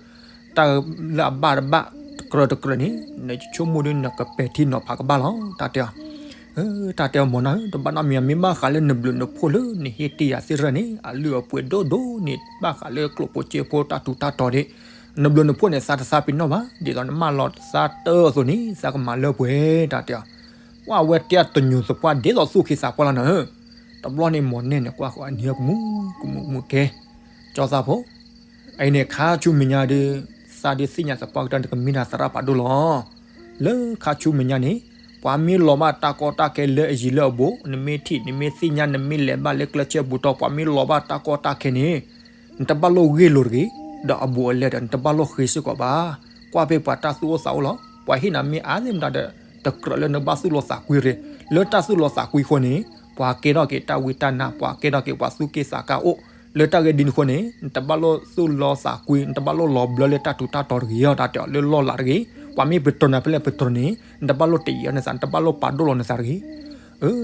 တၢ်လၢအဘၣ်တဘၣ် တကြၢးတကြၢးန့ၣ် နဆိကမိၣ်ဒီးနကပဲာ်ထံနီၤဖးကဘၣ်လီၤ တၢ်တဲအီၤ. တၢ်တဲအီၤ မီၢ်နဲၣ်ဧၢ, တဘၣ်နီတမံၤ မ့ၢ်ဘၣ်ဃးလၢနဘျုးနဖှိၣ်လၢနဟ့ၣ်တ့ၢ်ယၤသ့ၣ်ရၣ်န့ၣ် အလုၢ်အပှ့ၤဒိၣ်ဒိၣ်န့ၣ် ဘၣ်ဃးလၢကျိၣ်ဖိစ့ဖိတၢ်ထူးတၢ်တီၤန့ၣ်, နဘျုးနဖှိၣ်န့ၣ် သးတသးပ့ၤနီၣ်ဘၣ်, ဒ်သိးနမၢလီၤသးတၢ်အသိးန့ၣ် သးကမၤလၢပှဲၤ တၢ်တဲအီၤ. ပှၢ်ဝဲတဲတညိးသပှၢ်ဒ်သိးသူၣ်က့သးပှၢ်လီၤနၤဧၢ, တဘျီန့ၣ် မီၢ်နဲၣ်န့ၣ် ကွၢ်ဃီအနံၤကမူၣ်ကမူၣ်ကမူၣ်ကဲ, ကၠီသးဖိ အံၤန့ၣ် ခါဆူမဲာ်ညါဒီး သးဒုးသ့ၣ်ညါသပှၢ်ကတၢၢ် နကမ့ၢ်ဒၣ်သရၣ်ဖးဒိၣ်လီၤ. လၢခါဆူမဲာ်ညါန့ၣ် ပှၤမ့ၢ်လီၤဘၣ်တၢ်ကီတၢ်ခဲလၢအယံၤလၢအဘူး နမ့ၢ်ထံၣ် နမ့ၢ်သ့ၣ်ညါ နမ့ၢ်လဲၤဘၣ်လၢကျဲဆဲပူၤတီၤ ပှၤမ့ၢ်လီၤဘၣ်တၢ်ကီတၢ်ခဲန့ၣ် နတဘၣ်လိၣ်ဂ့ၢ်လိာ်တဂ့ၤ, ဒီးအဘူးအလဲဒီး နတဘၣ်လိၣ်ဃ့စ့ၢ်ကီးဘၣ်. ကွၢ်ဖဲပှၤတၢ်သူၣ်အိၣ်သးအိၣ်လီၤ. ပှၤဟ့ၣ်နၤမ့ၢ်အါသ့ၣ်မတၤဒီး တကြၢးလၢနဘၣ်သူၣ်လီၤသးကွံရ့ၣ်, လၢတၢ်သူၣ်လီၤသးကွံအဃိန့ၣ် ပှၤကဲထီၣ်က့ၤတၢ်ဝံတၢ်နါ, ပှၤကဲထီၣ်က့ၤပှၤသူၣ်က့သးကါအိၣ်, လၢတၢ်ဂ့ၢ်ဒ်န့ၣ်အဃိန့ၣ် နတဘၣ်လိၣ်သူၣ်လီၤသးကွံ, နတဘၣ်လိၣ်လီၤဘျၢလၢတၢ်ထူးတၢ်တီၤတဂ့ၤအီၤ တၢ်တဲအီၤ လၢလီၢ်လၤတဂ့ၤ. ပှၤမ့ၢ်ပတြၢၤနၤဖဲလဲၣ်ပတြၢၤန့ၣ် နတဘၣ်လိၣ်တယံာ်အီၤနသး, နတဘၣ်လိၣ်ပာ်ဒိၣ်လီၤနသးတဂ့ၤ.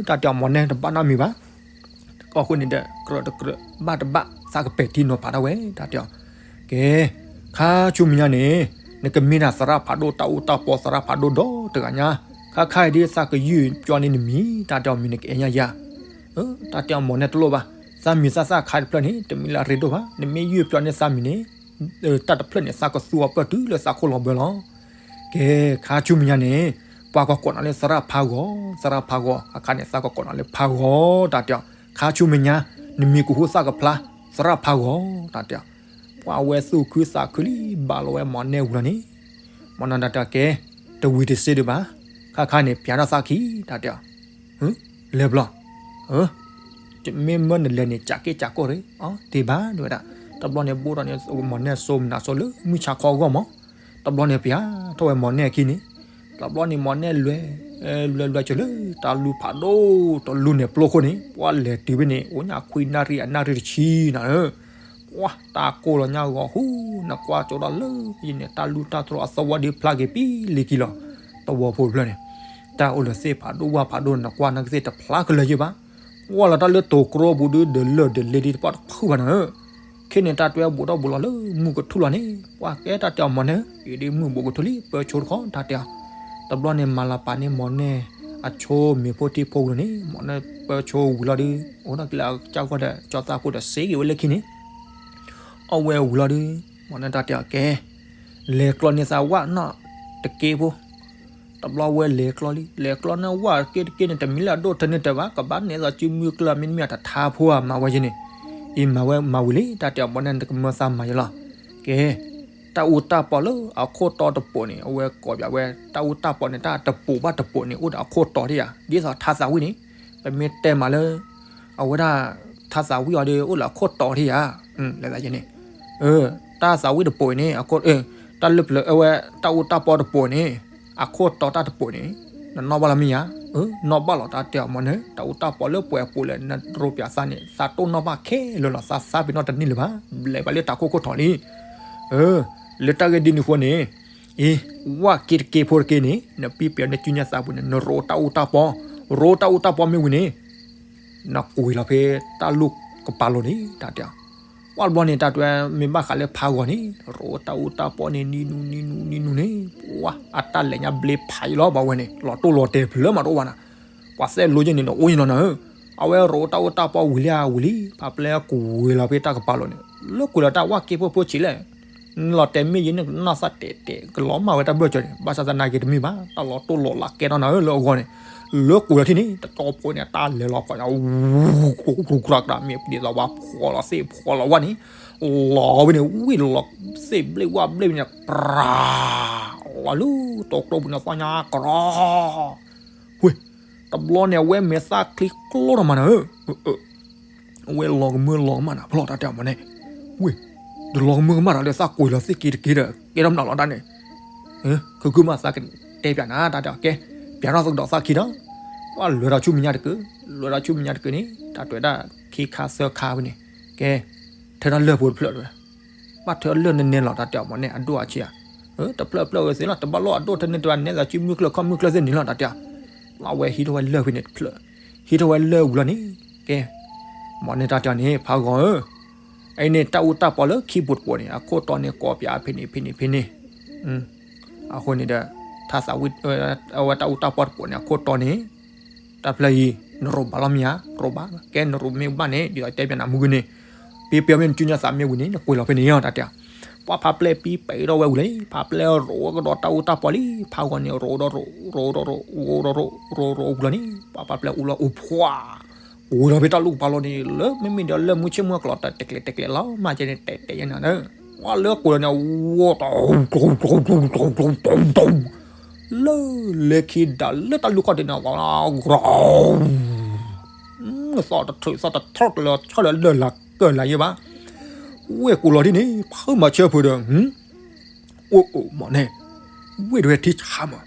တၢ်တဲအီၤ မီၢ်နဲၣ် တဘၣ်နီတမံၤဘၣ် အဃိန့ၣ်ဒီး ကြၢးတကြၢး ဘၣ်တဘၣ် သးကပဲာ်ထံနီၤဖးဒၣ်ဝဲ တၢ်တဲအီၤ. ကဲ, ခါဆူမဲာ်ညါန့ၣ် နကမ့ၢ်ဒၣ်သရၣ်ဖးဒိၣ် တၢ်အူတၢ်ပီသရၣ်ဖးဒိၣ်ဒီတဂၤညါ, ခါခါအံၤဒ်သးကယုၢ်ပျီန့ၢ်နမံၤ တၢ်တဲအီၤ မ့ၢ်နကအဲညါယၤ. တၢ်တဲအီၤ မီၢ်နဲၣ်တလိၣ်ဘၣ်, သးမံၤသးသၣ်ခါတဖျၢၣ်န့ၣ် တမ့ၢ်လၢအရ့ဒိၣ်ဘၣ်, နမ့ၢ်ယုၢ်ပျီန့ၢ်သးမံၤန့ၣ် တၢ်တဖျၢၣ်န့ၣ် သးကသူအီၤပၢၢ်တုၤလၢသးခိၣ်လီၤဘၢလီၤ. ကဲ, ခါဆူမဲာ်ညါန့ၣ် ပှၤကကိးနၤလၢသရၣ်ဖးဂီၤ, သရၣ်ဖးဂီၤ, ခါခါန့ၣ် သးကကိးနၤလၢဖးဂီၤ တၢ်တဲအီၤ. ခါဆူမဲာ်ညါ နမံၤကဟူသၣ်ကဖျါ သရၣ်ဖးဂီၤ တၢ်တဲအီၤ. ပှၢ်ဝဲသူၣ်ခုသးခုလံ ဘၣ်လီၤဝဲမီၢ်နဲၣ်ဝံၤလီၤန့ၣ်, မီၢ်နဲၣ်တၢ်တဲအီၤ ကဲ, တဝံၤတစ့ဒံးဘၣ်, ခါခါန့ၣ် ပျးထီၣ်သးခံ တၢ်တဲအီၤ. လဲၤဘျီ, မ့ၢ်မၢနလဲၤန့ၣ် ကးက့ၢ်ကးကီၢ်ရ့ၣ်, အီ တ့ၢ်ဘၣ် တဲဝဲဒၣ်. တဘျီန့ၣ် ဘိၣ်ထီၣ်န့ၣ် မီၢ်နဲၣ်စိမနၤစိလၢမုၢ်ဆါခီအဂီၢ်မး, တဘျီန့ၣ် ပျးထီၣ်ဝဲမီၢ်နဲၣ်အခံန့ၣ်, တဘျီန့ၣ် မီၢ်နဲၣ်လွဲ, လွဲလွဲကၠၢလၢတၢ်လူၤဖးဒိၣ်တလူၤန့ၣ်ပျီခိၣ်န့ၣ်, ပှၢ်လဲၤတုၤဖဲန့ၣ် အိၣ်ညါခွံနၣ်ရံၣ်အနၣ်ရံၣ်တဆံနၤဧၢ, ပှၢ်တၢ်ကိၢ်လီၤညါဂီၤဟူ, နကွၢ်ကၠိဒီးလၢယန့ၣ် တၢ်လူၤတၢ်တြီအသဝီဒ်ဖျါက့ၤပံလံၤကံလီၤ. သဝီဖိတဖျၢၣ်န့ၣ် တၢ်အိၣ်လၢသ့ၣ်ဖးဒိၣ်ဝၣ်ဖးဒိၣ် နကွၢ်နာ်က့သ့ၣ်တဖျါကလၢၤယဲၢ်ဘၣ်. ဝဲလီၤတၢ်လၢတိၤကြီပူၤဒုးဒီးလၢၢ်ဒီးလဲဒ်တပှၢ်တဖုဘၣ်နၤဧၢ, ခဲန့ၣ်တၢ်တွဲဘူးထီၣ်ဘူးလီၤလၢမုၢ်ကထူၣ်လီၤန့ၣ်, ပှၢ်ကဲတၢ်တဲအီၤမီၢ်နဲၣ်, အံၤဒ်မုၢ်ဘူးကထူၣ်လံ ပၢဆိတခီ တၢ်တဲအီၤ. တဘျီန့ၣ် မၤလၤပာ်န့ၢ်မီၢ်နဲၣ် အဆိမ့ၤဖိထံဖိဝံၤလီၤန့ၣ် မ်နပၢဆိဝံၤလီၤဒုး အိၣ်နီၢ်ကလၢအကစၢ်ဂီၢ်ဒီး ကၠီသးဖိဒီးစ့က့ၤဝဲလၢခံန့ၣ် အဝဲဝံၤလီၤဒုး မ်နတၢ်တဲအီၤကဲ လဲၤကျီန့ၢ်သးဝၣ်နီၢ်တက့ဖိ တဘျီဝဲလဲၤကျီလံ လဲၤကျီန့ၢ်ဝၣ်က့တက့န့ၣ် တမံၤလၢအဒိၣ်ထၢန့ၢ်တၢ်ဘၣ် ကဘၣ်နဲၣ်သးစုမုၢ်ကျၢၢ် မ့တမ့ၢ်အတထါဖိဧါမၤဝဲယဲန့ၣ် အံၤမၤဝဲမၤဝံၤလံ တၢ်တဲအီၤ မ်နတကမၢသးမၤယဲလီၤ ကဲ တၢ်အူတၢ်ပီးလၢအခိၣ်တီတပိးန့ၣ် အဝဲကိးပၠးဝဲ တၢ်အူတၢ်ပီးန့ၣ် တၢ်တပိးဘၣ်တပိးန့ၣ် အိၣ်ဒီးအခိၣ်တီထံၣ်ဧါ ဒ်သိးထါသးဝံၣ်န့ၣ် ပမ့ၢ်တဲမးလၢ အဝဲဒၣ် ထါသးဝံၣ်အီၤဒီး အိၣ်လၢအခိၣ်တီထံၣ်ဧါ လဲၤသးယဲန့ၣ် တၢ်သးဝံၣ်တပိးန့ၣ် တၢ်လၢပျၢၤအဝဲ တၢ်အူတၢ်ပီးတပိးန့ၣ် အခိၣ်တီတၢ်တပိးန့ၣ် နနီၣ်ဘၣ်လီၤမ့ၢ်ဧါ နီၣ်ဘၣ်လီၤ တၢ်တဲအီၤ မ်န တၢ်အူတၢ်ပီးလၢပှဲၤအပူၤလဲၣ် နရိပၠးသးန့ၣ် သးတိၢ်နီၣ်ဘၣ်ခဲလၢာ်လီၤ သးသးပ့ၤနီၣ်တန့ၢ်လၢၤဘၣ် ဘျဲးဘၣ်လၢတၢ်ခိၣ်ခိၣ်ထီၣ်လံ လၢတၢ်ဂ့ၢ်ဒ်န့ၣ်အဃိန့ၣ် အံၤ ဝၣ်က့တက့ဖိတက့န့ၣ် နပံပၢၤနစုညါသးပူၤန့ၣ် နရိတၢ်အူတၢ်ပီး ရိတၢ်အူတၢ်ပီးမ့ၢ်ဝံၤန့ၣ် နကွံာ်လီၤဖဲတၢ်လူၢ်ကပၤလိၤန့ၣ် တၢ်တဲအီၤ ပှၢ်တဘျီန့ၣ် တၢ်တဲမ့ၢ်ဘၣ်ဃးလၢဖးဂီၤန့ၣ် ရိတၢ်အူတၢ်ပီးန့ၣ် နံၤနူနံၤနူနံၤနူန့ၣ် ပှၢ် အတၢ်လဲၤညါဘျ့ဖးယံၤလီၤ ဘၣ်ဝဲန့ၣ် လီၤတိၢ်လီၤတဲာ်ဖျၢၣ်မးတအိၣ်ဘၣ်နၤ ပှၤသဲၣ်လိယဲန့ၣ်ဒီးအိၣ်ယံၤလီၤနၤဧၢ အဝဲရိတၢ်အူတၢ်ပီးဝံၤလံဧါဝံၤလံ ဖးပျဲကွံာ်လီၤဖဲတၢ်ကပၤလိၤန့ၣ် လၢကွံာ်လီၤတၢ်ဝၣ်က့ဖိဖိဆံးလဲၣ် နလီၤတဲာ်မ့ၢ်ယဲန့ၣ် ကနီၢ်သးတဲာ်တဲာ် ကလီၤမၢ်ဝဲတၢ်ဘၢၣ်စၢၤန့ၣ် ဘၣ်ဆၣ်သနာ်က့တမ့ၢ်ဘၣ် တၢ်လီၤတိၢ်လီၤလးကဲထီၣ်နၤဧၢလၢအဂီၢ်န့ၣ် လၢကွံာ်လီၤထံၣ်န့ၣ် တတီဖိန့ၣ် တၢ်လဲၤလီၤကီးညါ ဝူကရူကရၢကရၢ မ့ၢ်ပဒ်သိးဝဲဖှီၣ်လီၤသ့ၣ်ဖှီၣ်လီၤဝၣ်န့ၣ် လီၤဝဲန့ၣ် ဝံၣ်လီၤ သ့ၣ်ဘျ့ၣ်ဝၣ်ဘျ့ၣ်န့ၣ် ပြၤ လီၤလၢတိၢ်ကျိပူၤန့ၣ် သီၣ်ညါကရီ ဝ့ၢ် တဘျီန့ၣ် အဝဲမဲာ်သၣ်ချံကျိထီၣ်မးနၤဧၢ အဝဲလီၤကမၢလီၤကမၣ်နၤ ဖျီၣ်တၢ်တဲအီၤမးန့ၣ် ဝ့ၢ် တလီၤကမၢကမၣ်ဒီး သးကွံာ်လီၤသ့ၣ်က့တက့ဒီး ကဲထီၣ်မနုၤလီၤတၢ်န့ၣ် ခုခုမးသးကတဲပၠးနၤ တၢ်တဲအီၤကဲ ပၠးထီၣ်သကဒီးသးခံဒီး ပှၢ်လဲၤဒီးဆူမဲာ်ညါတကုာ် လဲၤဒီးဆူမဲာ်ညါတကုာ်န့ၣ် တၢ်တဲဝဲဒၣ် ခံခါသၢခါဝဲန့ၣ် ကဲ ထၢထီၣ်လၢၢ်ဖိတဖျၢၣ်တဝဲ ဘၣ်ထၢလၢၢ်နနဲလီၤ တၢ်တဲအီၤမးန့ၣ် အဒိၣ်အဆံးဧါ တဖျၢၣ်ဖျၢၣ်ဝဲသ့လီၤ တဘၣ်လိၣ်အဒိၣ်ထၢန့ၢ်တဝဲ နဲသးစုမုၢ်ကျၢၢ်ခီၣ်မုၢ်ကျၢၢ်သ့ၣ်န့ၣ်လီၤ တၢ်တဲအီၤ လီၤဝဲဟံးထီၣ်ဝဲလၢၢ်ဖဲန့ၣ်တဖျၢၣ် ဟံးထီၣ်ဝဲလၢၢ်ဝံၤလီၤန့ၣ် ကဲ မ်န့ၣ်တၢ်တဲအီၤန့ၣ် ဖးဂီၤဧၢ အအံၤန့ၣ် တၢ်အူတၢ်ပီးလၢခံပူၤတပိးန့ၣ် အခိၣ်တီန့ၣ် ကိးပၠးဖဲန့ၣ်ဖဲန့ၣ်ဖဲန့ၣ် အဃိန့ၣ်ဒီး ထါသးဝံၣ် အဝဲတၢ်အူတၢ်ပီးတပိးန့ၣ် အခိၣ်တီန့ၣ် တၢ်ဖျၢၣ်အံၤ နရိးဘၣ်လီၤမ့ၢ်ဧါ ရိးဘၣ် ကဲနရိးမ့ၢ်ဘၣ်န့ၣ် ဒ်သိးတဲပၠးနၤမုၢ်ဂ့ၤန့ၣ် ပံပၢၤမ့ၢ်နစုညါသးမ့ၢ်ဝံၤန့ၣ် နကွံာ်လီၤဖဲန့ၣ်လီၤ တၢ်တဲအီၤ ပှၢ်ဖးပျဲၢ်ပံပၢၤဒီးဝဲဝံၤလံ ဖးပျဲၢ်ရိးကဒီးတၢ်အူတၢ်ပီးလံ ဖးဂီၤန့ၣ် ရိးဒီးရိး ရိးဒီးရိး ရိးဒီးရိး ရိးဒီးဝံၤလီၤန့ၣ် ပှၢ်ဖးပျဲၢ်အူလီၤအူဖှၣ် ကွံာ်လီၤဖဲတၢ်လူၢ်ကပၤလိၤန့ၣ် လၢမ့မ့ၢ်ဒီးလၢမုၢ်ဆ့ၣ်မုၢ်ကျီၤတၢ်တကျဲးတကျဲးလီၤ မၤကဲန့ၣ် တဲာ်တဲာ်ယဲန့ၣ် ဝဲလၢကွံာ်လီၤန့ၣ် ဝီၤ လၢလဲၤခံဒၣ်လၢတၢ်လူၢ်ခီၣ်ထံးန့ၣ် သီၣ်တထုးသီၣ်တထီၣ်ကလၢၤ ဆီလၢလၢၢ်လၢကၢၢ်လၢယဲဘၣ် ဝ့ၢ်ကွံာ်လီၤထံၣ်န့ၣ် ဖုမၤဆၢဖုဒီး အိၣ်အိၣ်မးန့ၣ် ဝ့ၢ်တဝဲထံဆါမး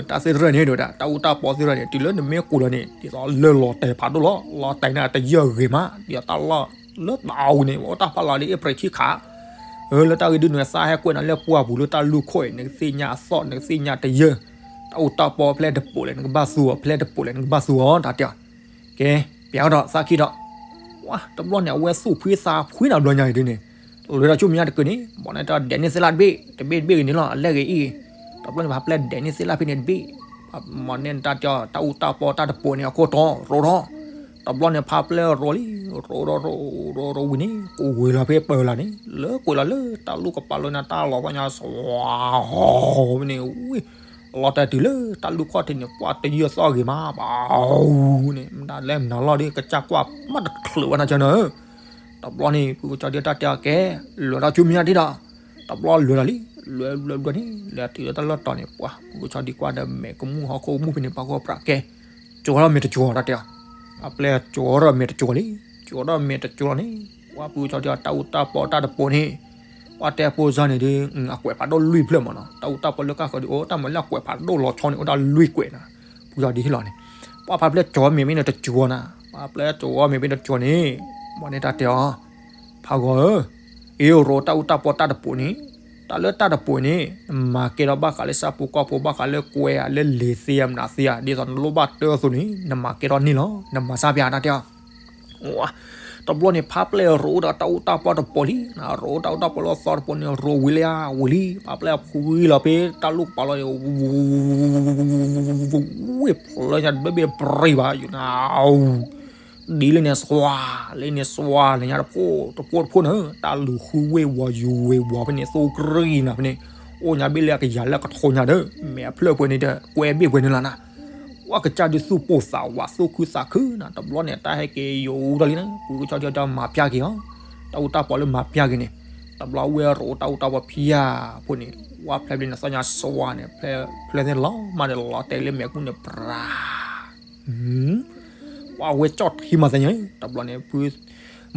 တၢ်သ့ၣ်တဖၣ်န့ၣ် ဒိၣ်ဒၣ် တၢ်အူတၢ်ပီးသ့ၣ်တဖၣ်န့ၣ် တုၤလၢနမ့ၢ်ကွံာ်လီၤန့ၣ် ဒ်သိးလၢလီၤတဲာ်ဖးဒိၣ်လီၤ လီၤတဲာ်န့ၣ်တယၢၢ်ဂ့ၤမး ဒ်သိးတၢ်လီၢ်လၢတၢ်အူန့ၣ် အိၣ်တၢ်ဖးလီၤလၢအ့ဖြ့ၣ်ဆံခါ လၢတၢ်ဂ့ၢ်ဒ်န့ၣ် သးဟဲကွဲးနၤလၢပှၢ်ပူၤလၢတၢ်လူၢ်ခိၣ်အံၤ နကသ့ၣ်ညါအသီၣ် နကသ့ၣ်ညါတယၢၢ် တၢ်အူတၢ်ပီးဖျဲၣ်တပိးလဲၣ် နကဘၣ်သူအီၤ ဖျဲၣ်တပိးလဲၣ် နကဘၣ်သူအီၤ တၢ်တဲအီၤ ကဲ ပၠးထီၣ်ဒီးသးခံဒီး ဝဲ တဘျီန့ၣ် အဝဲသူၣ်ဖှံသးဖှံနၤဘျီညါအံၤဒ်န့ၣ် လဲၤဒီးဆူမဲာ်ညါတကုာ်န့ၣ် မ်န့ၣ်တၢ်ဒဲးန့ၢ်သ့ၣ်လၣ်တဘ့ၣ် တဘ့ၣ်တဘ့ၣ်ဂ့ၤန့ၣ်လီၤ အလဲၢ်ဂ့ၤအံၤ တဘျီန့ၣ် ဖးပျဲၢ်ဒဲးန့ၢ်သ့ၣ်လၣ်ဖဲန့ၣ်တဘ့ၣ် မ်န့ၣ်တၢ်တဲအီၤ တၢ်အူတၢ်ပီးတၢ်တပိးန့ၣ် အခိၣ်တီရိးထီၣ် တဘျီန့ၣ် ဖးပျဲၢ်ရိးလံ ရိးရိးရိးရိးရိးဝံၤန့ၣ် ကွံာ်လီၤဖဲပၢၤလၢ်န့ၣ် လၢကွံာ်လီၤလၢတၢ်လူၢ်ကပၤလိၤန့ၣ် တၢ်လီၤသီၣ်ညါ ဝီၤ ဝဲန့ၣ် ဝံၤ လီၤတဲာ်တုၤလၢတၢ်လူၢ်ခီၣ်ထံးန့ၣ် ပှၢ်တယၢၢ်သီၣ်ဂ့ၤမး ပှၤ ဝူန့ၣ် မတၤလဲၣ်မနုၤလီၤဒီး ကစၢ်ကွၢ်မးတချုးဝဲနၤကၢနၤဧၢ တဘျီန့ၣ် ဖုကစီၤဒံတၢ်တဲအီၤကဲ လဲၤဒီးဆူမဲာ်ညါဒ်ဒီး တဘျီလဲၤလီၤလံ လဲၤလဲၤလဲၤန့ၣ် လဲၤတုၤလၢတၢ်လီၢ်တီၤန့ၣ် ပှၤ ဖုကစီၤဒံကွၢ်ဒီးမဲာ်ကမူၣ်ဟီၣ်ခိၣ်ကမူၣ်ဖဲန့ၣ် ပှၤဂီၢ်ပြးကဲ ကၠီထီၣ်မဲာ်တကၠီတၢ်တဲအီၤ ဖးပျဲၢ်ကၠီထီၣ်မဲာ်တကၠီလံ ကၠီထီၣ်မဲာ်တကၠီန့ၣ် ပှၤဖုကစီၤဒံတၢ်အူတၢ်ပီးတၢ်တပိးန့ၣ် ပှၤတဲဖိစၢ်န့ၣ်ဒီး အကွဲးဖးဒိၣ်လွံၢ်ဖျၢၣ်မးနီၤ တၢ်အူတၢ်ပီးလၢကၢ်ဃီၤဒီး အိၣ်တၢ်မၤလၢအကွဲးဖးဒိၣ်လီၤဆီန့ၣ် အိၣ်ဒၣ်လွံၢ်ကွဲးနီၤ ဖုကစီၤဒံဟ့ၣ်လီၤန့ၣ် ပှၤဖးပျဲၢ်ကၠီမဲာ်မ့ၢ်န့ၣ်တကၠီနၤ ပှၤဖးပျဲၢ်ကၠီမဲာ်မ့ၢ်တကၠီန့ၣ် မ်န့ၣ်တၢ်တဲအီၤ ဖးဂီၤဧၢ အ့ၣ်ရိးတၢ်အူတၢ်ပီးတၢ်တပိးန့ၣ် တၢ်လၢတၢ်တပိးန့ၣ် နမၤကဲထီၣ်ဘၣ်ဃးလၢဆၣ်ဖိကီၢ်ဖိ ဘၣ်ဃးလၢကွဲးဧါ လၢလံာ်သ့ဧါ မနုၤသ့ဧါ ဒ်သိးနလိၣ်ဘၣ်တၢ်အသိးန့ၣ် နမၤကဲထီၣ်န့ၢ်လီၤ နမၤစၢ်ပၠးတၢ်တဲအီၤ ဝဲ တဘျီန့ၣ် ဖါပျဲၢ်ရိးဒီးတၢ်အူတၢ်ပီတပိၤလံ, ရိးတၢ်အူတၢ်ပီလၢသီတပိၤန့ၣ် ရိးဝံၤလံဧါ ဝံၤလံ, ဖါပျဲၢ်ဖှံလီၤဖဲတၢ်လိၣ်ကပၤလီၤန့ၣ် ဝ့ၢ်ဖျၢညါတဘ့ၣ်ဘ့ၣ်ပြံၤဘၣ်ယန ဒ်လဲၣ်န့ၣ်စွါ, လဲၣ်န့ၣ်စွါ လဲၣ်ညါတဖိတဖိတဖိန့ၣ် တၢ်လူၤဃုဝ့ၢ်ဝီၤယူၤဝ့ၢ်ဝီၤဖဲန့ၣ် သိကြံနၤဖဲန့ၣ်, အိၣ်ညါဘ့ၣ်လၢအကယၤလၢကထိညါဒီး မဲာ်အဖျၢၣ်ပှဲၤန့ၣ်ဒီး ကွဲဘ့ၣ်ပှဲၤန့ၣ်လီၤနၤ. ဝဲကစၢ်ဒုးသူၣ်ပိၢ်သးဝး သူၣ်ခုသးခုနၤ, တဘျီန့ၣ် တၢ်ဟဲက့ၤယိာ်အူထီၣ်လံန့ၣ် ပှၤကဆီဒံးတၢ်မၤပျၢ်က့ၤအီၤ, တၢ်အူတၢ်ပီလၢမၤပျၢ်က့ၤန့ၣ်, တဘျီဝဲရိးတၢ်အူတၢ်ပီဖျါဖိန့ၣ်, ဝဲဖျဲးဘျီန့ၣ် သီညါစွါန့ၣ် ဖျဲးသ့ၣ်လီၤမးန့ၣ် လီၤတဲာ်လၢမဲာ်ကူန့ၣ် ပြၤ ပှၤဝဲကၠီၣ်ထံမၤသးညါ, တဘျီန့ၣ် ဖု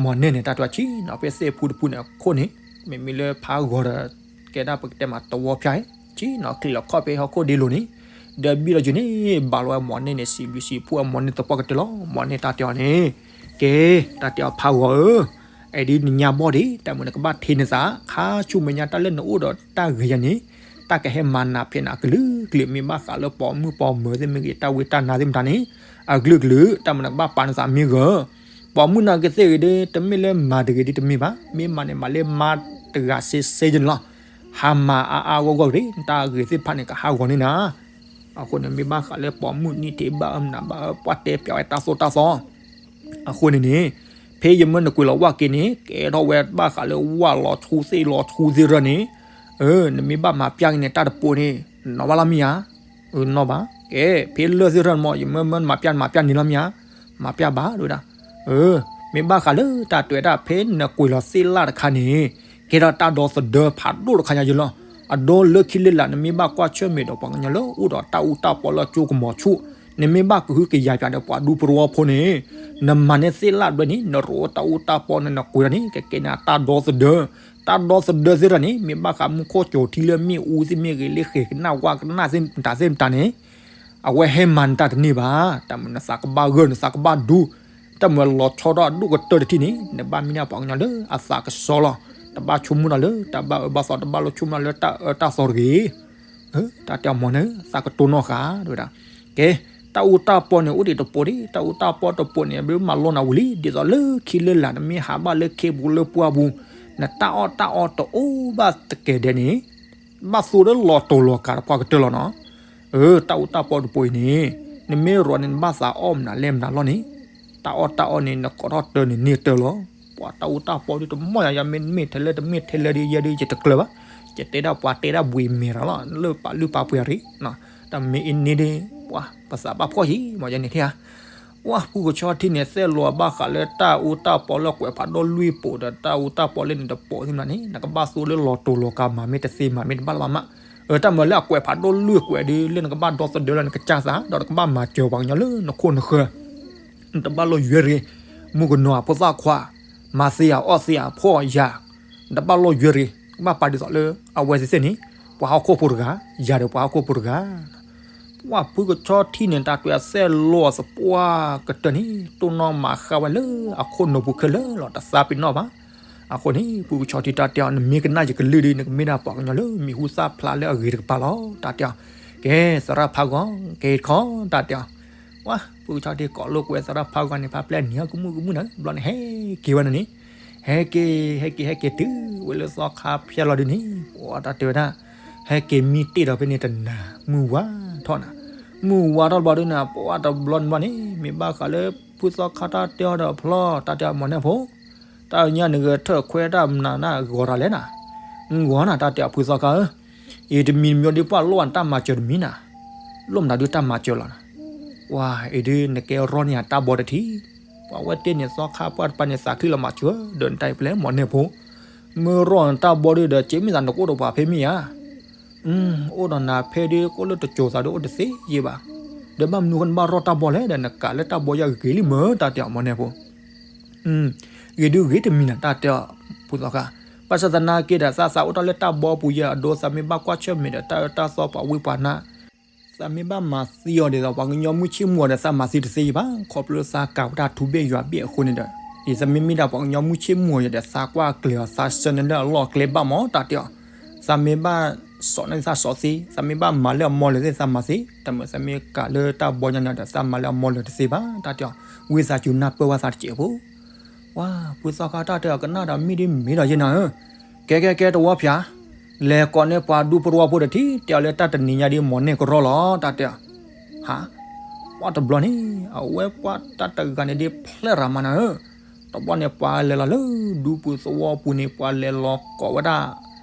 မီၢ်နဲၣ်န့ၣ် တၢ်တဲအီၤဆံးနီၤ ဖဲသ့ၣ်ဖူတဖုန့ၣ်အခိၣ်န့ၣ်, မ့မ့ၢ်လၢဖးဂီၤဒီး ကဲဒၣ်ပကတဲမးတဝီဖၠါ, ဆံးနီၤ ချံးလီၤခီၣ်ဖဲဟီၣ်ခိၣ်ဒ့လိၤန့ၣ်, ဒီးဘံၣ်လီၤယုာ်န့ၣ် ဘၣ်လီၤဝဲမီၢ်နဲၣ်န့ၣ် စံးဘျုးစံးဖှိၣ်အမီၢ်နဲၣ်သပှၢ်ကတၢၢ်လီၤ. မီၢ်နဲၣ်တၢ်တဲအီၤန့ၣ်, ကဲ, တၢ်တဲအီၤဖးဂီၤဧၢ, အဲၣ်ဒ်နညါဘီၣ်ဒံး တၢ်မုၢ်နကဘၣ်ထံးနသး ခါဆူမဲာ်ညါတၢ်လၢနအိၣ်ဒီးတၢ်ဂ့ၤယၤန့ၣ်, တၢ်ကဟဲမၤနးဖျဲးနၤအကလုာ်ကလုာ် မ့ၢ်ဘၣ်ဃးလၢပိာ်မုၣ်ပိာ်မၢၤသ့ၣ်မ့ၢ်ဂ့ၤ တၢ်ဝံတၢ်နါသ့ၣ်မတၤန့ၣ်, အကလုာ်ကလုာ် တၢ်မုၢ်နကဘၣ်ပာ်နသးမ့ၢ်ဂ့ၤ, ပိာ်မုၣ်နာ်က့သ့ၣ်ဂ့ၤဒီး တမ့ၢ်လၢမၤတဂ့ၤဒ်တမ့ၢ်ဘၣ်, မ့ၢ်မၤန့ၣ် မၤလၢမါတဂၤစ့စ့ယလီၤ, ဟါမၢ်အါအါဂီၢ်ဂီၢ်ရ့ တၢ်ဂ့ၤသ့ၣ်တဖၣ်န့ၣ် ကဟးဂီၤန့ၢ်နၤ. အဃိန့ၣ် မ့ၢ်ဘၣ်ဃးလၢပိာ်မုၣ်နံၣ်ထံးဘၣ်အၢမနုၤဘၣ်အၢ ပှၤတဲပျးဝဲတၢ်သိၣ်တၢ်သီ အဃိန့ၣ်န့ၣ်, ဖဲယမၢနကွံာ်လီၤဝၣ်က့ၤန့ၣ် ကဲထီၣ်ဝဲဘၣ်ဃးလၢဝၣ်လီၤဆူသ့ၣ်လီၤဆူသ့ၣ်ရၢၣ်န့ၣ်, နမ့ၢ်ဘၣ်မၤပျၢ်က့ၤန့ၣ် တၢ်တပိၤန့ၣ်, နီၢ်ဘၣ်လီၤမ့ၢ်ဧါ, နီၢ်ဘၣ်, ကဲ, ဖဲလၢၢ်သ့ၣ်ရၢၣ်န့ၣ်မ့ၢ် ယမၢမၢမၤပျၢ် မၤပျၢ်န့ၢ်လီၤမ့ၢ်ဧါ, မၤပျၢ်ဘၣ်ဒဝဲဒၣ်, မ့ၢ်ဘၣ်ဃးလၢတၢ်တဲဝဲဒၣ် ဖဲနကွံာ်လီၤသ့ၣ်လၣ်တခါန့ၣ်, ကဲထီၣ်တၢ်ဒီသဒၢဖးဒိၣ်တခါညါယလီၤ. အဒိလၢခံလၢလာ် နမ့ၢ်ဘၣ်ကွၢ်ဆၢၣ်မဲာ်ဒီးပှၤကညီလၢအိၣ်ဒီးတၢ်အူတၢ်ပီလၢအကၠိကမီၤဆူၣ်, နမ့ၢ်ဘၣ်ကဟုကယာ်ပၠးဒီးပှၤဒူပရူၤဖိန့ၣ်, နမၤန့ၢ်သ့ၣ်လၣ်ဘျီန့ၣ် နရိးတၢ်အူတၢ်ပီန့ၣ် နကွံာ်လီၤန့ၣ် ကကဲန့ၣ်တၢ်ဒီသဒၢ, တၢ်ဒီသဒၢသ့ၣ်တဖၣ်န့ၣ် မ့ၢ်ဘၣ်ဃးမူခိၣ်ကၠိၤထံလၢမ့ၣ်အူသ့ၣ်မ့ၢ်ဂ့ၤ လၢဃဲၤကနၣ်ဝါကနၣ်သ့ၣ်မတၤသ့ၣ်မတၤန့ၣ် အဝဲဟဲမၤနတၢ်တန့ၢ်ဘၣ်. တၢ်မုၢ်နသးကဘၣ်ဂၢၢ် နသးကဘၣ်ဒူ, တၢ်မုၢ်လီၤဆီထီၣ်အဒိၣ်ကတၢၢ်တထံၣ်န့ၣ် နဘၣ်မ့ၢ်ဒၣ်ပှၤကညီလၢအသးကစီလီၤ. တဘၣ်ဆိကမိၣ်တၢ်လၢတၢ်ဘၣ်အၢဘၣ်သီ တဘၣ်လိဆိကမိၣ်တၢ်လၢတၢ်အၢတၢ်သီတဂ့ၤ. တၢ်တဲအီၤမ့ၢ်န့ၣ် သးကတိၤနီၢ်ဃာ်တဝဲဒၣ်. ကဲ, တၢ်အူတၢ်ပီန့ၣ် အိၣ်ဒံးတပိၤဒံး, တၢ်အူတၢ်ပီတပိၤန့ၣ် ဘၣ်မၤလိနၤဝံၤလံ ဒ်သိးလၢခံလၢလာ် နမ့ၢ်ဟးဘၣ်လၢခ့ပူၤလၢပှၢ်ပူၤ, နတၢ်အီၣ်တၢ်အီတအိၣ်ဘၣ်တကဲဒဲးန့ၣ် ဘၣ်သိလၢလီၤတိာ်လီၤကးတပှၢ်ကတၢၢ်လီၤနီၤ. အၢ တၢ်အူတၢ်ပီတပိၤအံၤန့ၣ်, နမ့ၢ်ရိးန့ၣ် နဘၣ်သးအီၣ်မနုၤလဲၣ်မနုၤလီၤန့ၣ်, တၢ်အီၣ်တၢ်အီန့ၣ် နကိးထီၣ်တၢ်န့ၣ်န့ၢ်တၢ်လီၤ. ပှၤတၢ်အူတၢ်ပီဒ်တမီၢ်ယၤ ယမ့ၢ်မ့ၢ်ထဲလၢတမ့ၢ်ထဲလၢဒ်ယဲဒ်ယတကျၢၤဘၣ်, ယတဲဒၣ်ပှၤတဲဒၣ်ဘှံးမဲာ်တၢ်လီၤ လၢပာ်လုၢ်ပာ်ပှ့ၤရံ, တၢ်မ့ၢ်အံၤန့ၣ်ဒ်, ပှၤပသးဘၣ်ဖှီၣ်ယံၤ မ့ၢ်ယဲန့ၣ်ထံဧါ. ဝဲဖုကဆီထံန့ၣ် သဲၣ်လီၤဘၣ်ဃးလၢတၢ်အူတၢ်ပီလၢကွဲးဖးဒိၣ်လွံၢ်ပိၤဒီး တၢ်အူတၢ်ပီလၢန့ၣ်တပိၤသ့ၣ်မနၤန့ၣ် နကဘၣ်သိလၢလီၤတိာ်လီၤကးမၤမ့ၢ်တသ့မၤမ့ၢ်တဘၣ်လၢၤဘၣ်မး. တၢ်မၤလၢအကွဲးဖးဒိၣ်လွံၢ်ကွဲးဒ်လၢနကဘၣ်ဒီသဒၢလၢနကစၢ်သး ဒီးနကဘၣ်မၤစၢၤပှၤကညီလၢနခိၣ်နဃၢၤ နတဘၣ်လိၣ်ယွဲရ့ၣ်, မုၣ်ကနီၤအဖိသၣ်ခွါ, မၤသံအီၣ်သံအဖှီၣ်ယာ်, နတဘၣ်လိၣ်ယွဲရ့ၣ်, ကဘၣ်ပာ်ဒ်သိးလၢအဝဲသ့ၣ်သ့ၣ်န့ၣ်, ပှၤဟီၣ်ခိၣ်ဖိတဂၤ, ယၤဒီးပှၤဟီၣ်ခိၣ်ဖိတဂၤ. ပှၤဖုကဆီထံန့ၣ် တၢ်တွဲသဲၣ်လီၤသပှၢ်ကတၢၢ်န့ၣ် တိၢ်နီၣ်မၤဃၣ်ဝဲလၢအခိၣ်နူာ်ပူၤခဲလၢာ်လီၤ တသးပ့ၤနီၣ်ဘၣ်. အဃိန့ၣ် ဖုကဆီထံတၢ်တဲအီၤ နမ့ၢ်ကနၣ်ယကလုၢ်ဒီး နကမ့ၢ်ဒၣ်ပှၤကညီလၢမံၤဟူသၣ်ဖျါလၢအဂ့ၤတကပၤလီၤ တၢ်တဲအီၤ. ကဲ သရၣ်ဖးဂီၤ ကဲတခီ တၢ်တဲအီၤ. ဝဲ ဖုကဆီထံကိးလိာ်ကွဲသရၣ်ဖးဂီၤန့ၣ် ဖးပျဲၢ်နံၤဟီၣ်ကမူၣ်ကမူၣ်နၤ ဘျီန့ၣ် ဟဲက့ၤဝဲန့ၣ်န့ၣ်, ဟဲက့ၤ ဟဲက့ၤ ဟဲက့ၤတုၤဝဲလၢသီခါဖၠါလီၤဒ်န့ၣ် ပှၤတၢ်တဲဝဲဒၣ်, ဟဲက့ၤမံတ့ၢ်ဒီးဖဲန့ၣ်တနၤ မုၢ်ဝါထီၣ်နၤ, မုၢ်ဝါထီၣ်တဘျီဒ်န့ၣ် ပှၤတဘျီန့ၣ်ဘၣ်န့ၣ် မ့ၢ်ဘၣ်ဃးလၢဖုသီခါတၢ်တဲအီၤဒီးဖျီ တၢ်တဲအီၤမီၢ်နဲၣ်ဖိ တၢ်ညါနဂဲၤထၢၣ်ခွဲးတၢ်မနုၤနဂီၤတၢ်လဲၣ်နၤ, ဂီၤနၤ တၢ်တဲအီၤဖုသီခါဧၢ, အံၤတမံၤမံၤဒ်ပှၤလိၣ်ဘၣ်နတၢ်မၤစၢၤတမံၤနၤ, လိၣ်မနုၤဒ်တၢ်မၤစၢၤလီၤနၤ, ဝဲ အံၤဒ်နကဲရီၢ်န့ၢ်ယၤတၢ်ဘီတထံး, ပှၤဝဲတ့ၢ်န့ၣ်သီခါပှၢ်တပၤန့ၣ် သးခုလီၤမၤစၢၤ ဒီးနတၢ်အံၤပျဲၢ်မီၢ်နဲၣ်ဖိ, မ့ၢ်ရီၢ်နတၢ်ဘီဒ်ဒီး က့မ့ၢ်သးနကအိၣ်ဒီးပှၤဖဲမ့ၢ်ဧါ အိၣ်ဒီးနၤဖဲဒ်ကအိၣ်လၢတစိၤသးဒ်အိၣ်တသ့ယံၤဘၣ်, ဒီးဘၣ်မနုၤဃိနဘၣ်ရီၢ်တၢ်ဘီလဲၣ် ဒီးနကးလၢတၢ်ဘီယၤဂ့ၤဂ့ၤလံမၢ် တၢ်တဲအီၤမီၢ်နဲၣ်ဖိ ဂ့ၤဒုဂ့ၤတမံၤနၤ တၢ်တဲအီၤဖုသီခါ, ဘၣ်ဆၣ်သနာ်က့ဒီး သးသးအိၣ်တၢ်လၢတၢ်ဘီပူၤယဲအဒိ သးမ့ၢ်ဘၣ်ကွၢ်ဆၢၣ်မဲာ်ဒီးတၢ်အၢတၢ်သီပှၤဝံပှၤနါ, သးမ့ၢ်ဘၣ်မၤသံအီၤဒ်သိးပှၤကညီမုၢ်ဆ့ၣ်မုၢ်ဂီၤဒီး သးမၤသံတသ့ယံၤဘၣ်, ခီဖျိသးကးဝဲတၢ်ထူဘ့ၣ်ယွၤဘ့ၣ်အဃိန့ၣ်ဒီး, ယသးမ့မ့ၢ်ဒၣ်ပှၤကညီမုၢ်ဆ့ၣ်မုၢ်ဂီၤယဲဒီး သးကွၢ်ကျဲၤအီၤ သးဆၢန့ၢ်လၢအလီၢ်အကျဲဘၣ်မး တၢ်တဲအီၤ, သးမ့ၢ်ဘၣ်စိာ်န့ၢ်သးစိာ်သ့, သးမ့ၢ်ဘၣ်မၤလၢအမီလၢာ်သ့ၣ်သးမၤသ့, တၢ်မုၢ်သးမ့ၢ်ကးလၢတၢ်ဘီညါန့ၣ်ဒီး သးမၤလၢအမီလၢာ်တသ့ဘၣ် တၢ်တဲအီၤ, ဝံသးစူၤနၢ်ပၢၢ်ဝဲသးတစဲးဖိ, ဝါ ဖုသီခါတၢ်တဲအီၤ ကနၣ်ဒီးမ့ၢ်ဒ်မ့ၢ်ဒီးယဲနၤဧၢ, ကဲကဲကဲတဝီဖၠး, လဲၤကိးန့ၢ်ပှၤဒူပရီဖိဒီးထံၣ်တဲအီၤလၢတၢ်တနံၤညါဒ်မီၤနဲၣ်ကရီလီၤ တၢ်တဲအီၤ, ဟါ, ပှၤတဘျီန့ၣ် အဝဲပှၤတၢ်တဂၤန့ၣ်ဒ်ဖျဲၣ်ရၤမးနၤဧၢ, တဘျီန့ၣ်ပှၤလဲၤလီၤလၢဒူပူၤသဝီပူၤန့ၣ် ပှၤလဲၤလီၤကိးဝဲဒၣ်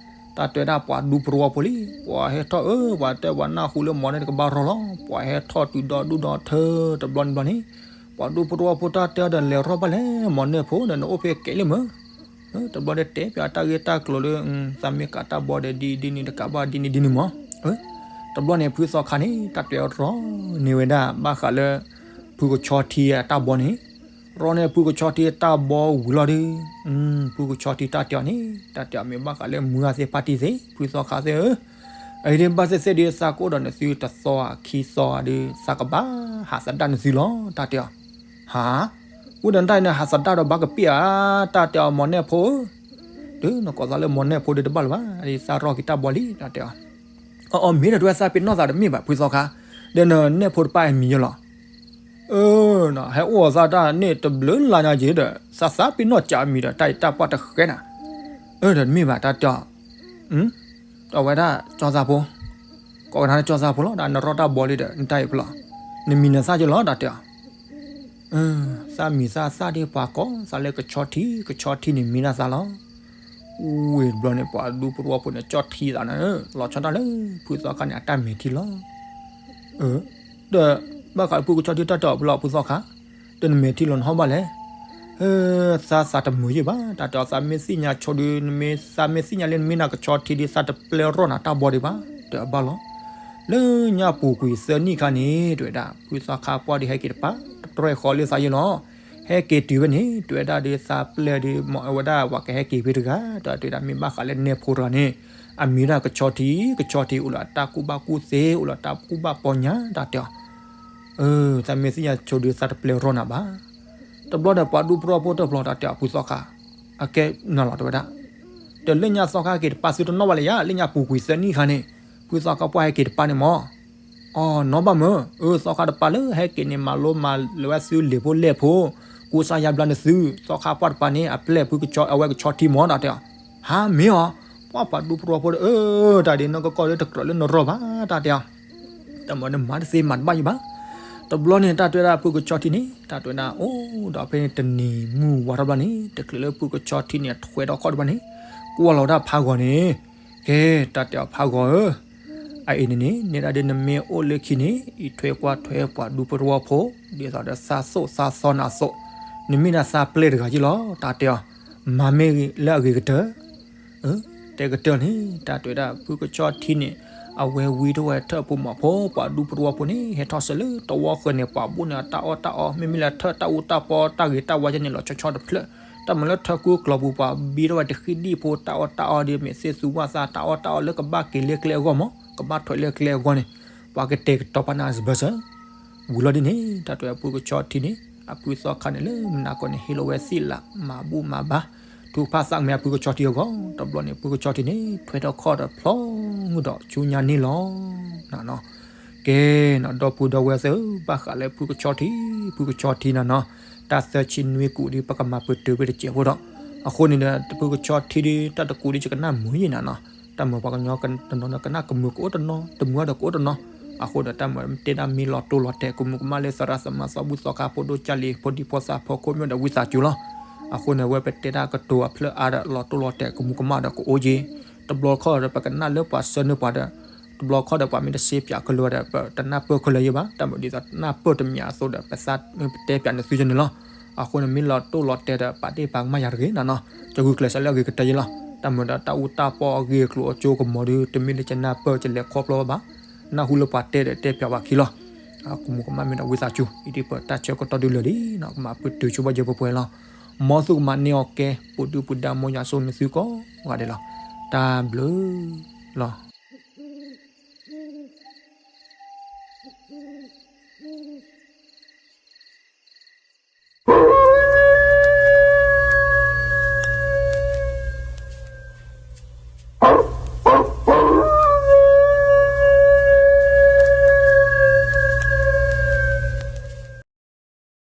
တၢ်တဲဝဲဒၣ်ပှၤဒူပရီဖိလံ, ပှၤဟဲထီၣ်အၢ ပှၤတဲပှၤနၢ်ဟူလၢမီၤနဲၣ်တကဘၣ်ရီလီၤ, ပှၤဟဲထီၣ်တုၤဒီဒူၣ်ဒီထၢ တဘျီန့ၣ်ဘျီန့ၣ်, ပှၤဒူပရီဖိတၢ်တဲအီၤဒီးလဲၤရီၣ်ဘၣ်လဲၣ် မီၤနဲၣ်ဖိဒီး နအိၣ်ဖဲကဲလံမၢ်, တဘျီဒီးတဲပၠးတၢ်ဂ့ၢ်တၢ်ကျိၤလၢ သးမ့ၢ်ကးတၢ်ဘီဒီးဒ်ဒ်န့ၣ်တကးဘၣ်ဒ်န့ၣ်ဒ်န့ၣ်မၢ်, တဘျီန့ၣ်ဖုသီခါန့ၣ် တၢ်တဲအီၤရီန့ၢ်ဝဲဒၣ် ဘၣ်ဃးလၢ ဖုကဆီထံအတၢ်ဘီန့ၣ်, ရီန့ၢ်ဖုကဆီထံအတၢ်ဘီဝံၤလီၤဒီး ဖုကဆီထံတၢ်တဲအီၤန့ၣ် တၢ်တဲအီၤမ့ၢ်ဘၣ်ဃးလၢမုၢ်ဂၤသ့ၣ်ဖါတံၢ်သ့ၣ် ဖုသီခါသ့ၣ်ဧၢ, အအံၤဒ်ဘၣ်သ့ၣ်သ့ၣ်ဒီး သးကအိၣ်ဒီးနသုတသီခံသီဒီး သးကဘၣ်ဟးသဒၣ်နသုလီၤ တၢ်တဲအီၤ, ဟါ, အိၣ်ဒီးတၢ်အံၤန့ၣ် ဟးသဒၣ်ဒီးဘၣ်ကပ့ၢ်ဧါ, တၢ်တဲအီၤမီၤနဲၣ်ဖိဧၢ, ဒီးနကိးသးလၢမီၤနဲၣ်ဖိဒီးတဘၣ်လၢၤဘၣ်, သးရီၣ်က့ၤတၢ်ဘီလံ တၢ်တဲအီၤ, အအီၤမ့ၢ်ဒီးတဝဲသးပ့ၤနီၣ်သးတမ့ၢ်ဘၣ် ဖုသီခါ, ဒီးနနဲၣ်ဖိတပၢ်အမံၤယဲလီၤ အၢ, ဟဲအိၣ်အသးတၢ်န့ၣ်တဘျုးလါညါက့ၤဒီး သးသးပ့ၤနီၣ်ကးအမံၤဒီး တၢ်အံၤတၢ်ပှၢ်တဃဲနၤ, အၢ ဒီးတမ့ၢ်ဘၣ် တၢ်တဲအီၤ, အဝဲဒၣ်ကၠီသးဖိ, ကိးကဒါနကၠီသးဖိလီၤ ဒီးနရီၣ်တၢ်ဘီလံဒီး နတၢ်အံၤဖျီၣ်, နမံၤနသၣ်က့ၤလီၤ တၢ်တဲအီၤ, သးမံၤသးသၣ်ဒ်ပှၤကိးသးလၢကဆီထံ, ကဆီထံန့ၣ်မံၤနသၣ်လီၤ, ဝံၤတဘျီန့ၣ် ပှၤဒူပရီဖိန့ၣ် ကၠီထံသးနၤဧၢ, လီၤဆီဒၣ်လၢ ဖုသီခါန့ၣ် အတၢ်မဲာ်ထံလီၤ ဒီး ဘၣ်ဃးဖုကဆီထံတၢ်တဲအီၤဖျီၣ် ဖုသီခါ, ဒီးနမဲာ်ထံလီၤနဟီၣ်ဘၣ်လဲၣ်, သးသးတမုာ်ယဲၢ်ဘၣ် တၢ်တဲအီၤ သးမ့ၢ်သ့ၣ်ညါဆိဒီး နမ့ၢ်သးမ့ၢ်သ့ၣ်ညါလၢနမ့ၢ်နၤကဆီထံဒီး သးတပျဲရီၣ်နၤတၢ်ဘီဒံးဘၣ် ဒီးအဘၣ်လီၤ, လၢညါပူၤကွံာ်သၢနံၣ်ခါန့ၣ် တဲဝဲဒၣ် ဖုသီခါပှၢ်ဒီးဟဲက့ၤတပၢ် တြဲၣ်ဃီလၢသးယဲၢ်လီၤ, ဟဲက့ၤတုၤဝဲန့ၣ် တဲဝဲဒၣ်ဒီးသးပျဲၢ်ဒီး မ့ၢ်အဝဲဒၣ်ပှၤကဟဲက့ၤဖဲတဂၤ ဒီးတဲဝဲဒၣ်မ့ၢ်ဘၣ်ဃးလၢနဲၣ်ဖိတဂၤန့ၣ် အမံၤဒၣ်ကဆီထံ, ကဆီထံအိၣ်လၢအတၢ်ကူၣ်ဘၣ်ကူၣ်သ့ အိၣ်လၢတၢ်ကူၣ်ဘၣ်ပီညါ တၢ်တဲအီၤ, သးမ့ၢ်သ့ၣ်ညါဆိဒီးသးတပျဲရီၣ်နၤဘၣ်, တဘျီဒီးပှၤဒူပရီဖိတဘျီ တၢ်တဲအီၤဖုသီခါ, အကဲနၤလီၤတဲဝဲဒၣ်, ဒီးလၢညါသီခါက့ၤတပၢ်သုတနီၣ်ဘၣ်လၢယၤ လၢညါပူၤကွံာ်သၢနံၣ်ခါန့ၣ်, ဖုသီခါပှၢ်ဟဲက့ၤတပၢ်န့ၣ်မၢ် အီၤ နီၢ်ဘၣ်မၢ်, အၢ သီခါတပၢ်လၢဟဲက့ၤန့ၣ် မၤလိမၤလၢၤဝဲသုလံာ်ဖိလဲၢ်ဖိ, ကူစါယါဘျါနသု, သီခါပှၢ်တပၢ်န့ၣ် အပျဲၢ်ဖုကဆီ အဝဲကဆီထံမၢ် တၢ်တဲအီၤ, ဟါ မ့ၢ်အီၤ, ပှၤပှၤဒူပရီဖိဒီး အၢ တၢ်ဒ်နီၢ်ကီၢ်ကီၢ်လၢတကြၢးလၢနရီၢ်ဘၣ် တၢ်တဲအီၤ, တၢ်မၢ်ဒီးမၤတသ့မၤတဘၣ်ယံၤဘၣ်, တဘျီန့ၣ် တၢ်တဲဝဲဒၣ်ဖုကဆီထံန့ၣ် တၢ်တဲဝဲဒၣ်အိၣ်ဒီးဖဲန့ၣ်တနံၤမုၢ်ဝါထီၣ်ဘျီန့ၣ် တချုးလၢဖုကဆီထံန့ၣ် ထွဲထီၣ်ခီၣ်တဘၣ်န့ၣ်, ကွၢ်လီၤဝဲဒၣ်ဖးဂီၤန့ၣ်, ကဲ တၢ်တဲအီၤဖးဂီၤဧၢ, အအံၤန့ၣ်န့ၣ် နဲဒၣ်ဒ်နမ့ၢ်အိၣ်လၢခံန့ၣ် အံးထွဲကွၢ်ထွဲပှၤဒူပရီဖိ, ဒ်သိးဒီးသးသိၣ်သးသီနၤသိး, နမ့ၢ်ဒၣ်သးပျဲၢ်တဂၤယ့ၢ်လီၤ တၢ်တဲအီၤ, မၤမ့ၢ်လၢအဂ့ၤကတၢၢ်, တဲကတၢၢ်န့ၣ် တၢ်တဲဝဲဒၣ်ဖုကဆီထံန့ၣ်, အဝဲဝံထီၣ်ဝဲထၢၣ်ဖိမးဖိ ပှၤဒူပရီဖိန့ၣ် ဟဲထီၣ်ဆၢလၢတဝီဃၢၤန့ၣ် ပှၤဘိၣ်န့ၢ်အတၢ်အီၣ်တၢ်အီ, မ့မ့ၢ်လၢထၢၣ်တၢ်အူတၢ်ပီတၢ်ဂ့ၤတၢ်ဝါယဲန့ၣ် လီၤဆီဆီတဖျၢၣ်, တၢ်မၤလၢထၢၣ်ကိၢ်ကျီၤပူၤ ပှၤဘံထီၣ်ဝဲတဃံဒံၣ်ဖိ တၢ်အီၣ်တၢ်အီဒီး မ့ၢ်သ့ၣ်သူဝၣ်သးတၢ်အီၣ်တၢ်အီလၢကဘၣ်က့ၤလၢကျဲအဂီၢ်မး ကဘၣ်ထွဲလၢကျဲအဂီၢ်န့ၣ်, ပှၤကတဲာ်ကတီၤပာ်နၤစဘၢစၢၤ, ဝံၤလီၤဒ်န့ၣ် တၢ်တဲဝဲဖုကဆီထံန့ၣ် အဖုသီခါန့ၣ်လၢမနၤကိးန့ၣ် ဟ့ၣ်လီၤဝဲသ့ၣ်လး မၤဘူၣ်မၤဘါ, ထုကဖၣ်သးကမဲာ်အဖုကဆီထံအဂီၢ်, တဘျီန့ၣ် ဖုကဆီထံန့ၣ် ထွဲထီၣ်ခီၣ်ဒီးဖျီမုၢ်ဒီးဆူညါန့ၣ်လီၤ. ကဲ, ဒီပုၢ်ဒီဝဲၢ်သ့ၣ်ဧၢ, ဘၣ်ဃးလၢဖုကဆီထံ, ဖုကဆီထံနၤနီၤ, တၢ်သၢဆံနွံကူးဒီး ပကမၤပတုာ်ဖဲတစဲးဖိဒီး, အဃိန့ၣ်ဒီး ဖုကဆီထံဒီး တၢ်တကူးဒီးယကနၣ်မုာ်ယဲနၤနီၤ, တၢ်မုာ်ပှၤကညီတနီၤဒီးကနၣ်ကမုာ်ကအိၣ်တနီၤ, တမုာ်ဒီးကအိၣ်တနီၤ, အဃိဒီးတၢ်မုာ်တဲဒၣ်မ့ၢ်လီၤတိၢ်လီၤတဲာ် ကမူးကမၣ်လၢသရၣ်သမါသီဘူၣ်သီခါဖိဒိၣ်ကၢ်လံၤ ဖိဒံဖိသၣ်ဖိခိၣ်မ့ၢ်ဒီးဝံသးစူၤလီၤ. အဃိန့ၣ် အဝဲပတဲဒၣ်ကတိၤအဖျၢၣ်အါဒီး လီၤတိၢ်လီၤတဲာ်ကမူးကမၣ်ဒီးကအိၣ်က့ၤ, တဘျီခီၣ်ဒီးပကနၣ်လၢပှၤဆၢနုာ်ပှၤဒီး, တဘျီခီၣ်ဒီးပှၤမ့ၢ်တစ့ပၠးခဲလၢာ်ဒီး ပတနၢ်ပၢၢ်ခဲလၢာ်ယဲဘၣ်, တၢ်မုာ်ဒ်သိးနၢ်ပၢၢ်တမံၤအသိးဒီး ပသးပတဲပၠးနသုယဲန့ၣ်လီၤ. အဃိန့ၣ်မ့ၢ်လီၤတိၢ်လီၤတဲာ်ဒီး ပာ်တ့ၢ်ပာ်ကမၣ်ယၤတဂ့ၤနၤနီၤ, ကဂုာ်ကျဲးစၢးလၢအဂ့ၤကတၢၢ်ယဲလီၤ. တၢ်မုာ်ဒီးတၢ်အူတၢ်ပီအဂ့ၢ်အကျိၤအကၠိကမီၤဒီး တမ့ၢ်လၢကနၢ်ပၢၢ်ကလဲၤခီဖျိဘၣ်, နၢ်ဟူလၢပှၤတဲဒီးတဲပၠးဝဲခံလီၤ. ကမူးကမၣ်မ့ၢ်ဒီးဝံသးစူၤ, အံၤဒ်ပတၢ်ဆၢကတီၢ်ဒုးလၢာ်လံနီၤ, ကမၤပတုာ်ဆိပှၤယဲၢ်ပှဲၤပှဲၤလီၤ. မ်သုကမၤန့ၢ်အီၤကဲ ပူၤဒုၣ်ပူၤဒါ မ်ယွၤဆိၣ်ဂ့ၤသုကိးဂၤဒဲးလီၤ. တၢ်ဘျုးလီၤ.